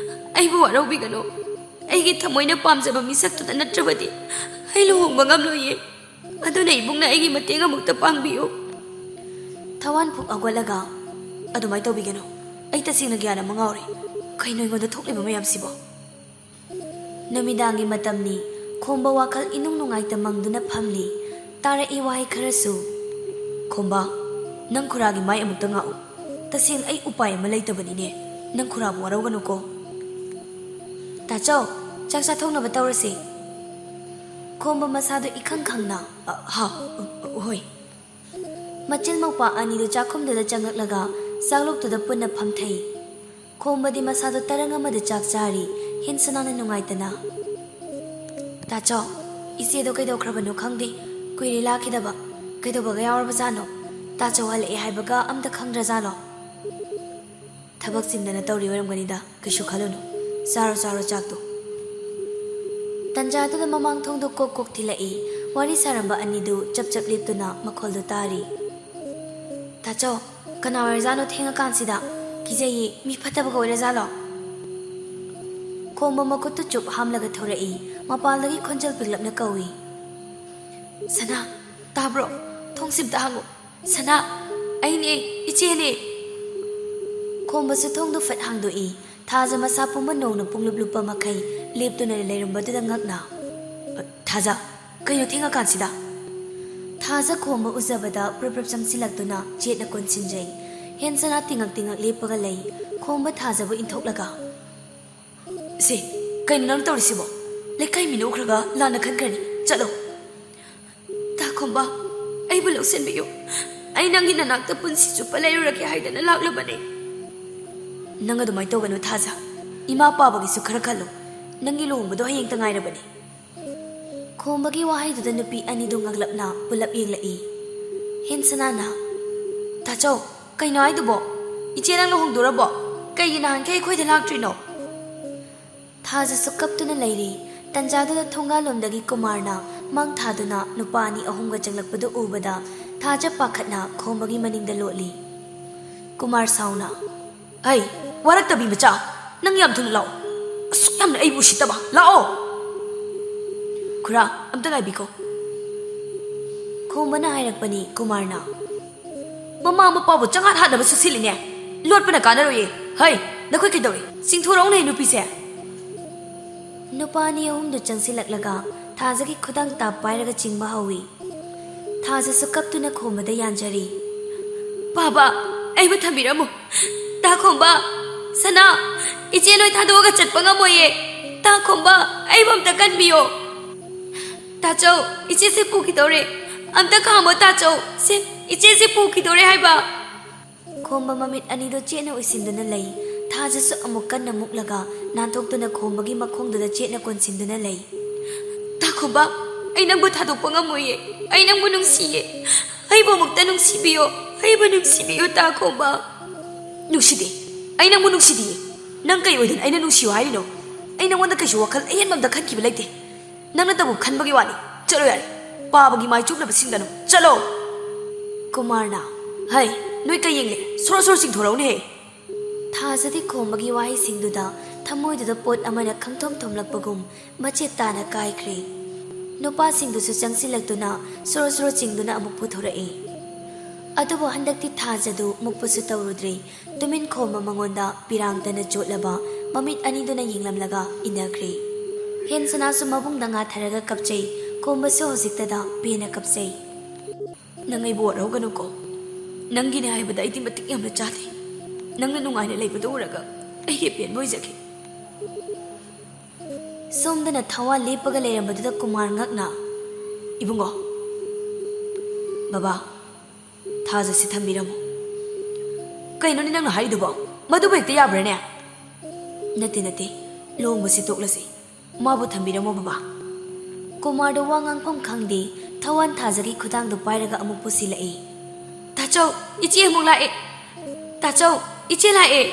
ꯑꯩꯕꯨ ꯋꯥꯔꯧꯕꯤꯒꯅꯨ꯫ ꯑꯩꯒꯤ ꯊꯃꯣꯏꯅ ꯄꯥꯝꯖꯕ ꯃꯤꯁꯛꯇꯨꯗ ꯅꯠꯇ꯭ꯔꯕꯗꯤ ꯑꯩ ꯂꯨꯍꯣꯡꯕ ꯉꯝꯂꯣꯏꯌꯦ꯫ ꯑꯗꯨꯅ ꯏꯕꯨꯡꯅ ꯑꯩꯒꯤ ꯃꯇꯦꯡ ꯑꯃꯨꯛꯇ ꯄꯥꯡꯕꯤꯌꯨ꯫ ꯊꯋꯥꯟ ꯐꯨꯛ ꯍꯧꯒꯠꯂꯒ, "ꯑꯗꯨꯃꯥꯏꯅ ꯇꯧꯕꯤꯒꯅꯨ꯫ ꯑꯩ ꯇꯁꯦꯡꯅ ꯒ꯭ꯌꯥꯟ ꯑꯃ ꯉꯥꯎꯔꯦ꯫ ꯀꯩꯅꯣ ꯑꯩꯉꯣꯟꯗ ꯊꯣꯛꯂꯤꯕ ꯃꯌꯥꯝꯁꯤꯕꯣ?" ꯅꯨꯃꯤꯗꯥꯡꯒꯤ ꯃꯇꯝꯅꯤ꯫ ꯈꯣꯝꯕ ꯋꯥꯈꯜ ꯏꯅꯨꯡ ꯅꯨꯡꯉꯥꯏꯇ ꯃꯪꯗꯨꯅ ꯐꯝꯂꯤ꯫ ꯇꯥꯔꯛꯏ ꯋꯥꯍꯩ ꯈꯔꯁꯨ꯫ "ꯈꯣꯝꯕ, ꯅꯪ ꯈꯨꯔꯥꯒꯤ ꯃꯥꯏ ꯑꯃꯨꯛꯇ ꯉꯥꯛꯎ꯫ ꯇꯁꯦꯡꯅ ꯑꯩ ꯎꯄꯥꯏ ꯑꯃ ꯂꯩꯇꯕꯅꯤꯅꯦ꯫ ꯅꯪ ꯈꯨꯔꯥꯕꯨ ꯋꯥꯔꯧꯒꯅꯨꯀꯣ꯫ ꯇꯥꯆꯧ, ꯆꯥꯛ ꯆꯥꯊꯣꯛꯅꯕ ꯇꯧꯔꯁꯦ꯫" ꯈꯣꯝꯕ ꯃꯁꯥꯗꯨ ꯏꯈꯪ ꯈꯪꯅ, "ꯑ, ꯍꯥ, ꯑ, ꯑ, ꯍꯣꯏ꯫" ꯃꯆꯤꯟ ꯃꯧꯄꯥ ꯑꯅꯤꯗꯨ ꯆꯥꯛꯈꯨꯝꯗꯨꯗ ꯆꯪꯉꯛꯂꯒ ꯆꯥꯛꯂꯣꯛꯇꯨꯗ ꯄꯨꯟꯅ ꯐꯝꯊꯩ꯫ ꯈꯣꯝꯕꯗꯤ ꯃꯁꯥꯗꯣ ꯇꯔꯪ ꯑꯃꯗ ꯆꯥꯛ ꯆꯥꯔꯤ꯫ ꯍꯦꯟꯁꯅꯥꯅ ꯅꯨꯡꯉꯥꯏꯇꯅ, "ꯇꯥꯆꯧ, ꯏꯆꯦꯗꯣ ꯀꯩꯗꯧꯈ꯭ꯔꯕꯅꯣ ꯈꯪꯗꯦ꯫ ꯀꯨꯏꯔꯦ ꯂꯥꯛꯈꯤꯗꯕ꯫ ꯀꯩꯗꯧꯕꯒ ꯌꯥꯎꯔꯕꯖꯥꯠꯅꯣ? ꯇꯥꯆꯧ ꯍꯜꯂꯛꯑꯦ ꯍꯥꯏꯕꯒ ꯑꯝꯇ ꯈꯪꯗ꯭ꯔꯖꯥꯠꯂꯣ?" "ꯊꯕꯛ ꯆꯤꯟꯗꯅ ꯇꯧꯔꯤ ꯑꯣꯏꯔꯝꯒꯅꯤꯗ, ꯀꯩꯁꯨ ꯈꯜꯂꯨꯅꯨ꯫ ꯆꯥꯔꯣ, ꯆꯥꯔꯣ ꯆꯥꯛꯇꯣ꯫" ꯇꯟꯖꯥꯗꯨꯗ ꯃꯃꯥꯡ ꯊꯣꯡꯗꯣ ꯀꯣꯛ ꯀꯣꯛ ꯊꯤꯜꯂꯛꯏ꯫ ꯋꯥꯔꯤ ꯁꯥꯔꯝꯕ ꯑꯅꯤꯗꯨ ꯆꯞ ꯆꯞ ꯂꯦꯞꯇꯨꯅ ꯃꯈꯣꯜꯗꯨ ꯇꯥꯔꯤ꯫ "ꯇꯥꯆꯧ, ꯀꯅꯥ ꯑꯣꯏꯔꯖꯥꯠꯅꯣ ꯊꯦꯡꯉꯀꯥꯟꯁꯤꯗ? ꯀꯤꯖꯩꯌꯦ, ꯃꯤ ꯐꯠꯇꯕꯒ ꯑꯣꯏꯔꯖꯥꯠꯂꯣ?" ꯈꯣꯝꯕ ꯃꯈꯨꯠꯇꯨ ꯆꯨꯞ ꯍꯥꯝꯂꯒ ꯊꯣꯔꯛꯏ꯫ ꯃꯄꯥꯟꯗꯒꯤ ꯈꯣꯟꯖꯦꯜ ꯄꯤꯛꯂꯞꯅ ꯀꯧꯏ꯫ "ꯁꯅꯥ, ꯇꯥꯕ꯭ꯔꯣ? ꯊꯣꯡꯁꯤꯝꯇ ꯍꯥꯡꯉꯣ꯫ ꯁꯅꯥ, ꯑꯩꯅꯦ, ꯏꯆꯦꯅꯦ꯫" ꯈꯣꯝꯕꯁꯨ ꯊꯣꯡꯗꯨ ꯐꯠ ꯍꯥꯡꯗꯣꯛꯏ꯫ ꯊꯥꯖ ꯃꯁꯥ ꯄꯨꯝꯕ ꯅꯣꯡꯅ ꯄꯨꯡꯂꯨꯞ ꯂꯨꯞꯄ ꯃꯈꯩ ꯂꯦꯞꯇꯨꯅ ꯂꯩꯔꯝꯕꯗꯨꯗ ꯉꯛꯅ, "ꯊꯥꯖ, ꯀꯩꯅꯣ ꯊꯦꯡꯉꯀꯥꯟꯁꯤꯗ?" ꯊꯥꯖ ꯈꯣꯝꯕ ꯎꯖꯕꯗ ꯄ꯭ꯔꯞ ꯄ꯭ꯔꯞ ꯆꯪꯁꯤꯜꯂꯛꯇꯨꯅ ꯆꯦꯠꯅ ꯀꯣꯟꯁꯤꯟꯖꯩ꯫ ꯍꯦꯟꯁꯅꯥ ꯇꯤꯉꯛ ꯇꯤꯉꯛ ꯂꯦꯞꯄꯒ ꯂꯩ꯫ ꯈꯣꯝꯕ ꯊꯥꯖꯕꯨ ꯏꯟꯊꯣꯛꯂꯒ, "ꯁꯦ, ꯀꯩꯅꯣ ꯅꯪ ꯇꯧꯔꯤꯁꯤꯕꯣ? ꯂꯩꯀꯥꯏ ꯃꯤꯅ ꯎꯈ꯭ꯔꯒ ꯂꯥꯟꯅ ꯈꯟꯈ꯭ꯔꯅꯤ꯫ ꯆꯠꯂꯣ꯫" "ꯇꯥ ꯈꯣꯝꯕ, ꯑꯩꯕꯨ ꯂꯧꯁꯤꯟꯕꯤꯌꯨ꯫ ꯑꯩ ꯅꯪꯒꯤ ꯅꯅꯥꯛꯇ ꯄꯨꯟꯁꯤ ꯆꯨꯞꯄ ꯂꯩꯔꯨꯔꯒꯦ ꯍꯥꯏꯗꯅ ꯂꯥꯛꯂꯕꯅꯦ꯫" "ꯅꯪ ꯑꯗꯨꯃꯥꯏꯅ ꯇꯧꯒꯅꯨ ꯊꯥꯖ꯫ ꯏꯃꯥ ꯄꯥꯕꯒꯤꯁꯨ ꯈꯔ ꯈꯜꯂꯨ꯫ ꯅꯪꯒꯤ ꯂꯨꯍꯣꯡꯕꯗꯣ ꯍꯌꯦꯡꯇ ꯉꯥꯏꯔꯕꯅꯦ꯫" ꯈꯣꯝꯕꯒꯤ ꯋꯥꯍꯩꯗꯨꯗ ꯅꯨꯄꯤ ꯑꯅꯤꯗꯨ ꯉꯛꯂꯞꯅ ꯄꯨꯂꯞ ꯌꯦꯡꯂꯛꯏ꯫ ꯍꯦꯟꯁꯅꯥꯅ, "ꯇꯥꯆꯧ, ꯀꯩꯅꯣ ꯍꯥꯏꯗꯨꯕꯣ? ꯏꯆꯦ ꯅꯪ ꯂꯨꯍꯣꯡꯗꯣꯔꯕꯣ? ꯀꯩꯒꯤ ꯅꯍꯥꯟꯈꯩ ꯑꯩꯈꯣꯏꯗ ꯂꯥꯛꯇ꯭ꯔꯤꯅꯣ? ꯊꯥꯖꯁꯨ ꯀꯞꯇꯨꯅ ꯂꯩꯔꯤ꯫ ꯇꯟꯖꯥꯗꯨꯗ ꯊꯣꯡꯒꯥꯜꯂꯣꯝꯗꯒꯤ ꯀꯨꯃꯥꯔꯅ ꯃꯥꯡ ꯊꯥꯗꯨꯅ ꯅꯨꯄꯥ ꯑꯅꯤ ꯑꯍꯨꯝꯒ ꯆꯪꯂꯛꯄꯗꯨ ꯎꯕꯗ ꯊꯥꯖ ꯄꯥꯈꯠꯅ ꯈꯣꯝꯕꯒꯤ ꯃꯅꯤꯡꯗ ꯂꯣꯠꯂꯤ꯫ ꯀꯨꯃꯥꯔ ꯁꯥꯎꯅ, "ꯑꯩ, ꯋꯥꯔꯛꯇꯕꯤ ꯃꯆꯥ, ꯅꯪ ꯌꯥꯝ ꯊꯨꯅ ꯂꯥꯛꯑꯣ꯫ ꯑꯁꯨꯛ ꯌꯥꯝꯅ ꯑꯩꯕꯨ ꯎꯁꯤꯠꯇꯕ, ꯂꯥꯛꯑꯣ!" "ꯈꯨꯔꯥ, ꯑꯝꯇ ꯉꯥꯏꯕꯤꯈꯣ꯫" ꯈꯣꯝꯕꯅ ꯍꯥꯏꯔꯛꯄꯅꯤ꯫ ꯀꯨꯃꯥꯔꯅ, "ꯃꯃꯥ ꯃꯄꯥꯕꯨ ꯆꯉꯥꯛ ꯍꯥꯠꯅꯕ ꯁꯨꯁꯤꯜꯂꯤꯅꯦ꯫ ꯂꯣꯠꯄꯅ ꯀꯥꯟꯅꯔꯣꯏꯌꯦ꯫ ꯍꯩ, ꯅꯈꯣꯏ ꯀꯩꯗꯧꯔꯤ? ꯆꯤꯡꯊꯣꯔꯛꯎꯅꯦ ꯅꯨꯄꯤꯁꯦ꯫" ꯅꯨꯄꯥ ꯑꯅꯤ ꯑꯍꯨꯝꯗꯨ ꯆꯪꯁꯤꯜꯂꯛꯂꯒ ꯊꯥꯖꯒꯤ ꯈꯨꯗꯥꯡ ꯇꯥꯞ ꯄꯥꯏꯔꯒ ꯆꯤꯡꯕ ꯍꯧꯏ꯫ ꯊꯥꯖꯁꯨ ꯀꯞꯇꯨꯅ ꯈꯣꯝꯕꯗ ꯌꯥꯟꯖꯔꯤ꯫ "ꯄꯥꯕ, ꯑꯩꯕꯨ ꯊꯝꯕꯤꯔꯝꯃꯨ꯫ ꯇꯥ ꯈꯣꯝꯕ, ꯁꯅꯥ, ꯏꯆꯦ ꯅꯣꯏ ꯊꯥꯗꯣꯛꯑꯒ ꯆꯠꯄ ꯉꯝꯃꯣꯏꯌꯦ꯫ ꯇꯥ ꯈꯣꯝꯕ, ꯑꯩꯕꯨ ꯑꯝꯇ ꯀꯟꯕꯤꯌꯣ꯫ ꯇꯥꯆꯧ, ꯏꯆꯦꯁꯦ ꯄꯨꯈꯤꯗꯧꯔꯦ꯫ ꯑꯝꯇ ꯈꯥꯝꯃꯣ ꯇꯥꯆꯧ, ꯁꯦ, ꯏꯆꯦꯁꯦ ꯄꯨꯈꯤꯗꯧꯔꯦ ꯍꯥꯏꯕ꯫" ꯈꯣꯝꯕ ꯃꯃꯤꯠ ꯑꯅꯤꯗꯨ ꯆꯦꯠꯅ ꯎꯏꯁꯤꯟꯗꯨꯅ ꯂꯩ꯫ ꯊꯥꯖꯁꯨ ꯑꯃꯨꯛ ꯀꯟꯅ ꯃꯨꯛꯂꯒ ꯅꯥꯟꯊꯣꯛꯇꯨꯅ ꯈꯣꯝꯕꯒꯤ ꯃꯈꯣꯡꯗꯨꯗ ꯆꯦꯠꯅ ꯀꯣꯟꯁꯤꯟꯗꯨꯅ ꯂꯩ꯫ "ꯇꯥ ꯈꯣꯝꯕ, ꯑꯩ ꯅꯪꯕꯨ ꯊꯥꯗꯣꯛꯄ ꯉꯝꯃꯣꯏꯌꯦ꯫ ꯑꯩ ꯅꯪꯕꯨ ꯅꯨꯡꯁꯤꯌꯦ꯫ ꯑꯩꯕꯨ ꯑꯃꯨꯛꯇ ꯅꯨꯡꯁꯤꯕꯤꯌꯣ꯫ ꯑꯩꯕꯨ ꯅꯨꯡꯁꯤꯕꯤꯌꯣ ꯇꯥ ꯈꯣꯝꯕ꯫" "ꯅꯨꯡꯁꯤꯗꯦ꯫ ꯑꯩ ꯅꯪꯕꯨ ꯅꯨꯡꯁꯤꯗꯤꯌꯦ꯫ ꯅꯪ ꯀꯩ ꯑꯣꯏꯗꯅ ꯑꯩꯅ ꯅꯨꯡꯁꯤꯌꯨ ꯍꯥꯏꯔꯤꯅꯣ? ꯑꯩ ꯅꯪꯉꯣꯟꯗ ꯀꯩꯁꯨ ꯋꯥꯈꯜ ꯑꯍꯦꯟꯕ ꯑꯝꯇ ꯈꯟꯈꯤꯕ ꯂꯩꯇꯦ꯫ ꯅꯪꯅ ꯇꯧꯕ ꯈꯟꯕꯒꯤ ꯋꯥꯅꯤ꯫ ꯆꯠꯂꯣ ꯌꯥꯔꯦ꯫ ꯄꯥꯕꯒꯤ ꯃꯥꯏ ꯆꯨꯞꯅꯕ ꯁꯤꯡꯒꯅꯨ꯫ ꯆꯠꯂꯣ!" ꯀꯨꯃꯥꯔꯅ, "ꯍꯩ, ꯅꯣꯏ ꯀꯩ ꯌꯦꯡꯂꯦ? ꯁꯣꯔꯣ ꯁꯣꯔꯣ ꯆꯤꯡꯊꯣꯔꯛꯎꯅꯦꯍꯦ!" ꯊꯥꯖꯗꯤ ꯈꯣꯝꯕꯒꯤ ꯋꯥꯍꯩꯁꯤꯡꯗꯨꯗ ꯊꯃꯣꯏꯗꯨꯗ ꯄꯣꯠ ꯑꯃꯅ ꯈꯪꯊꯣꯝ ꯊꯣꯝꯂꯛꯄꯒꯨꯝ ꯃꯆꯦꯠ ꯇꯥꯅ ꯀꯥꯏꯈ꯭ꯔꯦ꯫ ꯅꯨꯄꯥꯁꯤꯡꯗꯨꯁꯨ ꯆꯪꯁꯤꯜꯂꯛꯇꯨꯅ ꯁꯣꯔꯣ ꯁꯣꯔꯣ ꯆꯤꯡꯗꯨꯅ ꯑꯃꯨꯛ ꯄꯨꯊꯣꯔꯛꯏ꯫ ꯑꯗꯨꯕꯨ ꯍꯟꯗꯛꯇꯤ ꯊꯥꯖꯗꯨ ꯃꯨꯛꯄꯁꯨ ꯇꯧꯔꯨꯗ꯭ꯔꯦ꯫ ꯇꯨꯃꯤꯟ ꯈꯣꯝꯕ ꯃꯉꯣꯟꯗ ꯄꯤꯔꯥꯡꯇꯅ ꯆꯣꯠꯂꯕ ꯃꯃꯤꯠ ꯑꯅꯤꯗꯨꯅ ꯌꯦꯡꯂꯝꯂꯒ ꯏꯟꯅꯈ꯭ꯔꯦ꯫ ꯍꯦꯟꯁꯅꯥꯁꯨ ꯃꯕꯨꯡ ꯗꯪꯒꯥ ꯊꯔꯒ ꯀꯞꯆꯩ꯫ ꯈꯣꯝꯕꯁꯨ ꯍꯧꯖꯤꯛꯇꯗ ꯄꯦꯟꯅ ꯀꯞꯆꯩ꯫ "ꯅꯪ ꯑꯩꯕꯨ ꯋꯥꯔꯧꯒꯅꯨꯀꯣ꯫ ꯅꯪꯒꯤꯅꯦ ꯍꯥꯏꯕꯗ ꯑꯩꯗꯤ ꯃꯇꯤꯛ ꯌꯥꯝꯅ ꯆꯥꯗꯦ꯫ ꯅꯪꯅ ꯅꯨꯡꯉꯥꯏꯅ ꯂꯩꯕꯗꯨ ꯎꯔꯒ ꯑꯩꯒꯤ ꯄꯦꯟꯕ ꯑꯣꯏꯖꯈꯤ꯫" ꯁꯣꯝꯗꯅ ꯊꯋꯥ ꯂꯦꯞꯄꯒ ꯂꯩꯔꯝꯕꯗꯨꯗ ꯀꯨꯃꯥꯔ ꯉꯛꯅ, "ꯏꯕꯨꯡꯉꯣ, ꯕꯕꯥ, ꯊꯥꯖꯁꯤ ꯊꯝꯕꯤꯔꯝꯃꯣ꯫" "ꯀꯩꯅꯣꯅꯦ ꯅꯪꯅ ꯍꯥꯏꯔꯤꯗꯨꯕꯣ? ꯃꯗꯨꯕꯨ ꯍꯦꯛꯇ ꯌꯥꯕ꯭ꯔꯥꯅꯦ?" "ꯅꯠꯇꯦ, ꯅꯠꯇꯦ, ꯂꯨꯍꯣꯡꯕꯁꯤ ꯇꯣꯛꯂꯁꯤ꯫ ꯃꯥꯕꯨ ꯊꯝꯕꯤꯔꯝꯃꯣ ꯕꯕꯥ꯫" ꯀꯨꯃꯥꯔꯗꯣ ꯋꯥ ꯉꯥꯡꯐꯝ ꯈꯪꯗꯦ꯫ ꯊꯋꯥꯟ ꯊꯥꯖꯒꯤ ꯈꯨꯗꯥꯡꯗꯨ ꯄꯥꯏꯔꯒ ꯑꯃꯨꯛ ꯄꯨꯁꯤꯜꯂꯛꯏ꯫ "ꯇꯥꯆꯧ, ꯏꯆꯦ ꯑꯃꯨꯛ ꯂꯥꯛꯑꯦ꯫ ꯇꯥꯆꯧ, ꯏꯆꯦ ꯂꯥꯛꯑꯦ꯫"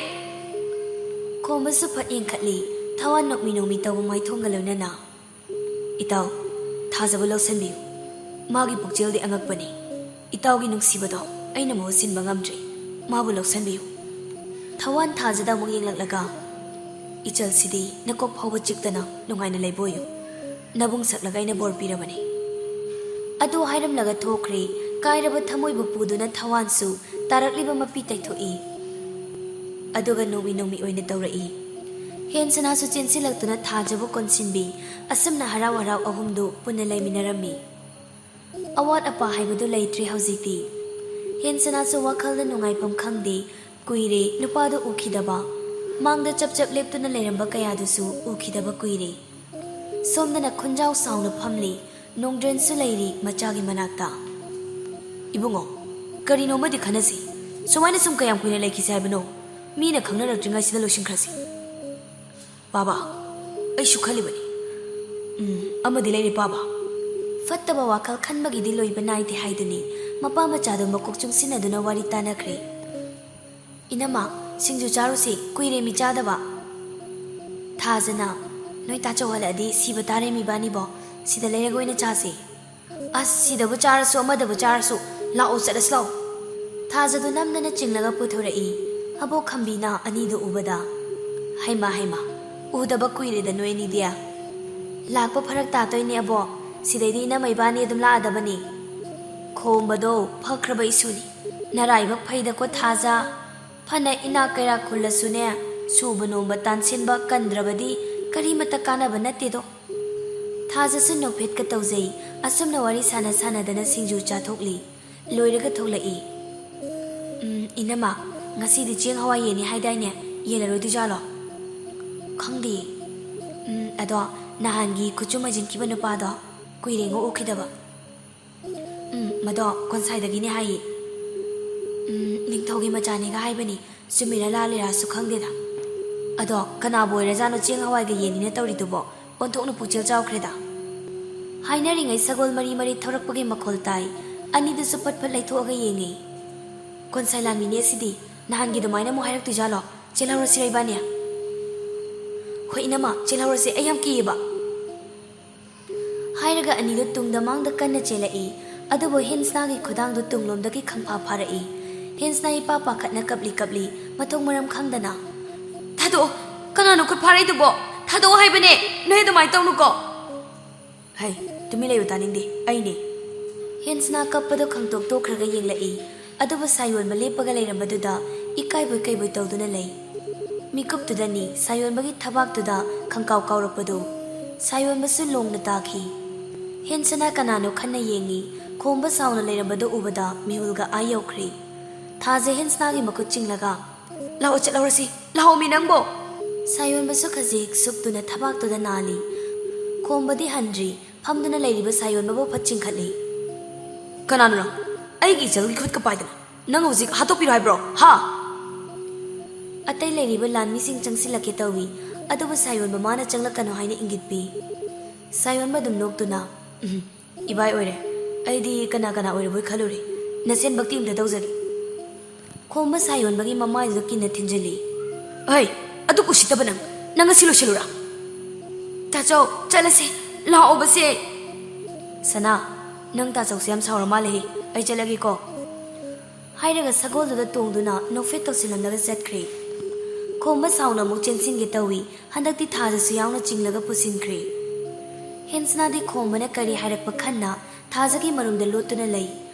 ꯈꯣꯝꯕꯁꯨ ꯐꯠ ꯌꯦꯡꯈꯠꯂꯤ, ꯊꯋꯥꯟ ꯅꯣꯛꯃꯤ ꯅꯣꯛꯃꯤ ꯇꯧꯕ ꯃꯥꯏꯊꯣꯡꯒ ꯂꯣꯏꯅꯅ꯫ "ꯏꯇꯥꯎ, ꯊꯥꯖꯕ ꯂꯧꯁꯟꯕꯤꯌꯨ꯫ ꯃꯥꯒꯤ ꯄꯨꯛꯆꯦꯜꯗꯤ ꯑꯉꯛꯄꯅꯤ꯫ ꯏꯇꯥꯎꯒꯤ ꯅꯨꯡꯁꯤꯕꯗꯣ ꯑꯩꯅ ꯃꯍꯨꯠ ꯁꯤꯟꯕ ꯉꯝꯗ꯭ꯔꯦ꯫ ꯃꯥꯕꯨ ꯂꯧꯁꯟꯕꯤꯌꯨ꯫" ꯊꯋꯥꯟ ꯊꯥꯖꯗ ꯑꯃꯨꯛ ꯌꯦꯡꯂꯛꯂꯒ, "ꯏꯆꯜꯁꯤꯗꯤ ꯅꯀꯣꯛ ꯐꯥꯎꯕ ꯆꯤꯛꯇꯅ ꯅꯨꯡꯉꯥꯏꯅ ꯂꯩꯕ ꯑꯣꯏꯌꯨ꯫ ꯅꯕꯨꯡ ꯁꯛꯂꯒ ꯑꯩꯅ ꯕꯣꯔ ꯄꯤꯔꯕꯅꯤ꯫" ꯑꯗꯨ ꯍꯥꯏꯔꯝꯂꯒ ꯊꯣꯛꯈ꯭ꯔꯦ꯫ ꯀꯥꯏꯔꯕ ꯊꯃꯣꯏꯕꯨ ꯄꯨꯗꯨꯅ ꯊꯋꯥꯟꯁꯨ ꯇꯥꯔꯛꯂꯤꯕ ꯃꯄꯤ ꯇꯩꯊꯣꯛꯏ꯫ ꯑꯗꯨꯒ ꯅꯣꯡꯃꯤ ꯅꯣꯡꯃꯤ ꯑꯣꯏꯅ ꯇꯧꯔꯛꯏ꯫ ꯍꯦꯟꯁꯅꯥꯁꯨ ꯆꯦꯟꯁꯤꯜꯂꯛꯇꯨꯅ ꯊꯥꯖꯕꯨ ꯀꯣꯟꯁꯤꯟꯕꯤ꯫ ꯑꯁꯨꯝꯅ ꯍꯔꯥꯎ ꯍꯔꯥꯎ ꯑꯍꯨꯝꯗꯨ ꯄꯨꯟꯅ ꯂꯩꯃꯤꯟꯅꯔꯝꯃꯤ꯫ ꯑꯋꯥꯠ ꯑꯄꯥ ꯍꯥꯏꯕꯗꯨ ꯂꯩꯇ꯭ꯔꯦ ꯍꯧꯖꯤꯛꯇꯤ꯫ ꯍꯦꯟꯁꯅꯥꯁꯨ ꯋꯥꯈꯜꯗ ꯅꯨꯡꯉꯥꯏꯐꯝ ꯈꯪꯗꯦ꯫ ꯀꯨꯏꯔꯦ ꯅꯨꯄꯥꯗꯨ ꯎꯈꯤꯗꯕ꯫ ꯃꯥꯡꯗ ꯆꯞ ꯆꯞ ꯂꯦꯞꯇꯨꯅ ꯂꯩꯔꯝꯕ ꯀꯌꯥꯗꯨꯁꯨ ꯎꯈꯤꯗꯕ ꯀꯨꯏꯔꯦ꯫ ꯁꯣꯝꯗꯅ ꯈꯨꯟꯖꯥꯎ ꯁꯥꯎꯅ ꯐꯝꯂꯤ꯫ ꯅꯣꯡꯗ꯭ꯔꯦꯟꯁꯨ ꯂꯩꯔꯤ ꯃꯆꯥꯒꯤ ꯃꯅꯥꯛꯇ꯫ "ꯏꯕꯨꯡꯉꯣ, ꯀꯔꯤꯅꯣ ꯑꯃꯗꯤ ꯈꯟꯅꯁꯤ꯫ ꯁꯨꯃꯥꯏꯅ ꯁꯨꯝ ꯀꯌꯥꯝ ꯀꯨꯏꯅ ꯂꯩꯈꯤꯁꯤ ꯍꯥꯏꯕꯅꯣ? ꯃꯤꯅ ꯈꯪꯅꯔꯛꯇ꯭ꯔꯤꯉꯩꯁꯤꯗ ꯂꯣꯏꯁꯤꯟꯈ꯭ꯔꯁꯤ꯫" "ꯄꯥꯕ, ꯑꯩꯁꯨ ꯈꯜꯂꯤꯕꯅꯤ꯫ ꯎꯝ, ꯑꯃꯗꯤ ꯂꯩꯔꯦ ꯄꯥꯕ꯫" ꯐꯠꯇꯕ ꯋꯥꯈꯜ ꯈꯟꯕꯒꯤꯗꯤ ꯂꯣꯏꯕ ꯅꯥꯏꯗꯦ ꯍꯥꯏꯗꯨꯅꯤ꯫ ꯃꯄꯥ ꯃꯆꯥꯗꯣ ꯃꯀꯣꯛ ꯆꯨꯡꯁꯤꯟꯅꯗꯨꯅ ꯋꯥꯔꯤ ꯇꯥꯅꯈ꯭ꯔꯦ꯫ "ꯏꯅꯝꯃ, ꯁꯤꯡꯖꯨ ꯆꯥꯔꯨꯁꯤ, ꯀꯨꯏꯔꯦ ꯃꯤ ꯆꯥꯗꯕ꯫" ꯊꯥꯖꯅ, "ꯅꯣꯏ ꯇꯥꯆꯧ ꯍꯜꯂꯛꯑꯗꯤ ꯁꯤꯕ ꯇꯥꯔꯦ ꯃꯤꯕꯥꯅꯤꯕꯣ, ꯁꯤꯗ ꯂꯩꯔꯒ ꯑꯣꯏꯅ ꯆꯥꯁꯤ꯫" "ꯑꯁ, ꯁꯤꯗꯕꯨ ꯆꯥꯔꯁꯨ ꯑꯃꯗꯕꯨ ꯆꯥꯔꯁꯨ, ꯂꯥꯛꯑꯣ ꯆꯠꯂꯁꯤ ꯂꯥꯛꯑꯣ꯫" ꯊꯥꯖꯗꯨ ꯅꯝꯗꯅ ꯆꯤꯡꯂꯒ ꯄꯨꯊꯣꯔꯛꯏ꯫ ꯑꯕꯣꯛ ꯈꯝꯕꯤꯅ ꯑꯅꯤꯗꯨ ꯎꯕꯗ, "ꯍꯩꯃꯥ ꯍꯩꯃꯥ, ꯎꯗꯕ ꯀꯨꯏꯔꯦꯗ ꯅꯣꯏ ꯑꯅꯤꯗꯤ꯫" "ꯂꯥꯛꯄ ꯐꯔꯛ ꯇꯥꯗꯣꯏꯅꯦ ꯑꯕꯣꯛ, ꯁꯤꯗꯩꯗꯤ ꯏꯅꯝꯃ ꯏꯕꯥꯅꯤ ꯑꯗꯨꯝ ꯂꯥꯛꯑꯗꯕꯅꯤ꯫" ꯈꯣꯝꯕꯗꯣ ꯐꯈ꯭ꯔꯕ ꯏꯁꯨꯅꯤ꯫ ꯅꯔꯥꯏꯕꯛ ꯐꯩꯗꯀꯣ ꯊꯥꯖ꯫ ꯐꯅ ꯏꯅꯥꯛ ꯀꯩꯔꯥꯛ ꯈꯨꯜꯂꯁꯨꯅꯦ, ꯁꯨꯕ ꯅꯣꯝꯕ ꯇꯥꯟꯁꯤꯟꯕ ꯀꯟꯗ꯭ꯔꯕꯗꯤ ꯀꯔꯤꯃꯠꯇ ꯀꯥꯟꯅꯕ ꯅꯠꯇꯦꯗꯣ꯫ ꯊꯥꯖꯁꯨ ꯅꯣꯛꯐꯦꯠꯀ ꯇꯧꯖꯩ꯫ ꯑꯁꯨꯝꯅ ꯋꯥꯔꯤ ꯁꯥꯟꯅ ꯁꯥꯟꯅꯗꯅ ꯁꯤꯡꯖꯨ ꯆꯥꯊꯣꯛꯂꯤ꯫ ꯂꯣꯏꯔꯒ ꯊꯣꯛꯂꯛꯏ꯫ "ꯎꯝ, ꯏꯅꯝꯃ, ꯉꯁꯤꯗꯤ ꯆꯦꯡ ꯍꯋꯥꯏ ꯌꯦꯟꯅꯤ ꯍꯥꯏꯗꯥꯏꯅꯦ? ꯌꯦꯜꯂꯔꯣꯏꯗꯣꯏꯖꯥꯠꯂꯣ?" "ꯈꯪꯗꯦ꯫ ꯎꯝ, ꯑꯗꯣ ꯅꯍꯥꯟꯒꯤ ꯈꯨꯠꯁꯨ ꯃꯩꯖꯤꯟꯈꯤꯕ ꯅꯨꯄꯥꯗꯣ ꯀꯨꯏꯔꯦꯉꯣ ꯎꯈꯤꯗꯕ꯫" "ꯎꯝ, ꯃꯗꯣ ꯀꯣꯟꯁꯥꯏꯗꯒꯤꯅꯦ ꯍꯥꯏꯌꯦ꯫" "ꯎꯝ, ꯅꯤꯡꯊꯧꯒꯤ ꯃꯆꯥꯅꯤꯒ ꯍꯥꯏꯕꯅꯤ꯫ ꯆꯨꯝꯃꯤꯔꯥ ꯂꯥꯜꯂꯤꯔꯥꯁꯨ ꯈꯪꯗꯦꯗ꯫ ꯑꯗꯣ ꯀꯅꯥꯕꯨ ꯑꯣꯏꯔꯖꯥꯠꯅꯣ ꯆꯦꯡ ꯍꯋꯥꯏꯒ ꯌꯦꯟꯅꯤꯅ ꯇꯧꯔꯤꯗꯨꯕꯣ? ꯑꯣꯟꯊꯣꯛꯅ ꯄꯨꯛꯆꯦꯜ ꯆꯥꯎꯈ꯭ꯔꯦꯗ꯫" ꯍꯥꯏꯅꯔꯤꯉꯩ ꯁꯒꯣꯜ ꯃꯔꯤ ꯃꯔꯤ ꯊꯧꯔꯛꯄꯒꯤ ꯃꯈꯣꯜ ꯇꯥꯏ꯫ ꯑꯅꯤꯗꯨꯁꯨ ꯐꯠ ꯐꯠ ꯂꯩꯊꯣꯛꯑꯒ ꯌꯦꯡꯉꯤ꯫ "ꯀꯣꯟꯁꯥꯏ ꯂꯥꯟꯃꯤꯅꯦ ꯑꯁꯤꯗꯤ꯫ ꯅꯍꯥꯟꯒꯤ ꯑꯗꯨꯃꯥꯏꯅ ꯑꯃꯨꯛ ꯍꯥꯏꯔꯛꯇꯣꯏꯖꯥꯠꯂꯣ? ꯆꯦꯜꯍꯧꯔꯁꯤꯔ ꯏꯕꯥꯅꯤ?" "ꯍꯣꯏ ꯏꯅꯝꯃ, ꯆꯦꯜꯍꯧꯔꯁꯦ, ꯑꯩ ꯌꯥꯝ ꯀꯤꯌꯦꯕ"꯫ ꯍꯥꯏꯔꯒ ꯑꯅꯤꯗꯨ ꯇꯨꯡꯗ ꯃꯥꯡꯗ ꯀꯟꯅ ꯆꯦꯜꯂꯛꯏ꯫ ꯑꯗꯨꯕꯨ ꯍꯤꯟꯁꯅꯥꯒꯤ ꯈꯨꯗꯥꯡꯗꯨ ꯇꯨꯡꯂꯣꯝꯗꯒꯤ ꯈꯪꯐꯥ ꯐꯥꯔꯛꯏ꯫ ꯍꯤꯟꯁꯅꯥ ꯏꯄꯥ ꯄꯥꯈꯠꯅ ꯀꯞꯂꯤ ꯀꯞꯂꯤ, ꯃꯊꯣꯡ ꯃꯔꯝ ꯈꯪꯗꯅ꯫ "ꯊꯥꯗꯣꯛꯑꯣ! ꯀꯅꯥꯅꯣ ꯈꯨꯠ ꯐꯥꯔꯛꯏꯗꯨꯕꯣ? ꯊꯥꯗꯣꯛꯑꯣ ꯍꯥꯏꯕꯅꯦ! ꯅꯣꯏ ꯑꯗꯨꯃꯥꯏꯅ ꯇꯧꯅꯨꯀꯣ!" "ꯍꯩ, ꯇꯨꯃꯤꯟ ꯂꯩꯌꯨ, ꯇꯥꯅꯤꯡꯗꯦ, ꯑꯩꯅꯦ"꯫ ꯍꯤꯟꯁꯅꯥ ꯀꯞꯄꯗꯣ ꯈꯪꯇꯣꯛ ꯇꯣꯛꯈ꯭ꯔꯒ ꯌꯦꯡꯂꯛꯏ꯫ ꯑꯗꯨꯕꯨ ꯁꯥꯌꯣꯟꯕ ꯂꯦꯞꯄꯒ ꯂꯩꯔꯝꯕꯗꯨꯗ ꯏꯀꯥꯏꯕꯣꯏ ꯀꯩꯕꯣꯏ ꯇꯧꯗꯨꯅ ꯂꯩ꯫ ꯃꯤꯀꯨꯞꯇꯨꯗꯅꯤ ꯁꯥꯌꯣꯟꯕꯒꯤ ꯊꯕꯥꯛꯇꯨꯗ ꯈꯪꯀꯥꯎ ꯀꯥꯎꯔꯛꯄꯗꯨ꯫ ꯁꯥꯌꯣꯟꯕꯁꯨ ꯂꯣꯡꯅ ꯇꯥꯈꯤ꯫ ꯍꯤꯟꯁꯅꯥ ꯀꯅꯥꯅꯣ ꯈꯟꯅ ꯌꯦꯡꯉꯤ꯫ ꯈꯣꯝꯕ ꯁꯥꯎꯅ ꯂꯩꯔꯝꯕꯗꯨ ꯎꯕꯗ ꯃꯤꯍꯨꯜꯒ ꯑꯥ ꯌꯧꯈ꯭ꯔꯦ꯫ ꯊꯥꯖ ꯍꯤꯟꯁꯅꯥꯒꯤ ꯃꯈꯨꯠ ꯆꯤꯡꯂꯒ, "ꯂꯥꯛꯑꯣ, ꯆꯠꯍꯧꯔꯁꯤ꯫ ꯂꯥꯛꯑꯣꯃꯤ ꯅꯪꯕꯣ!" ꯁꯥꯌꯣꯟꯕꯁꯨ ꯈꯖꯤꯛ ꯁꯨꯛꯇꯨꯅ ꯊꯕꯥꯛꯇꯨꯗ ꯅꯥꯜꯂꯤ꯫ ꯈꯣꯝꯕꯗꯤ ꯍꯟꯗ꯭ꯔꯤ꯫ ꯐꯝꯗꯨꯅ ꯂꯩꯔꯤꯕ ꯁꯥꯌꯣꯟꯕꯕꯨ ꯐꯠ ꯆꯤꯡꯈꯠꯂꯤ꯫ "ꯀꯅꯥꯅꯣ ꯅꯪ? ꯑꯩꯒꯤ ꯏꯆꯜꯒꯤ ꯈꯨꯠꯀ ꯄꯥꯏꯗꯅ ꯅꯪ ꯍꯧꯖꯤꯛ ꯍꯥꯠꯇꯣꯛꯄꯤꯔꯣ ꯍꯥꯏꯕ꯭ꯔꯣ, ꯍꯥ?" ꯑꯇꯩ ꯂꯩꯔꯤꯕ ꯂꯥꯟꯃꯤꯁꯤꯡ ꯆꯪꯁꯤꯜꯂꯛꯀꯦ ꯇꯧꯏ꯫ ꯑꯗꯨꯕꯨ ꯁꯥꯌꯣꯟꯕ ꯃꯥꯅ ꯆꯪꯂꯛꯀꯅꯨ ꯍꯥꯏꯅ ꯏꯪꯒꯤꯠ ꯄꯤ꯫ ꯁꯥꯌꯣꯟꯕ ꯑꯗꯨꯝ ꯅꯣꯛꯇꯨꯅ, "ꯎꯝ, ꯏꯕꯥꯏ ꯑꯣꯏꯔꯦ꯫ ꯑꯩꯗꯤ ꯀꯅꯥ ꯀꯅꯥ ꯑꯣꯏꯔꯕꯣꯏ ꯈꯜꯂꯨꯔꯦ꯫ ꯅꯁꯦꯟ ꯚꯛꯇꯤ ꯑꯝꯇ ꯇꯧꯖꯒꯦ"꯫ ꯈꯣꯝꯕ ꯁꯥꯌꯣꯟꯕꯒꯤ ꯃꯃꯥꯏꯗꯨꯗ ꯀꯤꯟꯅ ꯊꯤꯟꯖꯤꯜꯂꯤ꯫ "ꯑꯩ, ꯑꯗꯨꯛ ꯎꯁꯤꯠꯇꯕ ꯅꯪ! ꯅꯪ ꯉꯁꯤ ꯂꯣꯏꯁꯤꯜꯂꯨꯔꯥ?" "ꯇꯥꯆꯧ, ꯆꯠꯂꯁꯤ꯫ ꯂꯥꯛꯑꯣꯕꯁꯦ!" "ꯁꯅꯥ, ꯅꯪ ꯇꯥꯆꯧꯁꯦ ꯌꯥꯝ ꯁꯥꯎꯔ ꯃꯥꯜꯂꯦꯍꯦ꯫ ꯑꯩ ꯆꯠꯂꯒꯦꯀꯣ"꯫ ꯍꯥꯏꯔꯒ ꯁꯒꯣꯜꯗꯨꯗ ꯇꯣꯡꯗꯨꯅ ꯅꯣꯛꯐꯦꯠ ꯇꯧꯁꯤꯜꯂꯝꯂꯒ ꯆꯠꯈ꯭ꯔꯦ꯫ ꯈꯣꯝꯕ ꯁꯥꯎꯅ ꯑꯃꯨꯛ ꯆꯦꯟꯁꯤꯟꯒꯦ ꯇꯧꯏ꯫ ꯍꯟꯗꯛꯇꯤ ꯊꯥꯖꯁꯨ ꯌꯥꯎꯅ ꯆꯤꯡꯂꯒ ꯄꯨꯁꯤꯟꯈ꯭ꯔꯦ꯫ ꯍꯤꯟꯁꯅꯥꯗꯤ ꯈꯣꯝꯕꯅ ꯀꯔꯤ ꯍꯥꯏꯔꯛꯄ ꯈꯟꯅ ꯊꯥꯖꯒꯤ ꯃꯔꯨꯝꯗ ꯂꯣꯠꯇꯨꯅ ꯂꯩ꯫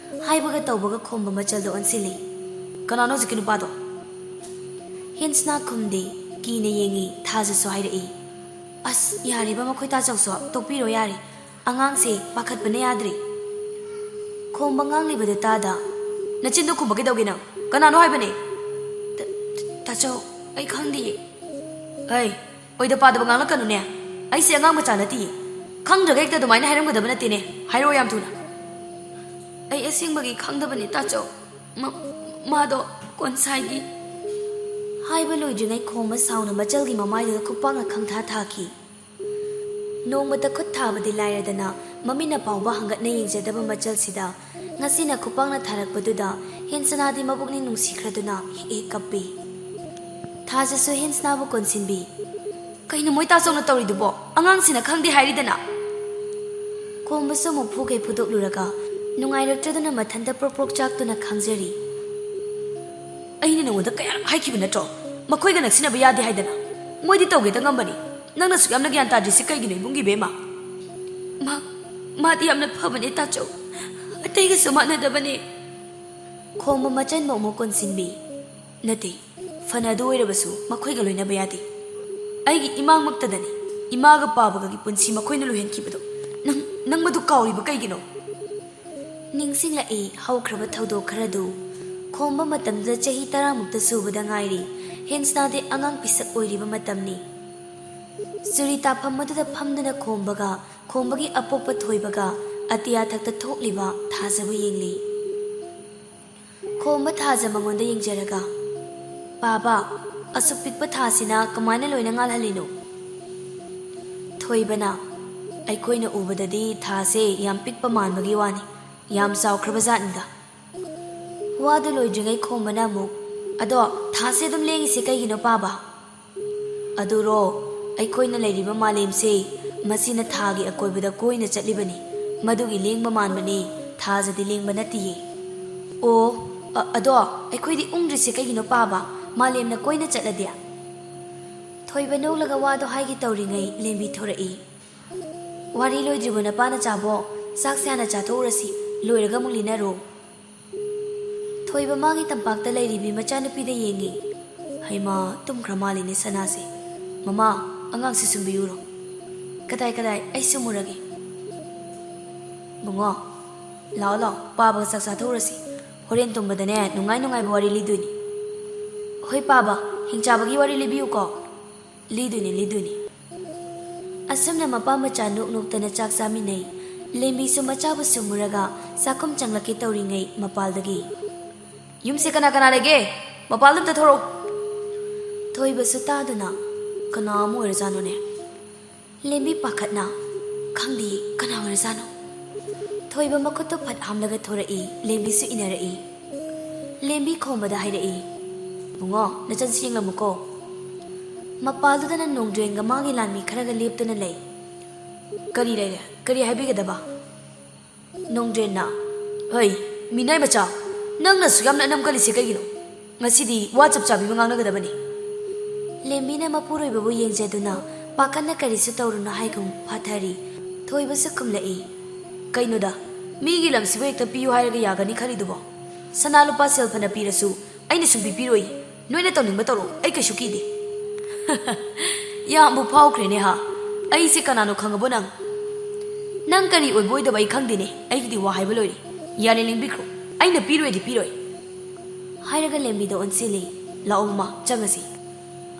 ꯍꯥꯏꯕꯒ ꯇꯧꯕꯒ ꯈꯣꯝꯕ ꯃꯆꯜꯗ ꯑꯣꯟꯁꯤꯜꯂꯤ꯫ "ꯀꯅꯥꯅꯣ ꯍꯧꯖꯤꯛꯀꯤ ꯅꯨꯄꯥꯗꯣ?" ꯍꯤꯟꯁꯅꯥ ꯈꯨꯝꯗꯦ꯫ ꯀꯤꯅ ꯌꯦꯡꯉꯤ꯫ ꯊꯥꯖꯁꯨ ꯍꯥꯏꯔꯛꯏ꯫ "ꯑꯁ, ꯌꯥꯔꯦꯕ ꯃꯈꯣꯏ ꯇꯥꯆꯧꯁꯨ, ꯇꯣꯛꯄꯤꯔꯣ ꯌꯥꯔꯦ꯫ ꯑꯉꯥꯡꯁꯦ ꯄꯥꯈꯠꯄꯅ ꯌꯥꯗ꯭ꯔꯦ"꯫ ꯈꯣꯝꯕ ꯉꯥꯡꯂꯤꯕꯗꯨ ꯇꯥꯗ꯫ "ꯅꯆꯤꯟꯗꯣ ꯈꯨꯝꯕ ꯀꯩꯗꯧꯒꯦ ꯅꯪ? ꯀꯅꯥꯅꯣ ꯍꯥꯏꯕꯅꯦ?" "ꯇ-, ꯇ-, ꯇꯥꯆꯧ, ꯑꯩ ꯈꯪꯗꯤꯌꯦ"꯫ "ꯑꯩ, ꯑꯣꯏꯗ ꯄꯥꯗꯕ ꯉꯥꯡꯂꯛꯀꯅꯨꯅꯦ꯫ ꯑꯩꯁꯦ ꯑꯉꯥꯡ ꯃꯆꯥ ꯅꯠꯇꯤꯌꯦ꯫ ꯈꯪꯗ꯭ꯔꯒ ꯍꯦꯛꯇ ꯑꯗꯨꯃꯥꯏꯅ ꯍꯥꯏꯔꯝꯒꯗꯕ ꯅꯠꯇꯦꯅꯦ꯫ ꯍꯥꯏꯔꯛꯑꯣ ꯌꯥꯝ ꯊꯨꯅ"꯫ "ꯑꯩ ꯑꯁꯦꯡꯕꯒꯤ ꯈꯪꯗꯕꯅꯦ ꯇꯥꯆꯧ꯫ ꯃ-, ꯃꯥꯗꯣ ꯀꯣꯟꯁꯥꯏꯒꯤ"꯫ ꯍꯥꯏꯕ ꯂꯣꯏꯗ꯭ꯔꯤꯉꯩ ꯈꯣꯝꯕ ꯁꯥꯎꯅ ꯃꯆꯜꯒꯤ ꯃꯃꯥꯏꯗꯨꯗ ꯈꯨꯄꯥꯛꯅ ꯈꯪꯊꯥ ꯊꯥꯈꯤ꯫ ꯅꯣꯡꯃꯇ ꯈꯨꯠ ꯊꯥꯕꯗꯤ ꯂꯥꯏꯔꯗꯅ ꯃꯃꯤꯠꯅ ꯐꯥꯎꯕ ꯍꯪꯒꯠꯅ ꯌꯦꯡꯖꯗꯕ ꯃꯆꯜꯁꯤꯗ ꯉꯁꯤꯅ ꯈꯨꯄꯥꯛꯅ ꯊꯥꯔꯛꯄꯗꯨꯗ ꯍꯤꯟꯁꯅꯥꯗꯤ ꯃꯕꯨꯛꯅꯤꯡ ꯅꯨꯡꯁꯤꯈ꯭ꯔꯗꯨꯅ ꯍꯦꯛ ꯍꯦꯛ ꯀꯞꯄꯤ꯫ ꯊꯥꯖꯁꯨ ꯍꯤꯟꯁꯅꯥꯕꯨ ꯀꯣꯟꯁꯤꯟꯕꯤ꯫ ꯀꯩꯅꯣ ꯃꯣꯏ ꯇꯥꯆꯧꯅ ꯇꯧꯔꯤꯗꯨꯕꯣ? ꯑꯉꯥꯡꯁꯤꯅ ꯈꯪꯗꯦ ꯍꯥꯏꯔꯤꯗꯅ꯫ ꯈꯣꯝꯕꯁꯨ ꯑꯃꯨꯛ ꯐꯨꯈꯩ ꯐꯨꯗꯣꯛꯂꯨꯔꯒ ꯅꯨꯡꯉꯥꯏꯔꯛꯇ꯭ꯔꯗꯨꯅ ꯃꯊꯟꯇ ꯄ꯭ꯔꯣꯛ ꯄ꯭ꯔꯣꯛ ꯆꯥꯛꯇꯨꯅ ꯈꯥꯡꯖꯔꯤ꯫ ꯑꯩꯅ ꯅꯉꯣꯟꯗ ꯀꯌꯥꯔꯛ ꯍꯥꯏꯈꯤꯕ ꯅꯠꯇ꯭ꯔꯣ? ꯃꯈꯣꯏꯒ ꯅꯛꯁꯤꯟꯅꯕ ꯌꯥꯗꯦ ꯍꯥꯏꯗꯅ꯫ ꯃꯣꯏꯗꯤ ꯇꯧꯒꯦꯇ ꯉꯝꯕꯅꯤ꯫ ꯅꯪꯅ ꯁꯨꯛ ꯌꯥꯝꯅ ꯒ꯭ꯌꯥꯟ ꯇꯥꯗ꯭ꯔꯤꯁꯤ ꯀꯩꯒꯤꯅꯣ, ꯏꯕꯨꯡꯒꯤ ꯏꯕꯦꯝꯃ? ꯃꯥ, ꯃꯥꯗꯤ ꯌꯥꯝꯅ ꯐꯕꯅꯦ, ꯇꯥꯆꯧ꯫ ꯑꯇꯩꯒꯁꯨ ꯃꯥꯟꯅꯗꯕꯅꯦ꯫ ꯈꯣꯝꯕ ꯃꯆꯟꯕ ꯑꯃꯨꯛ ꯀꯣꯟꯁꯤꯟꯕꯤ꯫ ꯅꯠꯇꯦ, ꯐꯅ ꯑꯗꯨ ꯑꯣꯏꯔꯕꯁꯨ ꯃꯈꯣꯏꯒ ꯂꯣꯏꯅꯕ ꯌꯥꯗꯦ꯫ ꯑꯩꯒꯤ ꯏꯃꯥꯃꯛꯇꯗꯅꯤ, ꯏꯃꯥꯒ ꯄꯥꯕꯒꯒꯤ ꯄꯨꯟꯁꯤ ꯃꯈꯣꯏꯅ ꯂꯣꯏꯍꯟꯈꯤꯕꯗꯣ꯫ ꯅꯪ, ꯅꯪ ꯃꯗꯨ ꯀꯥꯎꯔꯤꯕ ꯀꯩꯒꯤꯅꯣ? ꯅꯤꯡꯁꯤꯡꯂꯛꯏ ꯍꯧꯈ꯭ꯔꯕ ꯊꯧꯗꯣꯛ ꯈꯔꯗꯨ꯫ ꯈꯣꯝꯕ ꯃꯇꯝꯗꯨꯗ ꯆꯍꯤ ꯇꯔꯥꯃꯨꯛꯇ ꯁꯨꯕꯗ ꯉꯥꯏꯔꯤ꯫ ꯍꯦꯟꯁꯅꯥꯗꯤ ꯑꯉꯥꯡ ꯄꯤꯁꯛ ꯑꯣꯏꯔꯤꯕ ꯃꯇꯝꯅꯤ꯫ ꯆꯨꯔꯤ ꯇꯥꯐꯝ ꯑꯗꯨꯗ ꯐꯝꯗꯨꯅ ꯈꯣꯝꯕꯒ ꯈꯣꯝꯕꯒꯤ ꯑꯄꯣꯛꯄ ꯊꯣꯏꯕꯒ ꯑꯇꯤꯌꯥ ꯊꯛꯇ ꯊꯣꯛꯂꯤꯕ ꯊꯥꯖꯕꯨ ꯌꯦꯡꯂꯤ꯫ ꯈꯣꯝꯕ ꯊꯥꯖ ꯃꯉꯣꯟꯗ ꯌꯦꯡꯖꯔꯒ, "ꯄꯥꯕ, ꯑꯁꯨꯛ ꯄꯤꯛꯄ ꯊꯥꯁꯤꯅ ꯀꯃꯥꯏꯅ ꯂꯣꯏꯅ ꯉꯥꯜꯍꯜꯂꯤꯅꯣ?" ꯊꯣꯏꯕꯅ, "ꯑꯩꯈꯣꯏꯅ ꯎꯕꯗꯗꯤ ꯊꯥꯁꯦ ꯌꯥꯝ ꯄꯤꯛꯄ ꯃꯥꯟꯕꯒꯤ ꯋꯥꯅꯤ, ꯌꯥꯝ ꯆꯥꯎꯈ꯭ꯔꯕ ꯖꯥꯠꯅꯤꯗ꯫" ꯋꯥꯗꯨ ꯂꯣꯏꯗ꯭ꯔꯤꯉꯩ ꯈꯣꯝꯕꯅ ꯑꯃꯨꯛ, "ꯑꯗꯣ ꯊꯥꯁꯦ ꯑꯗꯨꯝ ꯂꯦꯡꯉꯤꯁꯦ ꯀꯩꯒꯤꯅꯣ, ꯄꯥꯕ?" "ꯑꯗꯨꯔꯣ, ꯑꯩꯈꯣꯏꯅ ꯂꯩꯔꯤꯕ ꯃꯥꯂꯦꯝꯁꯦ, ꯃꯁꯤꯅ ꯊꯥꯒꯤ ꯑꯀꯣꯏꯕꯗ ꯀꯣꯏꯅ ꯆꯠꯂꯤꯕꯅꯤ, ꯃꯗꯨꯒꯤ ꯂꯦꯡꯕ ꯃꯥꯟꯕꯅꯤ, ꯊꯥꯖꯗꯤ ꯂꯦꯡꯕ ꯅꯠꯇꯤꯌꯦ꯫" "ꯑꯣ, ꯑ-, ꯑꯗꯣ ꯑꯩꯈꯣꯏꯗꯤ ꯎꯪꯗ꯭ꯔꯤꯁꯦ ꯀꯩꯒꯤꯅꯣ, ꯄꯥꯕ, ꯃꯥꯂꯦꯝꯅ ꯀꯣꯏꯅ ꯆꯠꯂꯗꯤ?" ꯊꯣꯏꯕ ꯅꯣꯛꯂꯒ ꯋꯥꯗꯣ ꯍꯥꯏꯒꯦ ꯇꯧꯔꯤꯉꯩ ꯂꯦꯝꯕꯤ ꯊꯣꯔꯛꯏ꯫ "ꯋꯥꯔꯤ ꯂꯣꯏꯗ꯭ꯔꯤꯕꯣ ꯅꯄꯥ ꯅꯆꯥꯕꯣ? ꯆꯥꯛꯁꯦ ꯍꯥꯟꯅ ꯆꯥꯊꯣꯛꯎꯔꯁꯤ, ꯂꯣꯏꯔꯒ ꯑꯃꯨꯛ ꯂꯤꯅꯔꯣ꯫" ꯊꯣꯏꯕ ꯃꯥꯒꯤ ꯇꯝꯄꯥꯛꯇ ꯂꯩꯔꯤꯕꯤ ꯃꯆꯥꯅꯨꯄꯤꯗ ꯌꯦꯡꯉꯤ꯫ "ꯍꯩꯃꯥ, ꯇꯨꯝꯈ꯭ꯔ ꯃꯥꯜꯂꯤꯅꯦ ꯁꯅꯥꯁꯦ꯫ ꯃꯃꯥ, ꯑꯉꯥꯡꯁꯦ ꯁꯨꯝꯕꯤꯌꯨꯔꯣ꯫" "ꯀꯗꯥꯏ, ꯀꯗꯥꯏ? ꯑꯩ ꯁꯨꯝꯃꯨꯔꯒꯦ꯫" "ꯕꯨꯡꯉꯣ, ꯂꯥꯛꯑꯣ, ꯂꯥꯛꯑꯣ, ꯄꯥꯕꯒ ꯆꯥꯛ ꯆꯥꯊꯣꯛꯎꯔꯁꯤ꯫ ꯍꯣꯔꯦꯟ ꯇꯨꯝꯕꯗꯅꯦ, ꯅꯨꯡꯉꯥꯏ ꯅꯨꯡꯉꯥꯏꯕ ꯋꯥꯔꯤ ꯂꯤꯗꯣꯏꯅꯤ꯫" "ꯍꯣꯏ ꯄꯥꯕ, ꯍꯤꯡꯆꯥꯕꯒꯤ ꯋꯥꯔꯤ ꯂꯤꯕꯤꯌꯨꯀꯣ꯫" "ꯂꯤꯗꯣꯏꯅꯤ, ꯂꯤꯗꯣꯏꯅꯤ꯫" ꯑꯁꯨꯝꯅ ꯃꯄꯥ ꯃꯆꯥ ꯅꯣꯛ ꯅꯣꯛꯇꯅ ꯆꯥꯛ ꯆꯥꯃꯤꯟꯅꯩ꯫ ꯂꯦꯝꯕꯤꯁꯨ ꯃꯆꯥꯕꯨ ꯁꯨꯝꯃꯨꯔꯒ ꯆꯥꯛꯈꯨꯝ ꯆꯪꯂꯛꯀꯦ ꯇꯧꯔꯤꯉꯩ ꯃꯄꯥꯜꯗꯒꯤ, "ꯌꯨꯝꯁꯦ ꯀꯅꯥ ꯀꯅꯥ ꯂꯩꯒꯦ? ꯃꯄꯥꯜꯗ ꯑꯝꯇ ꯊꯣꯔꯛꯑꯣ꯫" ꯊꯣꯏꯕꯁꯨ ꯇꯥꯗꯨꯅ, "ꯀꯅꯥ ꯑꯃ ꯑꯣꯏꯔꯖꯥꯠꯅꯣꯅꯦ?" ꯂꯦꯝꯕꯤ ꯄꯥꯈꯠꯅ, "ꯈꯪꯗꯤꯌꯦ, ꯀꯅꯥ ꯑꯣꯏꯔꯖꯥꯠꯅꯣ?" ꯊꯣꯏꯕ ꯃꯈꯨꯠꯇꯨ ꯐꯠ ꯍꯥꯝꯂꯒ ꯊꯣꯔꯛꯏ꯫ ꯂꯦꯝꯕꯤꯁꯨ ꯏꯟꯅꯔꯛꯏ꯫ ꯂꯦꯝꯕꯤ ꯈꯣꯝꯕꯗ ꯍꯥꯏꯔꯛꯏ, "ꯕꯨꯡꯉꯣ, ꯅꯆꯟꯁꯤ ꯌꯦꯡꯂꯝꯃꯨꯀꯣ꯫" ꯃꯄꯥꯜꯗꯨꯗꯅ ꯅꯣꯡꯗ꯭ꯔꯦꯟꯒ ꯃꯥꯒꯤ ꯂꯥꯟꯃꯤ ꯈꯔꯒ ꯂꯦꯞꯇꯨꯅ ꯂꯩ꯫ "ꯀꯔꯤ ꯂꯩꯔꯦ? ꯀꯔꯤ ꯍꯥꯏꯕꯤꯒꯗꯕ?" ꯅꯣꯡꯗ꯭ꯔꯦꯟꯅ, "ꯍꯩ, ꯃꯤꯅꯥꯏ ꯃꯆꯥ, ꯅꯪꯅ ꯑꯁꯨꯛ ꯌꯥꯝꯅ ꯑꯅꯝ ꯀꯜꯂꯤꯁꯦ ꯀꯩꯒꯤꯅꯣ? ꯉꯁꯤꯗꯤ ꯋꯥ ꯆꯞ ꯆꯥꯕꯤ ꯑꯃ ꯉꯥꯡꯅꯒꯗꯕꯅꯤ꯫" ꯂꯦꯝꯕꯤꯅ ꯃꯄꯨꯔꯣꯏꯕꯕꯨ ꯌꯦꯡꯖꯗꯨꯅ, "ꯄꯥꯈꯠꯅ ꯀꯔꯤꯁꯨ ꯇꯧꯔꯨꯅꯨ" ꯍꯥꯏꯒꯨꯝ ꯐꯥꯊꯔꯤ꯫ ꯊꯣꯏꯕꯁꯨ ꯈꯨꯝꯂꯛꯏ, "ꯀꯩꯅꯣꯗ, ꯃꯤꯒꯤ ꯂꯝꯁꯤꯕꯨ ꯍꯦꯛꯇ ꯄꯤꯌꯨ ꯍꯥꯏꯔꯒ ꯌꯥꯒꯅꯤ ꯈꯜꯂꯤꯗꯨꯕꯣ? ꯁꯅꯥ ꯂꯨꯄꯥ ꯁꯦꯜ ꯐꯅ ꯄꯤꯔꯁꯨ ꯑꯩꯅ ꯁꯨꯡꯄꯤ ꯄꯤꯔꯣꯏ꯫ ꯅꯣꯏꯅ ꯇꯧꯅꯤꯡꯕ ꯇꯧꯔꯣ, ꯑꯩ ꯀꯩꯁꯨ ꯀꯤꯗꯦ꯫" "ꯌꯥꯝꯕꯨ ꯐꯥꯎꯈ꯭ꯔꯦꯅꯦ ꯍꯥ? ꯑꯩꯁꯦ ꯀꯅꯥꯅꯣ ꯈꯪꯉꯕꯣ ꯅꯪ?" "ꯅꯪ ꯀꯔꯤ ꯑꯣꯏꯕ ꯑꯣꯏꯗꯕ ꯑꯩ ꯈꯪꯗꯦꯅꯦ, ꯑꯩꯒꯤꯗꯤ ꯋꯥ ꯍꯥꯏꯕ ꯂꯣꯏꯔꯦ꯫ ꯌꯥꯔꯦ, ꯂꯦꯡꯕꯤꯈ꯭ꯔꯣ, ꯑꯩꯅ ꯄꯤꯔꯣꯏꯗꯤ ꯄꯤꯔꯣꯏ" ꯍꯥꯏꯔꯒ ꯂꯦꯝꯕꯤꯗ ꯑꯣꯟꯁꯤꯜꯂꯤ꯫ "ꯂꯥꯛꯑꯣ ꯃꯃꯥ, ꯆꯪꯉꯁꯤ꯫"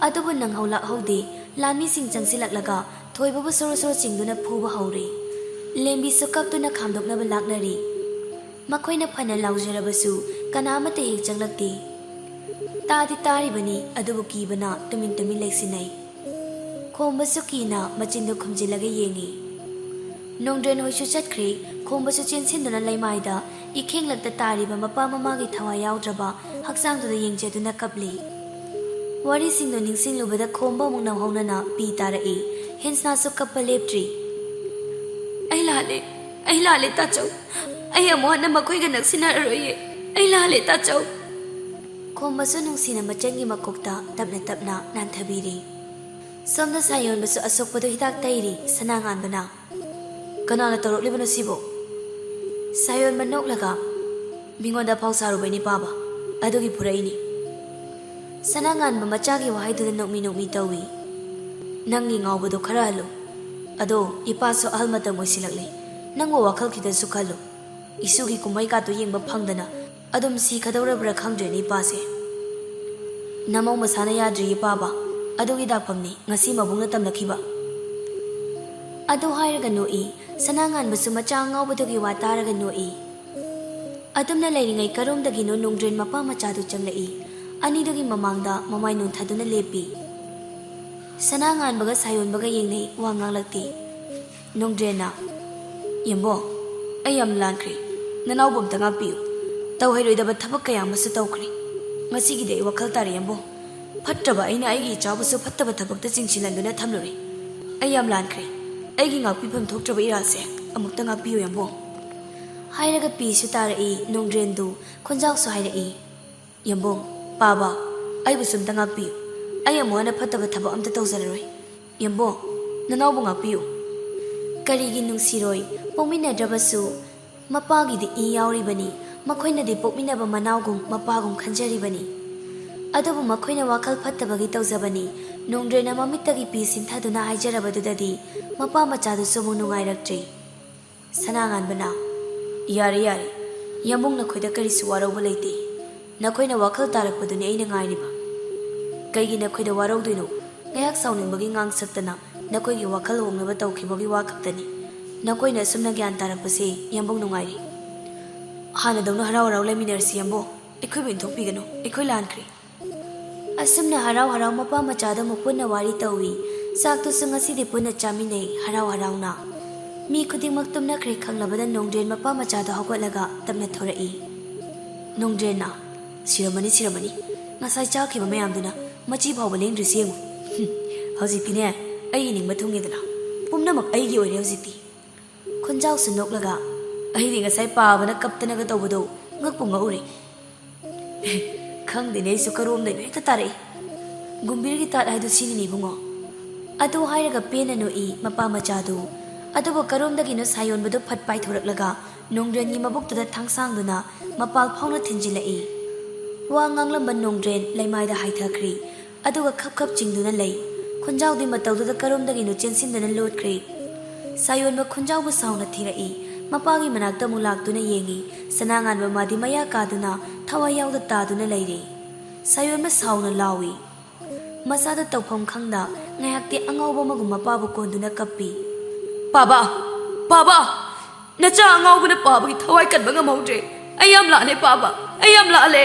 ꯑꯗꯨꯕꯨ ꯅꯪꯍꯧ ꯂꯥꯛꯍꯧꯗꯦ꯫ ꯂꯥꯟꯃꯤꯁꯤꯡ ꯆꯪꯁꯤꯜꯂꯛꯂꯒ ꯊꯣꯏꯕꯕꯨ ꯁꯣꯔꯣ ꯁꯣꯔꯣ ꯆꯤꯡꯗꯨꯅ ꯐꯨꯕ ꯍꯧꯔꯦ꯫ ꯂꯦꯝꯕꯤꯁꯨ ꯀꯞꯇꯨꯅ ꯈꯥꯝꯗꯣꯛꯅꯕ ꯂꯥꯛꯅꯔꯤ꯫ ꯃꯈꯣꯏꯅ ꯐꯅ ꯂꯥꯎꯖꯔꯕꯁꯨ ꯀꯅꯥ ꯑꯃꯠꯇ ꯍꯦꯛ ꯆꯪꯂꯛꯇꯦ꯫ ꯇꯥꯗꯤ ꯇꯥꯔꯤꯕꯅꯤ, ꯑꯗꯨꯕꯨ ꯀꯤꯕꯅ ꯇꯨꯃꯤꯟ ꯇꯨꯃꯤꯟ ꯂꯩꯁꯤꯟꯅꯩ꯫ ꯈꯣꯝꯕꯁꯨ ꯀꯤꯅ ꯃꯆꯤꯟꯗꯨ ꯈꯨꯝꯖꯤꯜꯂꯒ ꯌꯦꯡꯉꯤ꯫ ꯅꯣꯡꯗ꯭ꯔꯦꯟ ꯍꯣꯏꯁꯨ ꯆꯠꯈ꯭ꯔꯦ꯫ ꯈꯣꯝꯕꯁꯨ ꯆꯦꯟꯁꯤꯟꯗꯨꯅ ꯂꯩꯃꯥꯏꯗ ꯏꯈꯦꯡꯂꯛꯇ ꯇꯥꯔꯤꯕ ꯃꯄꯥ ꯃꯃꯥꯒꯤ ꯊꯋꯥꯏ ꯌꯥꯎꯗ꯭ꯔꯕ ꯍꯛꯆꯥꯡꯗꯨꯗ ꯌꯦꯡꯖꯗꯨꯅ ꯀꯞꯂꯤ꯫ ꯋꯥꯔꯤꯁꯤꯡꯗꯨ ꯅꯤꯡꯁꯤꯡꯂꯨꯕꯗ ꯈꯣꯝꯕ ꯑꯃꯨꯛ ꯅꯧꯍꯧꯅꯅ ꯄꯤ ꯇꯥꯔꯛꯏ꯫ ꯍꯤꯟꯁꯅꯥꯁꯨ ꯀꯞꯄ ꯂꯦꯞꯇ꯭ꯔꯤ꯫ "ꯑꯩ ꯂꯥꯜꯂꯦ, ꯑꯩ ꯂꯥꯜꯂꯦ ꯇꯥꯆꯧ꯫ ꯑꯩ ꯑꯃꯨꯛ ꯍꯟꯅ ꯃꯈꯣꯏꯒ ꯅꯛꯁꯤꯟꯅꯔꯔꯣꯏꯌꯦ꯫ ꯑꯩ ꯂꯥꯜꯂꯦ ꯇꯥꯆꯧ꯫" ꯈꯣꯝꯕꯁꯨ ꯅꯨꯡꯁꯤꯅ ꯃꯆꯟꯒꯤ ꯃꯀꯣꯛꯇ ꯇꯞꯅ ꯇꯞꯅ ꯅꯥꯟꯊꯕꯤꯔꯤ꯫ ꯁꯣꯝꯗ ꯁꯥꯌꯣꯟꯕꯁꯨ ꯑꯁꯣꯛꯄꯗꯨ ꯍꯤꯗꯥꯛ ꯇꯩꯔꯤ꯫ ꯁꯅꯥꯉꯥꯟꯕꯅ, "ꯀꯅꯥꯅ ꯇꯧꯔꯛꯂꯤꯕꯅꯣ ꯁꯤꯕꯣ?" ꯁꯥꯌꯣꯟꯕ ꯅꯣꯛꯂꯒ, "ꯃꯤꯉꯣꯟꯗ ꯐꯥꯎ ꯁꯥꯔꯨꯕꯩꯅꯤ ꯄꯥꯕ, ꯑꯗꯨꯒꯤ ꯐꯨꯔꯛꯏꯅꯤ꯫" ꯁꯅꯥꯉꯥꯟꯕ ꯃꯆꯥꯒꯤ ꯋꯥꯍꯩꯗꯨꯗ ꯅꯣꯛꯃꯤ ꯅꯣꯛꯃꯤ ꯇꯧꯏ꯫ "ꯅꯪꯒꯤ ꯉꯥꯎꯕꯗꯣ ꯈꯔ ꯍꯜꯂꯨ꯫ ꯑꯗꯣ ꯏꯄꯥꯁꯨ ꯑꯍꯜ ꯃꯇꯝ ꯑꯣꯏꯁꯤꯜꯂꯛꯂꯦ꯫ ꯅꯪꯕꯨ ꯋꯥꯈꯜ ꯈꯤꯇꯁꯨ ꯈꯜꯂꯨ꯫ ꯏꯁꯨꯒꯤ ꯀꯨꯝꯍꯩ ꯀꯥꯇꯨ ꯌꯦꯡꯕ ꯐꯪꯗꯅ ꯑꯗꯨꯝ ꯁꯤꯈꯗꯧꯔꯕ꯭ꯔꯥ ꯈꯪꯗ꯭ꯔꯦꯅꯦ ꯏꯄꯥꯁꯦ꯫ ꯅꯃꯧ ꯃꯁꯥꯅ ꯌꯥꯗ꯭ꯔꯤꯌꯦ ꯄꯥꯕ, ꯑꯗꯨꯒꯤ ꯗꯥꯛꯐꯝꯅꯤ ꯉꯁꯤ ꯃꯕꯨꯡꯅ ꯇꯝꯂꯛꯈꯤꯕ꯫" ꯑꯗꯨ ꯍꯥꯏꯔꯒ ꯅꯣꯛꯏ꯫ ꯁꯅꯥꯉꯥꯟꯕꯁꯨ ꯃꯆꯥ ꯑꯉꯥꯎꯕꯗꯨꯒꯤ ꯋꯥ ꯇꯥꯔꯒ ꯅꯣꯛꯏ꯫ ꯑꯗꯨꯝꯅ ꯂꯩꯔꯤꯉꯩ ꯀꯔꯣꯝꯗꯒꯤꯅꯣ ꯅꯣꯡꯗ꯭ꯔꯦꯟ ꯃꯄꯥ ꯃꯆꯥꯗꯨ ꯆꯪꯂꯛꯏ꯫ ꯑꯅꯤꯗꯨꯒꯤ ꯃꯃꯥꯡꯗ ꯃꯃꯥꯏ ꯅꯣꯟꯊꯗꯨꯅ ꯂꯦꯞꯄꯤ꯫ ꯁꯅꯥꯉꯥꯟꯕꯒ ꯁꯥꯌꯣꯟꯕꯒ ꯌꯦꯡꯅꯩ, ꯋꯥ ꯉꯥꯡꯂꯛꯇꯦ꯫ ꯅꯣꯡꯗ꯭ꯔꯦꯟꯅ, "ꯌꯦꯝꯕꯣ, ꯑꯩ ꯌꯥꯝ ꯂꯥꯟꯈ꯭ꯔꯦ꯫ ꯅꯅꯥꯎꯕꯨ ꯑꯝꯇ ꯉꯥꯛꯄꯤꯌꯨ꯫ ꯇꯧꯍꯩꯔꯣꯏꯗꯕ ꯊꯕꯛ ꯀꯌꯥ ꯑꯃꯁꯨ ꯇꯧꯈ꯭ꯔꯦ꯫ ꯉꯁꯤꯒꯤꯗꯤ ꯑꯩ ꯋꯥꯈꯜ ꯇꯥꯔꯦ ꯌꯦꯝꯕꯣ꯫ ꯐꯠꯇ꯭ꯔꯕ ꯑꯩꯅ ꯑꯩꯒꯤ ꯏꯆꯥꯕꯨꯁꯨ ꯐꯠꯇꯕ ꯊꯕꯛꯇ ꯆꯤꯡꯁꯤꯜꯍꯟꯗꯨꯅ ꯊꯝꯂꯨꯔꯦ꯫ ꯑꯩ ꯌꯥꯝ ꯂꯥꯟꯈ꯭ꯔꯦ꯫ ꯑꯩꯒꯤ ꯉꯥꯛꯄꯤꯐꯝ ꯊꯣꯛꯇ꯭ꯔꯕ ꯏꯔꯥꯜꯁꯦ ꯑꯃꯨꯛꯇ ꯉꯥꯛꯄꯤꯌꯨ, ꯌꯥꯝꯕꯨꯡ꯫ ꯍꯥꯏꯔꯒ ꯄꯤꯁꯨ ꯇꯥꯔꯛꯏ, ꯅꯣꯡꯗ꯭ꯔꯦꯟꯗꯨ ꯈꯣꯟꯖꯥꯎꯁꯨ ꯍꯥꯏꯔꯛꯏ, ꯌꯥꯝꯕꯨꯡ, ꯄꯥꯕ, ꯑꯩꯕꯨꯁꯨ ꯑꯝꯇ ꯉꯥꯛꯄꯤꯌꯨ꯫ ꯑꯩ ꯑꯃꯨꯛ ꯍꯟꯅ ꯐꯠꯇꯕ ꯊꯕꯛ ꯑꯝꯇ ꯇꯧꯖꯔꯔꯣꯏ꯫ ꯌꯥꯝꯕꯨꯡ, ꯅꯅꯥꯎꯕꯨ ꯉꯥꯛꯄꯤꯌꯨ꯫ ꯀꯔꯤꯒꯤ ꯅꯨꯡꯁꯤꯔꯣꯏ? ꯄꯣꯛꯃꯤꯟꯅꯗ꯭ꯔꯕꯁꯨ ꯃꯄꯥꯒꯤꯗꯤ ꯏ ꯌꯥꯎꯔꯤꯕꯅꯤ꯫ ꯃꯈꯣꯏꯅꯗꯤ ꯄꯣꯛꯃꯤꯟꯅꯕ ꯃꯅꯥꯎꯒꯨꯝ ꯃꯄꯥꯒꯨꯝ ꯈꯟꯖꯔꯤꯕꯅꯤ꯫ ꯑꯗꯨꯕꯨ ꯃꯈꯣꯏꯅ ꯋꯥꯈꯜ ꯐꯠꯇꯕꯒꯤ ꯇꯧꯖꯕꯅꯤ꯫ ꯅꯣꯡꯗ꯭ꯔꯦꯟꯅ ꯃꯃꯤꯠꯇꯒꯤ ꯄꯤ ꯁꯤꯟꯊꯗꯨꯅ ꯍꯥꯏꯖꯔꯕꯗꯨꯗꯗꯤ ꯃꯄꯥ ꯃꯆꯥꯗꯨꯁꯨ ꯑꯃꯨꯛ ꯅꯨꯡꯉꯥꯏꯔꯛꯇ꯭ꯔꯦ꯫ ꯁꯅꯥꯉꯥꯟꯕꯅ, "ꯌꯥꯔꯦ, ꯌꯥꯔꯦ, ꯌꯥꯝꯕꯨꯡ, ꯅꯈꯣꯏꯗ ꯀꯔꯤꯁꯨ ꯋꯥꯔꯧꯕ ꯂꯩꯇꯦ꯫ ꯅꯈꯣꯏꯅ ꯋꯥꯈꯜ ꯇꯥꯔꯛꯄꯗꯨꯅꯤ ꯑꯩꯅ ꯉꯥꯏꯔꯤꯕ꯫ ꯀꯩꯒꯤ ꯅꯈꯣꯏꯗ ꯋꯥꯔꯧꯗꯣꯏꯅꯣ? ꯉꯥꯏꯍꯥꯛ ꯁꯥꯎꯅꯤꯡꯕꯒꯤ ꯉꯥꯡꯁꯛꯇꯅ ꯅꯈꯣꯏꯒꯤ ꯋꯥꯈꯜ ꯍꯣꯡꯅꯕ ꯇꯧꯈꯤꯕꯒꯤ ꯋꯥ ꯈꯛꯇꯅꯤ꯫ ꯅꯈꯣꯏꯅ ꯑꯁꯨꯝꯅ ꯒ꯭ꯌꯥꯟ ꯇꯥꯔꯛꯄꯁꯦ ꯌꯥꯝꯕꯨꯡ ꯅꯨꯡꯉꯥꯏꯔꯦ꯫ ꯍꯥꯟꯅꯗꯧꯅ ꯍꯔꯥꯎ ꯍꯔꯥꯎ ꯂꯩꯃꯤꯟꯅꯔꯁꯤ, ꯌꯥꯝꯕꯨꯡ꯫ ꯑꯩꯈꯣꯏꯕꯨ ꯏꯟꯊꯣꯛꯄꯤꯒꯅꯨ, ꯑꯩꯈꯣꯏ ꯂꯥꯟꯈ꯭ꯔꯦ꯫" ꯑꯁꯨꯝꯅ ꯍꯔꯥꯎ ꯍꯔꯥꯎ ꯃꯄꯥ ꯃꯆꯥꯗ ꯑꯃꯨꯛ ꯄꯨꯟꯅ ꯋꯥꯔꯤ ꯇꯧꯏ꯫ ꯆꯥꯛꯇꯨꯁꯨ ꯉꯁꯤꯗꯤ ꯄꯨꯟꯅ ꯆꯥꯃꯤꯟꯅꯩ ꯍꯔꯥꯎ ꯍꯔꯥꯎꯅ꯫ ꯃꯤ ꯈꯨꯗꯤꯡꯃꯛ ꯇꯨꯝꯅꯈ꯭ꯔꯦ ꯈꯪꯂꯕꯗ ꯅꯣꯡꯗ꯭ꯔꯦꯟ ꯃꯄꯥ ꯃꯆꯥꯗꯣ ꯍꯧꯒꯠꯂꯒ ꯇꯞꯅ ꯊꯣꯔꯛꯏ꯫ ꯅꯣꯡꯗ꯭ꯔꯦꯟꯅ, "ꯁꯤꯔꯝꯃꯅꯤ, ꯁꯤꯔꯝꯃꯅꯤ꯫ ꯉꯁꯥꯏ ꯆꯥꯈꯤꯕ ꯃꯌꯥꯝꯗꯨꯅ ꯃꯆꯤ ꯐꯥꯎꯕ ꯂꯦꯡꯗ꯭ꯔꯤꯁꯤ ꯌꯦꯡꯉꯨ꯫ ꯍꯨꯝ, ꯍꯧꯖꯤꯛꯇꯤꯅꯦ, ꯑꯩꯒꯤ ꯅꯤꯡꯕ ꯊꯨꯡꯉꯦꯗꯅ꯫ ꯄꯨꯝꯅꯃꯛ ꯑꯩꯒꯤ ꯑꯣꯏꯔꯦ ꯍꯧꯖꯤꯛꯇꯤ꯫" ꯈꯣꯟꯖꯥꯎꯁꯨ ꯅꯣꯛꯂꯒ, "ꯑꯩꯗꯤ ꯉꯁꯥꯏ ꯄꯥꯕꯅ ꯀꯞꯇꯅꯒ ꯇꯧꯕꯗꯣ ꯉꯛꯄꯨ ꯉꯛꯎꯔꯦ꯫ ꯈꯪꯗꯦꯅꯦ, ꯑꯩꯁꯨ ꯀꯔꯣꯝꯗꯩꯅꯣ ꯍꯦꯛꯇ ꯇꯥꯔꯛꯏ꯫ ꯒꯨꯝꯕꯤꯔꯒꯤ ꯇꯥꯠ ꯍꯥꯏꯗꯨ ꯁꯤꯅꯤꯅꯦ ꯏꯕꯨꯡꯉꯣ꯫" ꯑꯗꯨ ꯍꯥꯏꯔꯒ ꯄꯦꯟꯅ ꯅꯣꯛꯏ ꯃꯄꯥ ꯃꯆꯥꯗꯨ꯫ ꯑꯗꯨꯕꯨ ꯀꯔꯣꯝꯗꯒꯤꯅꯣ ꯁꯥꯌꯣꯟꯕꯗꯨ ꯐꯠ ꯄꯥꯏꯊꯣꯔꯛꯂꯒ ꯅꯣꯡꯗ꯭ꯔꯦꯟꯒꯤ ꯃꯕꯨꯛꯇꯨꯗ ꯊꯥꯡꯁꯥꯡꯗꯨꯅ ꯃꯄꯥꯜ ꯐꯥꯎꯅ ꯊꯤꯟꯖꯤꯜꯂꯛꯏ꯫ ꯋꯥ ꯉꯥꯡꯂꯝꯕ ꯅꯣꯡꯗ꯭ꯔꯦꯟ ꯂꯩꯃꯥꯏꯗ ꯍꯥꯏꯊꯈ꯭ꯔꯤ꯫ ꯑꯗꯨꯒ ꯈꯞ ꯈꯞ ꯆꯤꯡꯗꯨꯅ ꯂꯩ꯫ ꯈꯨꯟꯖꯥꯎꯗꯤ ꯃꯇꯧꯗꯨꯗ ꯀꯔꯣꯝꯗꯒꯤꯅꯣ ꯆꯦꯟꯁꯤꯟꯗꯨꯅ ꯂꯣꯠꯈ꯭ꯔꯦ꯫ ꯁꯥꯌꯣꯟꯕ ꯈꯨꯟꯖꯥꯎꯕꯨ ꯁꯥꯎꯅ ꯊꯤꯔꯛꯏ꯫ ꯃꯄꯥꯒꯤ ꯃꯅꯥꯛꯇ ꯑꯃꯨꯛ ꯂꯥꯛꯇꯨꯅ ꯌꯦꯡꯏ꯫ ꯁꯅꯥꯉꯥꯟꯕ ꯃꯥꯗꯤ ꯃꯌꯥ ꯀꯥꯗꯨꯅ ꯊꯋꯥꯏ ꯌꯥꯎꯗ ꯇꯥꯗꯨꯅ ꯂꯩꯔꯦ꯫ ꯁꯥꯌꯣꯟꯕ ꯁꯥꯎꯅ ꯂꯥꯎꯏ꯫ ꯃꯁꯥꯗ ꯇꯧꯐꯝ ꯈꯪꯗ ꯉꯥꯏꯍꯥꯛꯇꯤ ꯑꯉꯥꯎꯕ ꯑꯃꯒꯨꯝ ꯃꯄꯥꯕꯨ ꯀꯣꯟꯗꯨꯅ ꯀꯞꯄꯤ꯫ "ꯄꯥꯕ! ꯄꯥꯕ! ꯅꯆꯥ ꯑꯉꯥꯎꯕꯅ ꯄꯥꯕꯒꯤ ꯊꯋꯥꯏ ꯀꯟꯕ ꯉꯝꯍꯧꯗ꯭ꯔꯦ꯫ ꯑꯩ ꯌꯥꯝ ꯂꯥꯜꯂꯦ ꯄꯥꯕ, ꯑꯩ ꯌꯥꯝ ꯂꯥꯜꯂꯦ꯫"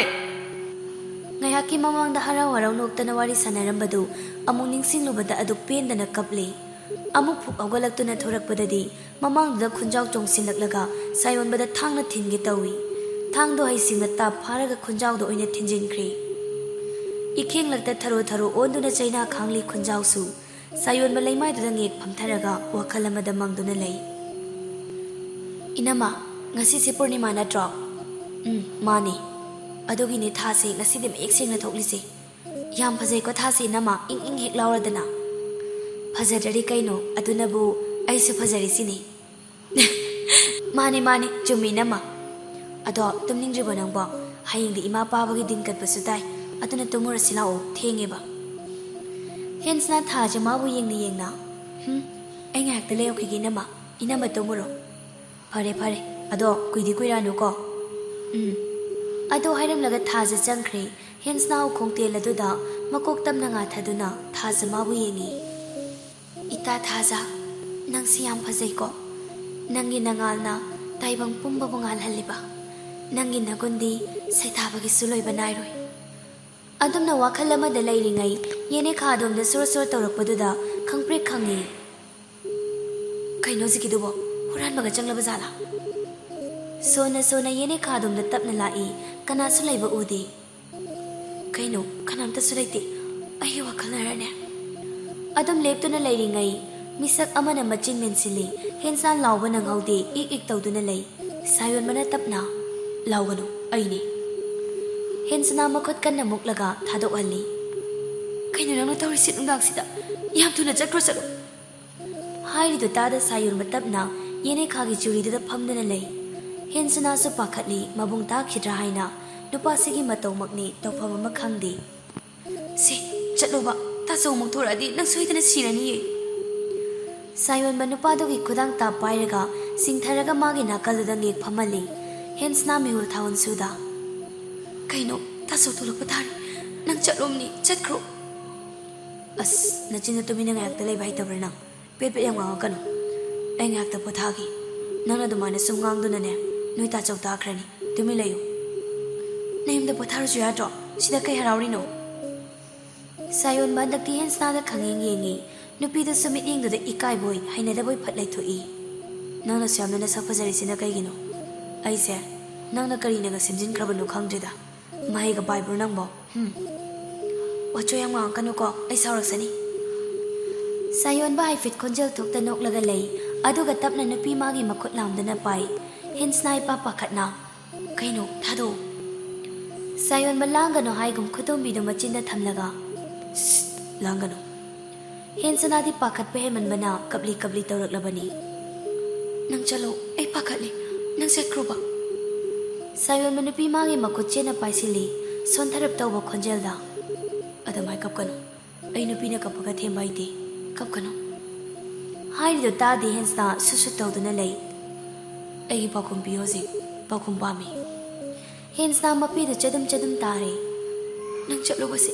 ꯉꯥꯏꯍꯥꯛꯀꯤ ꯃꯃꯥꯡꯗ ꯍꯔꯥꯎ ꯍꯔꯥꯎ ꯅꯣꯛꯇꯅ ꯋꯥꯔꯤ ꯁꯥꯟꯅꯔꯝꯕꯗꯨ ꯑꯃꯨꯛ ꯅꯤꯡꯁꯤꯡꯂꯨꯕꯗ ꯑꯗꯨꯛ ꯄꯦꯟꯗꯅ ꯀꯞꯂꯦ꯫ ꯑꯃꯨꯛ ꯐꯨꯛ ꯍꯧꯒꯠꯂꯛꯇꯨꯅ ꯊꯣꯔꯛꯄꯗꯗꯤ ꯃꯃꯥꯡꯗꯨꯗ ꯈꯨꯟꯖꯥꯎ ꯆꯣꯡꯁꯤꯜꯂꯛꯂꯒ ꯁꯥꯌꯣꯟꯕꯗ ꯊꯥꯡꯅ ꯊꯤꯟꯒꯦ ꯇꯧꯏ꯫ ꯊꯥꯡꯗꯣ ꯍꯩꯁꯤꯡꯅ ꯇꯥꯞ ꯐꯥꯔꯒ ꯈꯨꯟꯖꯥꯎꯗ ꯑꯣꯏꯅ ꯊꯤꯟꯖꯤꯟꯈ꯭ꯔꯦ꯫ ꯏꯈꯦꯡꯂꯛꯇ ꯊꯔꯣ ꯊꯔꯣ ꯑꯣꯟꯗꯨꯅ ꯆꯩꯅꯥ ꯈꯥꯡꯂꯤ ꯈꯨꯟꯖꯥꯎꯁꯨ ꯁꯥꯌꯣꯟꯕ ꯂꯩꯃꯥꯏꯗꯨꯗ ꯉꯦꯛ ꯐꯝꯊꯔꯒ ꯋꯥꯈꯜ ꯑꯃꯗ ꯃꯪꯗꯨꯅ ꯂꯩ꯫ "ꯏꯅꯝꯃ, ꯉꯁꯤꯁꯦ ꯄꯨꯔꯅꯤꯃꯥ ꯅꯠꯇ꯭ꯔꯣ?" "ꯎꯝ, ꯃꯥꯅꯦ꯫ ꯑꯗꯨꯒꯤꯅꯦ ꯊꯥꯁꯦ ꯉꯁꯤꯗꯤ ꯃꯌꯦꯛ ꯁꯦꯡꯅ ꯊꯣꯛꯂꯤꯁꯦ꯫ ꯌꯥꯝ ꯐꯖꯩꯀꯣ ꯊꯥꯁꯦ ꯏꯅꯝꯃ, ꯏꯪ ꯏꯪ ꯍꯦꯛ ꯂꯥꯎꯔꯗꯅ꯫" "ꯐꯖꯗ꯭ꯔꯗꯤ ꯀꯩꯅꯣ, ꯑꯗꯨꯅꯕꯨ ꯑꯩꯁꯨ ꯐꯖꯔꯤꯁꯤꯅꯤ꯫" "ꯃꯥꯅꯤ, ꯃꯥꯅꯤ, ꯆꯨꯝꯃꯤ ꯏꯅꯝꯃ꯫ ꯑꯗꯣ ꯇꯨꯝꯅꯤꯡꯗ꯭ꯔꯤꯕꯣ ꯅꯪꯕꯣ? ꯍꯌꯦꯡꯗꯤ ꯏꯃꯥ ꯄꯥꯕꯒꯤ ꯗꯤꯟ ꯀꯠꯄꯁꯨ ꯇꯥꯏ, ꯑꯗꯨꯅ ꯇꯨꯝꯃꯨꯔꯁꯤ ꯂꯥꯛꯑꯣ, ꯊꯦꯡꯉꯦꯕ꯫" ꯍꯦꯟꯁꯅ ꯊꯥꯁꯦ ꯃꯥꯕꯨ ꯌꯦꯡꯅ ꯌꯦꯡꯅ, "ꯍꯨꯝ, ꯑꯩ ꯉꯥꯏꯍꯥꯛꯇ ꯂꯩꯔꯛꯈꯤꯒꯦ ꯏꯅꯝꯃ, ꯏꯅꯝꯃ ꯇꯨꯝꯃꯨꯔꯣ꯫" "ꯐꯔꯦ, ꯐꯔꯦ, ꯑꯗꯣ ꯀꯨꯏꯗꯤ ꯀꯨꯏꯔꯛꯑꯅꯨꯀꯣ꯫" "ꯎꯝ꯫" ꯑꯗꯣ ꯍꯥꯏꯔꯝꯂꯒ ꯊꯥꯁꯦ ꯆꯪꯈ꯭ꯔꯦ꯫ ꯍꯦꯟꯁꯅ ꯎꯈꯣꯡ ꯇꯦꯜ ꯑꯗꯨꯗ ꯃꯀꯣꯛ ꯇꯝꯅ ꯉꯥꯊꯗꯨꯅ ꯊꯥꯁꯦ ꯃꯥꯕꯨ ꯌꯦꯡꯉꯤ꯫ "ꯏꯇꯥ ꯊꯥꯖ, ꯅꯪꯁꯤ ꯌꯥꯝ ꯐꯖꯩꯀꯣ꯫ ꯅꯪꯒꯤ ꯅꯉꯥꯜꯅ ꯇꯥꯏꯕꯪ ꯄꯨꯝꯕꯕꯨ ꯉꯥꯜꯍꯜꯂꯤꯕ꯫ ꯅꯪꯒꯤ ꯅꯒꯨꯟꯗꯤ ꯁꯩꯊꯥꯕꯒꯤꯁꯨ ꯂꯣꯏꯕ ꯅꯥꯏꯔꯣꯏ꯫" ꯑꯗꯨꯝꯅ ꯋꯥꯈꯜ ꯑꯃꯗ ꯂꯩꯔꯤꯉꯩ ꯌꯦꯅꯦꯈꯥ ꯑꯗꯣꯝꯗ ꯁꯣꯔ ꯁꯣꯔ ꯇꯧꯔꯛꯄꯗꯨꯗ ꯈꯪꯄ꯭ꯔꯦꯛ ꯈꯪꯉꯤ꯫ "ꯀꯩꯅꯣ ꯍꯧꯖꯤꯛꯀꯤꯗꯨꯕꯣ? ꯍꯨꯔꯥꯟꯕꯒ ꯆꯪꯂꯕ ꯖꯥꯠꯂꯥ?" ꯁꯣꯟꯅ ꯁꯣꯟꯅ ꯌꯦꯅꯦꯈꯥ ꯑꯗꯣꯝꯗ ꯇꯞꯅ ꯂꯥꯛꯏ꯫ ꯀꯅꯥꯁꯨ ꯂꯩꯕ ꯎꯗꯦ꯫ "ꯀꯩꯅꯣ, ꯀꯅꯥꯝꯇꯁꯨ ꯂꯩꯇꯦ꯫ ꯑꯩꯒꯤ ꯋꯥꯈꯜꯅꯔꯅꯦ?" ꯑꯗꯨꯝ ꯂꯦꯞꯇꯨꯅ ꯂꯩꯔꯤꯉꯩ ꯃꯤꯁꯛ ꯑꯃꯅ ꯃꯆꯤꯟ ꯃꯦꯟꯁꯤꯜꯂꯤ꯫ ꯍꯦꯟꯁꯥ ꯂꯥꯎꯕ ꯅꯪꯍꯧꯗꯦ, ꯏꯛ ꯏꯛ ꯇꯧꯗꯨꯅ ꯂꯩ꯫ ꯁꯥꯌꯣꯟꯕꯅ ꯇꯞꯅ, "ꯂꯥꯎꯒꯅꯨ, ꯑꯩꯅꯤ꯫" ꯍꯦꯟꯁꯅꯥ ꯃꯈꯨꯠ ꯀꯟꯅ ꯃꯨꯛꯂꯒ ꯊꯥꯗꯣꯛꯍꯜꯂꯤ꯫ "ꯀꯩꯅꯣ ꯅꯪꯅ ꯇꯧꯔꯤꯁꯤ ꯅꯨꯡꯗꯥꯡꯁꯤꯗ? ꯌꯥꯝ ꯊꯨꯅ ꯆꯠꯈ꯭ꯔꯣ, ꯆꯠꯂꯣ꯫" ꯍꯥꯏꯔꯤꯗꯨ ꯇꯥꯗ ꯁꯥꯌꯣꯟꯕ ꯇꯞꯅ ꯌꯦꯅꯦꯈꯥꯒꯤ ꯆꯨꯔꯤꯗꯨꯗ ꯐꯝꯗꯨꯅ ꯂꯩ꯫ ꯍꯦꯟꯁꯅꯥꯁꯨ ꯄꯥꯈꯠꯂꯤ, ꯃꯕꯨꯡ ꯇꯥꯈꯤꯗ꯭ꯔꯥ ꯍꯥꯏꯅ꯫ ꯅꯨꯄꯥꯁꯤꯒꯤ ꯃꯇꯧꯃꯛꯅꯤ, ꯇꯧꯐꯝ ꯑꯃ ꯈꯪꯗꯦ꯫ "ꯁꯦ, ꯆꯠꯂꯣꯕ, ꯇꯥꯆꯧ ꯑꯃꯨꯛ ꯊꯣꯔꯛꯑꯗꯤ ꯅꯪ ꯁꯣꯏꯗꯅ ꯁꯤꯔꯅꯤꯌꯦ꯫" ꯁꯥꯌꯣꯟꯕ ꯅꯨꯄꯥꯗꯨꯒꯤ ꯈꯨꯗꯥꯡ ꯇꯥ ꯄꯥꯏꯔꯒ ꯆꯤꯡꯊꯔꯒ ꯃꯥꯒꯤ ꯅꯥꯀꯜꯗꯨꯗ ꯉꯦꯛ ꯐꯝꯍꯜꯂꯤ꯫ ꯍꯦꯟꯁꯅꯥ ꯃꯤꯍꯨꯜ ꯊꯥꯍꯨꯟ ꯁꯨꯗ, "ꯀꯩꯅꯣ, ꯇꯥꯆꯧ ꯊꯣꯛꯂꯛꯄ ꯇꯥꯔꯦ꯫ ꯅꯪ ꯆꯠꯂꯣꯝꯅꯤ, ꯆꯠꯈ꯭ꯔꯣ꯫" "ꯑꯁ, ꯅꯆꯤꯟꯗ ꯇꯨꯃꯤꯟꯅ ꯉꯥꯏꯍꯥꯛꯇ ꯂꯩꯕ ꯍꯩꯇꯕ꯭ꯔꯥ ꯅꯪ? ꯄꯦꯠ ꯄꯦꯠ ꯌꯥꯝ ꯉꯥꯡꯉꯛꯀꯅꯨ꯫ ꯑꯩ ꯉꯥꯏꯍꯥꯛꯇ ꯄꯣꯊꯥꯒꯦ꯫ ꯅꯪꯅ ꯑꯗꯨꯃꯥꯏꯅ ꯁꯨꯝ ꯉꯥꯡꯗꯨꯅꯅꯦ, ꯅꯣꯏ ꯇꯥꯆꯧ ꯇꯥꯈ꯭ꯔꯅꯤ꯫ ꯇꯨꯃꯤꯟ ꯂꯩꯌꯨ꯫" "ꯅꯌꯨꯝꯗ ꯄꯣꯊꯥꯔꯨꯁꯨ ꯌꯥꯗ꯭ꯔꯣ? ꯁꯤꯗ ꯀꯩ ꯍꯔꯥꯎꯔꯤꯅꯣ?" ꯁꯥꯌꯣꯟꯕ ꯍꯟꯗꯛꯇꯤ ꯍꯦꯟꯁꯅꯥꯗ ꯈꯪꯌꯦꯡ ꯌꯦꯡꯉꯤ꯫ ꯅꯨꯄꯤꯗꯨꯁꯨ ꯃꯤꯠꯌꯦꯡꯗꯨꯗ ꯏꯀꯥꯏꯕꯣꯏ ꯍꯩꯅꯗꯕꯣꯏ ꯐꯠ ꯂꯩꯊꯣꯛꯏ꯫ "ꯅꯪꯅꯁꯨ ꯌꯥꯝꯅ ꯅꯁꯛ ꯐꯖꯔꯤꯁꯤꯅ ꯀꯩꯒꯤꯅꯣ? ꯑꯩꯁꯦ ꯅꯪꯅ ꯀꯔꯤꯅꯒ ꯁꯦꯝꯖꯤꯟꯈ꯭ꯔꯕꯅꯣ ꯈꯪꯗ꯭ꯔꯤꯗ꯫ ꯃꯍꯩꯒ ꯄꯥꯏꯕ꯭ꯔꯣ ꯅꯪꯕꯣ? ꯍꯨꯝ꯫" ꯑꯆꯣꯏ ꯌꯥꯝ ꯉꯥꯡꯉꯛꯀꯅꯨꯀꯣ, ꯑꯩ ꯁꯥꯎꯔꯛꯁꯅꯤ꯫ ꯁꯥꯌꯣꯟꯕ ꯍꯥꯏꯐꯦꯠ ꯈꯣꯟꯖꯦꯜ ꯊꯣꯛꯇ ꯅꯣꯛꯂꯒ ꯂꯩ, ꯑꯗꯨꯒ ꯇꯞꯅ ꯅꯨꯄꯤ ꯃꯥꯒꯤ ꯃꯈꯨꯠ ꯂꯥꯝꯗꯨꯅ ꯄꯥꯏ꯫ ꯍꯤꯟꯁꯅꯥ ꯏꯄꯥ ꯄꯥꯈꯠꯅ, "ꯀꯩꯅꯣ? ꯊꯥꯗꯣꯛꯑꯣ!" ꯁꯥꯌꯣꯟꯕ ꯂꯥꯡꯒꯅꯨ ꯍꯥꯏꯒꯨꯝ ꯈꯨꯗꯣꯝꯕꯤꯗꯨ ꯃꯆꯤꯟꯗ ꯊꯝꯂꯒ, "ꯁꯤꯠ, ꯂꯥꯡꯒꯅꯨ!" ꯍꯤꯟꯁꯅꯥꯗꯤ ꯄꯥꯈꯠꯄ ꯍꯦꯟꯃꯟꯕꯅ ꯀꯞꯂꯤ ꯀꯞꯂꯤ ꯇꯧꯔꯛꯂꯕꯅꯤ꯫ "ꯅꯪ ꯆꯠꯂꯣ, ꯑꯩ ꯄꯥꯈꯠꯂꯤ, ꯅꯪ ꯆꯠꯈ꯭ꯔꯣꯕ!" ꯁꯥꯌꯣꯟꯕ ꯅꯨꯄꯤ ꯃꯥꯒꯤ ꯃꯈꯨꯠ ꯆꯦꯠꯅ ꯄꯥꯏꯁꯤꯜꯂꯤ, ꯁꯣꯟꯊꯔꯞ ꯇꯧꯕ ꯈꯣꯟꯖꯦꯜꯗ, "ꯑꯗꯨꯃꯥꯏ ꯀꯞꯀꯅꯨ, ꯑꯩ ꯅꯨꯄꯤꯅ ꯀꯞꯄꯒ ꯊꯦꯝꯕ ꯍꯩꯇꯦ, ꯀꯞꯀꯅꯨ!" ꯍꯥꯏꯔꯤꯗꯨ ꯇꯥꯗꯦ ꯍꯤꯟꯁꯅꯥ ꯁꯨꯠ ꯁꯨꯠ ꯇꯧꯗꯨꯅ ꯂꯩ꯫ "ꯑꯩꯒꯤ ꯄꯥꯎꯈꯨꯝ ꯄꯤꯌꯨ ꯍꯧꯖꯤꯛ, ꯄꯥꯎꯈꯨꯝ ꯄꯥꯝꯃꯤ!" ꯍꯤꯟꯁꯅꯥ ꯃꯄꯤꯗꯨ ꯆꯗꯨꯝ ꯆꯗꯨꯝ ꯇꯥꯔꯦ꯫ "ꯅꯪ ꯆꯠꯂꯣꯕꯁꯦ,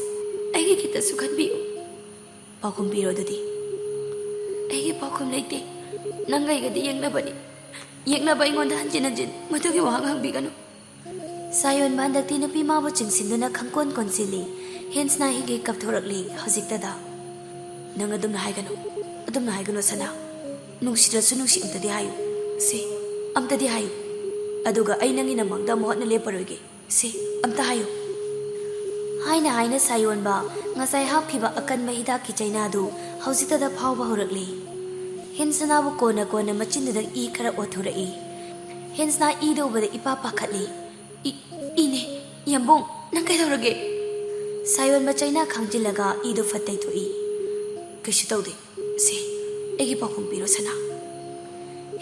ꯑꯩꯒꯤ ꯈꯤꯇꯁꯨ ꯈꯟꯕꯤꯌꯨ!" "ꯄꯥꯎꯈꯨꯝ ꯄꯤꯔꯣ ꯑꯗꯨꯗꯤ!" "ꯑꯩꯒꯤ ꯄꯥꯎꯈꯨꯝ ꯂꯩꯇꯦ꯫ ꯅꯪ ꯑꯩꯒꯗꯤ ꯌꯦꯛꯅꯕꯅꯤ꯫ ꯌꯦꯛꯅꯕ ꯑꯩꯉꯣꯟꯗ ꯍꯟꯖꯤꯟ ꯍꯟꯖꯤꯟ ꯃꯗꯨꯒꯤ ꯋꯥꯍꯪ ꯍꯪꯕꯤꯒꯅꯨ!" ꯁꯥꯌꯣꯟꯕ ꯍꯟꯗꯛꯇꯤ ꯅꯨꯄꯤ ꯃꯥꯕꯨ ꯆꯤꯡꯁꯤꯟꯗꯨꯅ ꯈꯪꯀꯣꯟ ꯀꯣꯟꯁꯤꯜꯂꯤ꯫ ꯍꯤꯟꯁꯅꯥ ꯍꯤꯒꯩ ꯀꯞꯊꯣꯔꯛꯂꯤ ꯍꯧꯖꯤꯛꯇꯗ꯫ "ꯅꯪ ꯑꯗꯨꯝꯅ ꯍꯥꯏꯒꯅꯨ, ꯑꯗꯨꯝꯅ ꯍꯥꯏꯒꯅꯨ ꯁꯅꯥ꯫ ꯅꯨꯡꯁꯤꯗ꯭ꯔꯁꯨ ꯅꯨꯡꯁꯤ ꯑꯝꯇꯗꯤ ꯍꯥꯏꯌꯨ꯫ ꯁꯦ, ꯑꯝꯇꯗꯤ ꯍꯥꯏꯌꯨ꯫ ꯑꯗꯨꯒ ꯑꯩ ꯅꯪꯒꯤ ꯅꯃꯥꯡꯗ ꯑꯃꯨꯛ ꯍꯟꯅ ꯂꯦꯞꯄꯔꯣꯏꯒꯦ꯫ ꯁꯦ, ꯑꯝꯇ ꯍꯥꯏꯌꯨ!" ꯍꯥꯏꯅ ꯍꯥꯏꯅ ꯁꯥꯌꯣꯟꯕ ꯉꯁꯥꯏ ꯍꯥꯞꯈꯤꯕ ꯑꯀꯟꯕ ꯍꯤꯗꯥꯛꯀꯤ ꯆꯩꯅꯥꯗꯨ ꯍꯧꯖꯤꯛꯇꯗ ꯐꯥꯎꯕ ꯍꯧꯔꯛꯂꯤ꯫ ꯍꯤꯟꯁꯅꯥꯕꯨ ꯀꯣꯟꯅ ꯀꯣꯟꯅ ꯃꯆꯤꯟꯗꯨꯗ ꯏ ꯈꯔ ꯑꯣꯊꯣꯔꯛꯏ꯫ ꯍꯤꯟꯁꯅꯥ ꯏꯗꯨ ꯎꯕꯗ ꯏꯄꯥ ꯄꯥꯈꯠꯂꯤ꯫ "ꯏ-, ꯏꯅꯦ, ꯌꯥꯝꯕꯨꯡ, ꯅꯪ ꯀꯩꯗꯧꯔꯒꯦ?" ꯁꯥꯌꯣꯟꯕ ꯆꯩꯅꯥ ꯈꯥꯡꯖꯤꯜꯂꯒ ꯏꯗꯨ ꯐꯠ ꯇꯩꯊꯣꯛꯏ꯫ "ꯀꯩꯁꯨ ꯇꯧꯗꯦ꯫ ꯁꯦ, ꯑꯩꯒꯤ ꯄꯥꯎꯈꯨꯝ ꯄꯤꯔꯣ ꯁꯅꯥ!"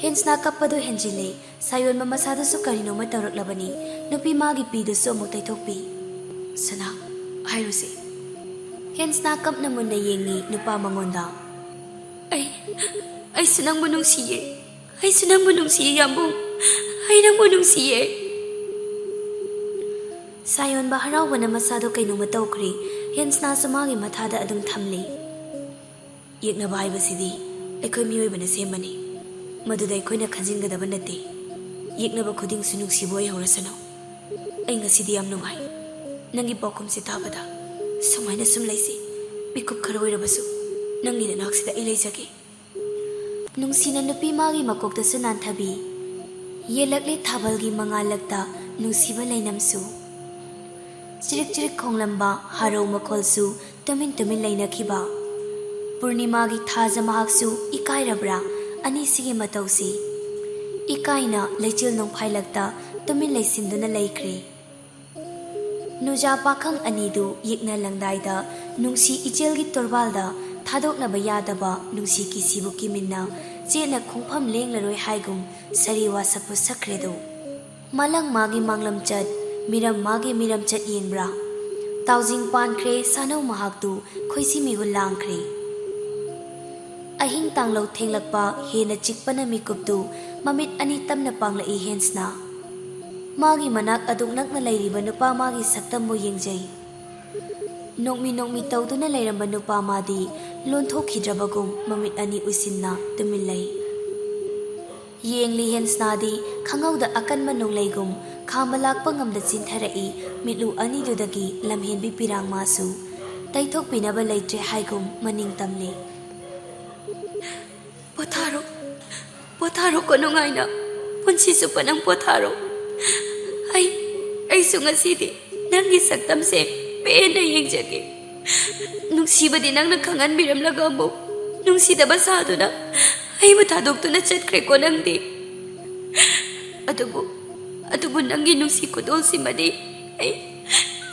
ꯍꯤꯟꯁꯅꯥ ꯀꯞꯄꯗꯨ ꯍꯦꯟꯖꯤꯜꯂꯦ꯫ ꯁꯥꯌꯣꯟꯕ ꯃꯁꯥꯗꯨꯁꯨ ꯀꯔꯤꯅꯣꯃ ꯇꯧꯔꯛꯂꯕꯅꯤ꯫ ꯅꯨꯄꯤ ꯃꯥꯒꯤ ꯄꯤꯗꯨꯁꯨ ꯑꯃꯨꯛ ꯇꯩꯊꯣꯛꯄꯤ꯫ "ꯁꯅꯥ, ꯍꯥꯏꯔꯨꯁꯦ!" ꯍꯤꯟꯁꯅꯥ ꯀꯞꯅ ꯃꯨꯟꯅ ꯌꯦꯡꯉꯤ ꯅꯨꯄꯥ ꯃꯉꯣꯟꯗ꯫ "ꯑꯩ, ꯑꯩꯁꯨ ꯅꯪꯕꯨ ꯅꯨꯡꯁꯤꯌꯦ꯫ ꯑꯩꯁꯨ ꯅꯪꯕꯨ ꯅꯨꯡꯁꯤꯌꯦ, ꯌꯥꯝꯕꯨꯡ꯫ ꯑꯩ ꯅꯪꯕꯨ ꯅꯨꯡꯁꯤꯌꯦ!" ꯁꯥꯌꯣꯟꯕ ꯍꯔꯥꯎꯕꯅ ꯃꯁꯥꯗꯣ ꯀꯩꯅꯣꯝꯃ ꯇꯧꯈ꯭ꯔꯦ꯫ ꯍꯤꯟꯁꯅꯥꯁꯨ ꯃꯥꯒꯤ ꯃꯊꯥꯗ ꯑꯗꯨꯝ ꯊꯝꯂꯤ꯫ "ꯌꯦꯛꯅꯕ ꯍꯥꯏꯕꯁꯤꯗꯤ ꯑꯩꯈꯣꯏ ꯃꯤꯑꯣꯏꯕꯅ ꯁꯦꯝꯕꯅꯤ꯫ ꯃꯗꯨꯗ ꯑꯩꯈꯣꯏꯅ ꯈꯟꯖꯤꯟꯒꯗꯕ ꯅꯠꯇꯦ꯫ ꯌꯦꯛꯅꯕ ꯈꯨꯗꯤꯡꯁꯨ ꯅꯨꯡꯁꯤꯕ ꯑꯣꯏꯍꯧꯔꯁꯅꯨ꯫ ꯑꯩ ꯉꯁꯤꯗꯤ ꯌꯥꯝ ꯅꯨꯡꯉꯥꯏ꯫ ꯅꯪꯒꯤ ꯄꯥꯎꯈꯨꯝꯁꯤ ꯇꯥꯕꯗ꯫ ꯁꯨꯃꯥꯏꯅ ꯁꯨꯝ ꯂꯩꯁꯤ꯫ ꯃꯤꯀꯨꯞ ꯈꯔ ꯑꯣꯏꯔꯕꯁꯨ ꯅꯪꯒꯤ ꯅꯅꯥꯛꯁꯤꯗ ꯑꯩ ꯂꯩꯖꯒꯦ꯫" ꯅꯨꯡꯁꯤꯅ ꯅꯨꯄꯤ ꯃꯥꯒꯤ ꯃꯀꯣꯛꯇꯁꯨ ꯅꯥꯟꯊꯕꯤ꯫ ꯌꯦꯜꯂꯛꯂꯦ ꯊꯥꯕꯜꯒꯤ ꯃꯉꯥꯜꯂꯛꯇ ꯅꯨꯡꯁꯤꯕ ꯂꯩꯅꯝꯁꯨ꯫ ꯆꯤꯔꯤꯛ ꯆꯤꯔꯤꯛ ꯈꯣꯡꯂꯝꯕ ꯍꯔꯧ ꯃꯈꯣꯜꯁꯨ ꯇꯨꯃꯤꯟ ꯇꯨꯃꯤꯟ ꯂꯩꯅꯈꯤꯕ꯫ ꯄꯨꯔꯅꯤꯃꯥꯒꯤ ꯊꯥꯖ ꯃꯍꯥꯛꯁꯨ ꯏꯀꯥꯏꯔꯕ꯭ꯔꯥ ꯑꯅꯤꯁꯤꯒꯤ ꯃꯇꯧꯁꯤ? ꯏꯀꯥꯏꯅ ꯂꯩꯆꯤꯜ ꯅꯣꯡꯐꯥꯏꯂꯛꯇ ꯇꯨꯃꯤꯟ ꯂꯩꯁꯤꯟꯗꯨꯅ ꯂꯩꯈ꯭ꯔꯦ꯫ ꯅꯨꯖꯥ ꯄꯥꯈꯪ ꯑꯅꯤꯗꯨ ꯌꯦꯛꯅ ꯂꯪꯗꯥꯏꯗ ꯅꯨꯡꯁꯤ ꯏꯆꯦꯜꯒꯤ ꯇꯣꯔꯕꯥꯜꯗ ꯊꯥꯗꯣꯛꯅꯕ ꯌꯥꯗꯕ ꯅꯨꯡꯁꯤ ꯀꯤꯁꯤꯕꯨ ꯀꯤꯃꯤꯟꯅ ꯆꯦꯠꯅ ꯈꯣꯡꯐꯝ ꯂꯦꯡꯂꯔꯣꯏ ꯍꯥꯏꯒꯨꯝ ꯁꯥꯔꯤ ꯋꯥꯁꯛꯄꯨ ꯁꯛꯈ꯭ꯔꯦꯗꯣ꯫ ꯃꯥꯂꯪ ꯃꯥꯒꯤ ꯃꯥꯡꯂꯝꯆꯠ, ꯃꯤꯔꯝ ꯃꯥꯒꯤ ꯃꯤꯔꯝꯆꯠ ꯌꯦꯡꯕ꯭ꯔꯥ? ꯇꯥꯎꯖꯤꯡ ꯄꯥꯟꯈ꯭ꯔꯦ ꯁꯥꯅꯧ ꯃꯍꯥꯛꯇꯨ ꯈꯣꯏꯁꯤ ꯃꯤꯍꯨꯜ ꯂꯥꯡꯈ꯭ꯔꯦ꯫ ꯑꯍꯤꯡ ꯇꯥꯡꯂꯧ ꯊꯦꯡꯂꯛꯄ ꯍꯦꯟꯅ ꯆꯤꯛꯄꯅ ꯃꯤꯀꯨꯞꯇꯨ ꯃꯃꯤꯠ ꯑꯅꯤ ꯇꯝꯅ ꯄꯥꯡꯂꯛꯏ ꯍꯦꯟꯁꯅ꯫ ꯃꯥꯒꯤ ꯃꯅꯥꯛ ꯑꯗꯨꯛ ꯅꯛꯅ ꯂꯩꯔꯤꯕ ꯅꯨꯄꯥ ꯃꯥꯒꯤ ꯁꯛꯇꯝꯕꯨ ꯌꯦꯡꯖꯩ꯫ ꯅꯣꯛꯃꯤ ꯅꯣꯛꯃꯤ ꯇꯧꯗꯨꯅ ꯂꯩꯔꯝꯕ ꯅꯨꯄꯥ ꯃꯥꯗꯤ ꯂꯣꯟꯊꯣꯛꯈꯤꯗ꯭ꯔꯕꯒꯨꯝ ꯃꯃꯤꯠ ꯑꯅꯤ ꯎꯏꯁꯤꯟꯅ ꯇꯨꯃꯤꯟ ꯂꯩ꯫ ꯌꯦꯡꯂꯤ ꯍꯦꯟꯁꯅꯥꯗꯤ ꯈꯪꯍꯧꯗ ꯑꯀꯟꯕ ꯅꯣꯡꯂꯩꯒꯨꯝ ꯈꯥꯝꯕ ꯂꯥꯛꯄ ꯉꯝꯗ ꯆꯤꯟꯊꯔꯛꯏ ꯃꯤꯠꯂꯨ ꯑꯅꯤꯗꯨꯗꯒꯤ ꯂꯝꯍꯦꯟꯕꯤ ꯄꯤꯔꯥꯡ ꯃꯥꯁꯨ ꯇꯩꯊꯣꯛꯄꯤꯅꯕ ꯂꯩꯇ꯭ꯔꯦ ꯍꯥꯏꯒꯨꯝ ꯃꯅꯤꯡ ꯇꯝꯂꯤ꯫ "ꯄꯣꯊꯥꯔꯣ, ꯄꯣꯊꯥꯔꯣꯀꯣ ꯅꯨꯡꯉꯥꯏꯅ꯫ ꯄꯨꯟꯁꯤ ꯆꯨꯞꯄ ꯅꯪ ꯄꯣꯊꯥꯔꯣ꯫ ꯑꯩ, ꯑꯩꯁꯨ ꯉꯁꯤꯗꯤ ꯅꯪꯒꯤ ꯁꯛꯇꯝꯁꯦ ꯄꯦꯟꯅ ꯌꯦꯡꯖꯒꯦ꯫ ꯅꯨꯡꯁꯤꯕꯗꯤ ꯅꯪꯅ ꯈꯪꯍꯟꯕꯤꯔꯝꯂꯒ ꯑꯃꯨꯛ ꯅꯨꯡꯁꯤꯗꯕ ꯁꯥꯗꯨꯅ ꯑꯩꯕꯨ ꯊꯥꯗꯣꯛꯇꯨꯅ ꯆꯠꯈ꯭ꯔꯦꯀꯣ ꯅꯪꯗꯤ꯫ ꯑꯗꯨꯕꯨ, ꯑꯗꯨꯕꯨ ꯅꯪꯒꯤ ꯅꯨꯡꯁꯤ ꯈꯨꯗꯣꯜꯁꯤꯃꯗꯤ ꯑꯩ,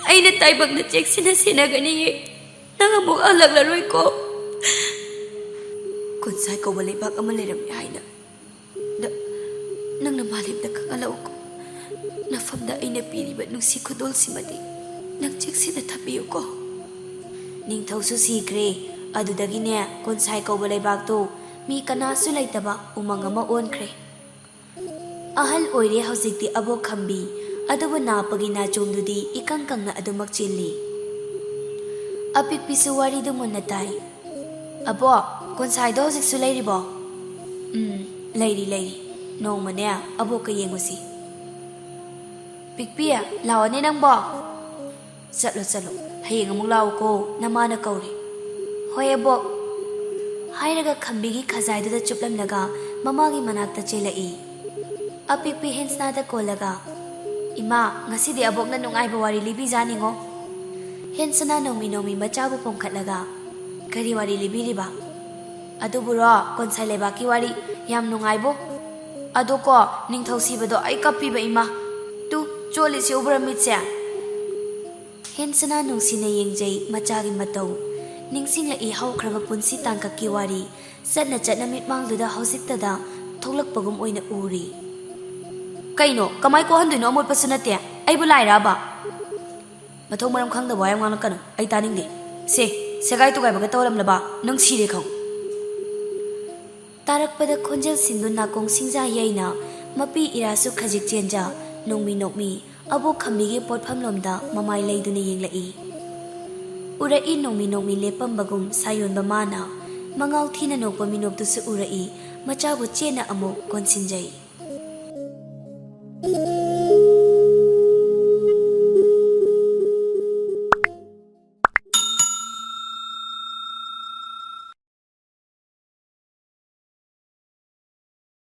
ꯑꯩꯅ ꯇꯥꯏꯕꯪꯗ ꯆꯦꯛꯁꯤꯟꯅ ꯁꯦꯟꯅꯒꯅꯤꯌꯦ꯫ ꯅꯪ ꯑꯃꯨꯛ ꯍꯜꯂꯛꯂꯔꯣꯏꯀꯣ꯫ ꯀꯣꯟꯁꯥꯏ ꯀꯧꯕ ꯂꯩꯕꯥꯛ ꯑꯃ ꯂꯩꯔꯝꯃꯤ ꯍꯥꯏꯅ ꯅ-, ꯅꯪꯅ ꯃꯥꯂꯦꯝꯗ ꯈꯪꯍꯜꯂꯛꯎꯀꯣ꯫ ꯅꯐꯝꯗ ꯑꯩꯅ ꯄꯤꯔꯤꯕ ꯅꯨꯡꯁꯤ ꯈꯨꯗꯣꯜꯁꯤꯃꯗꯤ ꯅꯪ ꯆꯦꯛꯁꯤꯟꯅ ꯊꯝꯕꯤꯌꯨꯀꯣ꯫" ꯅꯤꯡꯊꯧꯁꯨ ꯁꯤꯈ꯭ꯔꯦ꯫ ꯑꯗꯨꯗꯒꯤꯅꯦ ꯀꯣꯟꯁꯥꯏ ꯀꯧꯕ ꯂꯩꯕꯥꯛꯇꯣ ꯃꯤ ꯀꯅꯥꯁꯨ ꯂꯩꯇꯕ ꯎꯃꯪ ꯑꯃ ꯑꯣꯟꯈ꯭ꯔꯦ꯫ ꯑꯍꯜ ꯑꯣꯏꯔꯦ ꯍꯧꯖꯤꯛꯇꯤ ꯑꯕꯣꯛ ꯈꯝꯕꯤ, ꯑꯗꯨꯕꯨ ꯅꯥꯞꯄꯒꯤ ꯅꯥꯆꯣꯝꯗꯨꯗꯤ ꯏꯀꯪ ꯀꯪꯅ ꯑꯗꯨꯃꯛ ꯆꯦꯜꯂꯤ꯫ ꯑꯄꯤꯛꯄꯤꯁꯨ ꯋꯥꯔꯤꯗꯨ ꯃꯨꯟꯅ ꯇꯥꯏ꯫ "ꯑꯕꯣꯛ, ꯀꯣꯟꯁꯥꯏꯗꯣ ꯍꯧꯖꯤꯛꯁꯨ ꯂꯩꯔꯤꯕꯣ?" "ꯎꯝ, ꯂꯩꯔꯤ, ꯂꯩꯔꯤ꯫ ꯅꯣꯡꯃꯅꯦ ꯑꯕꯣꯛꯀ ꯌꯦꯡꯉꯨꯁꯤ꯫" "ꯄꯤꯛꯄꯤ, ꯂꯥꯛꯑꯣꯅꯦ ꯅꯪꯕꯣ꯫" "ꯆꯠꯂꯣ, ꯆꯠꯂꯣ꯫ ꯍꯌꯦꯡ ꯑꯃꯨꯛ ꯂꯥꯛꯎꯀꯣ, ꯅꯃꯥꯅ ꯀꯧꯔꯦ꯫" "ꯍꯣꯏ, ꯑꯕꯣꯛ꯫" ꯍꯥꯏꯔꯒ ꯈꯝꯕꯤꯒꯤ ꯈꯖꯥꯏꯗꯨꯗ ꯆꯨꯞꯂꯝꯂꯒ ꯃꯃꯥꯒꯤ ꯃꯅꯥꯛꯇ ꯆꯦꯜꯂꯛꯏ꯫ ꯑꯄꯤꯛꯄꯤ ꯍꯦꯟꯁꯅꯥꯗ ꯀꯣꯜꯂꯒ, "ꯏꯃꯥ, ꯉꯁꯤꯗꯤ ꯑꯕꯣꯛꯅ ꯅꯨꯡꯉꯥꯏꯕ ꯋꯥꯔꯤ ꯂꯤꯕꯤꯖꯥꯅꯤꯡꯉꯣ꯫" ꯍꯦꯟꯁꯅꯥ ꯅꯣꯡꯃꯤ ꯅꯣꯡꯃꯤ ꯃꯆꯥꯕꯨ ꯄꯣꯝꯈꯠꯂꯒ, "ꯀꯔꯤ ꯋꯥꯔꯤ ꯂꯤꯕꯤꯔꯤꯕ?" "ꯑꯗꯨꯕꯨꯔꯣ, ꯀꯣꯟꯁꯥꯏ ꯂꯩꯕꯥꯛꯀꯤ ꯋꯥꯔꯤ꯫ ꯌꯥꯝ ꯅꯨꯡꯉꯥꯏꯕꯣ꯫ ꯑꯗꯣ ꯀꯣ, ꯅꯤꯡꯊꯧ ꯁꯤꯕꯗꯣ ꯑꯩ ꯀꯞꯄꯤꯕ, ꯏꯃꯥ꯫ ꯇꯨ, ꯆꯣꯠꯂꯤꯁꯤ ꯎꯕ꯭ꯔꯥ ꯃꯤꯠꯁꯦ?" ꯍꯦꯟꯁꯅꯥ ꯅꯨꯡꯁꯤꯅ ꯌꯦꯡꯖꯩ ꯃꯆꯥꯒꯤ ꯃꯇꯧ꯫ ꯅꯤꯡꯁꯤꯡꯂꯛꯏ ꯍꯧꯈ꯭ꯔꯕ ꯄꯨꯟꯁꯤ ꯇꯥꯡꯀꯛꯀꯤ ꯋꯥꯔꯤ꯫ ꯆꯠꯅ ꯆꯠꯅ ꯃꯤꯠꯃꯥꯡꯗꯨꯗ ꯍꯧꯖꯤꯛꯇꯗ ꯊꯣꯛꯂꯛꯄꯒꯨꯝ ꯑꯣꯏꯅ ꯎꯔꯤ꯫ "ꯀꯩꯅꯣ, ꯀꯃꯥꯏ ꯀꯣꯛꯍꯟꯗꯣꯏꯅꯣ? ꯑꯃꯣꯠꯄꯁꯨ ꯅꯠꯇꯦ꯫ ꯑꯩꯕꯨ ꯂꯥꯏꯔꯕ?" "ꯃꯊꯣꯡ ꯃꯔꯝ ꯈꯪꯗꯕ ꯋꯥ ꯌꯥꯝ ꯉꯥꯡꯂꯛꯀꯅꯨ꯫ ꯑꯩ ꯇꯥꯅꯤꯡꯗꯦ꯫ ꯁꯦ, ꯁꯦꯒꯥꯏ ꯇꯨꯒꯥꯏꯕꯒ ꯇꯧꯔꯝꯂꯕ? ꯅꯪ ꯁꯤꯔꯦ ꯈꯪ꯫" ꯇꯥꯔꯛꯄꯗ ꯈꯣꯟꯖꯦꯜ ꯁꯤꯟꯗꯨ ꯅꯥꯀꯣꯡ ꯁꯤꯡꯖꯥ ꯌꯩꯅ, ꯃꯄꯤ ꯏꯔꯥꯁꯨ ꯈꯖꯤꯛ ꯆꯦꯟꯖ, ꯅꯣꯡꯃꯤ ꯅꯣꯡꯃꯤ ꯑꯕꯣꯛ ꯈꯝꯕꯤꯒꯤ ꯄꯣꯠꯐꯝꯂꯣꯝꯗ ꯃꯃꯥꯏ ꯂꯩꯗꯨꯅ ꯌꯦꯡꯂꯛꯏ꯫ ꯎꯔꯛꯏ ꯅꯣꯡꯃꯤ ꯅꯣꯡꯃꯤ ꯂꯦꯞꯄꯝꯕꯒꯨꯝ ꯁꯥꯌꯣꯟꯕ ꯃꯥꯅ꯫ ꯃꯉꯥꯎ ꯊꯤꯅ ꯅꯣꯛꯄ ꯃꯤꯅꯣꯛꯇꯨꯁꯨ ꯎꯔꯛꯏ, ꯃꯆꯥꯕꯨ ꯆꯦꯠꯅ ꯑꯃꯨꯛ ꯀꯣꯟꯁꯤꯟꯖꯩ꯫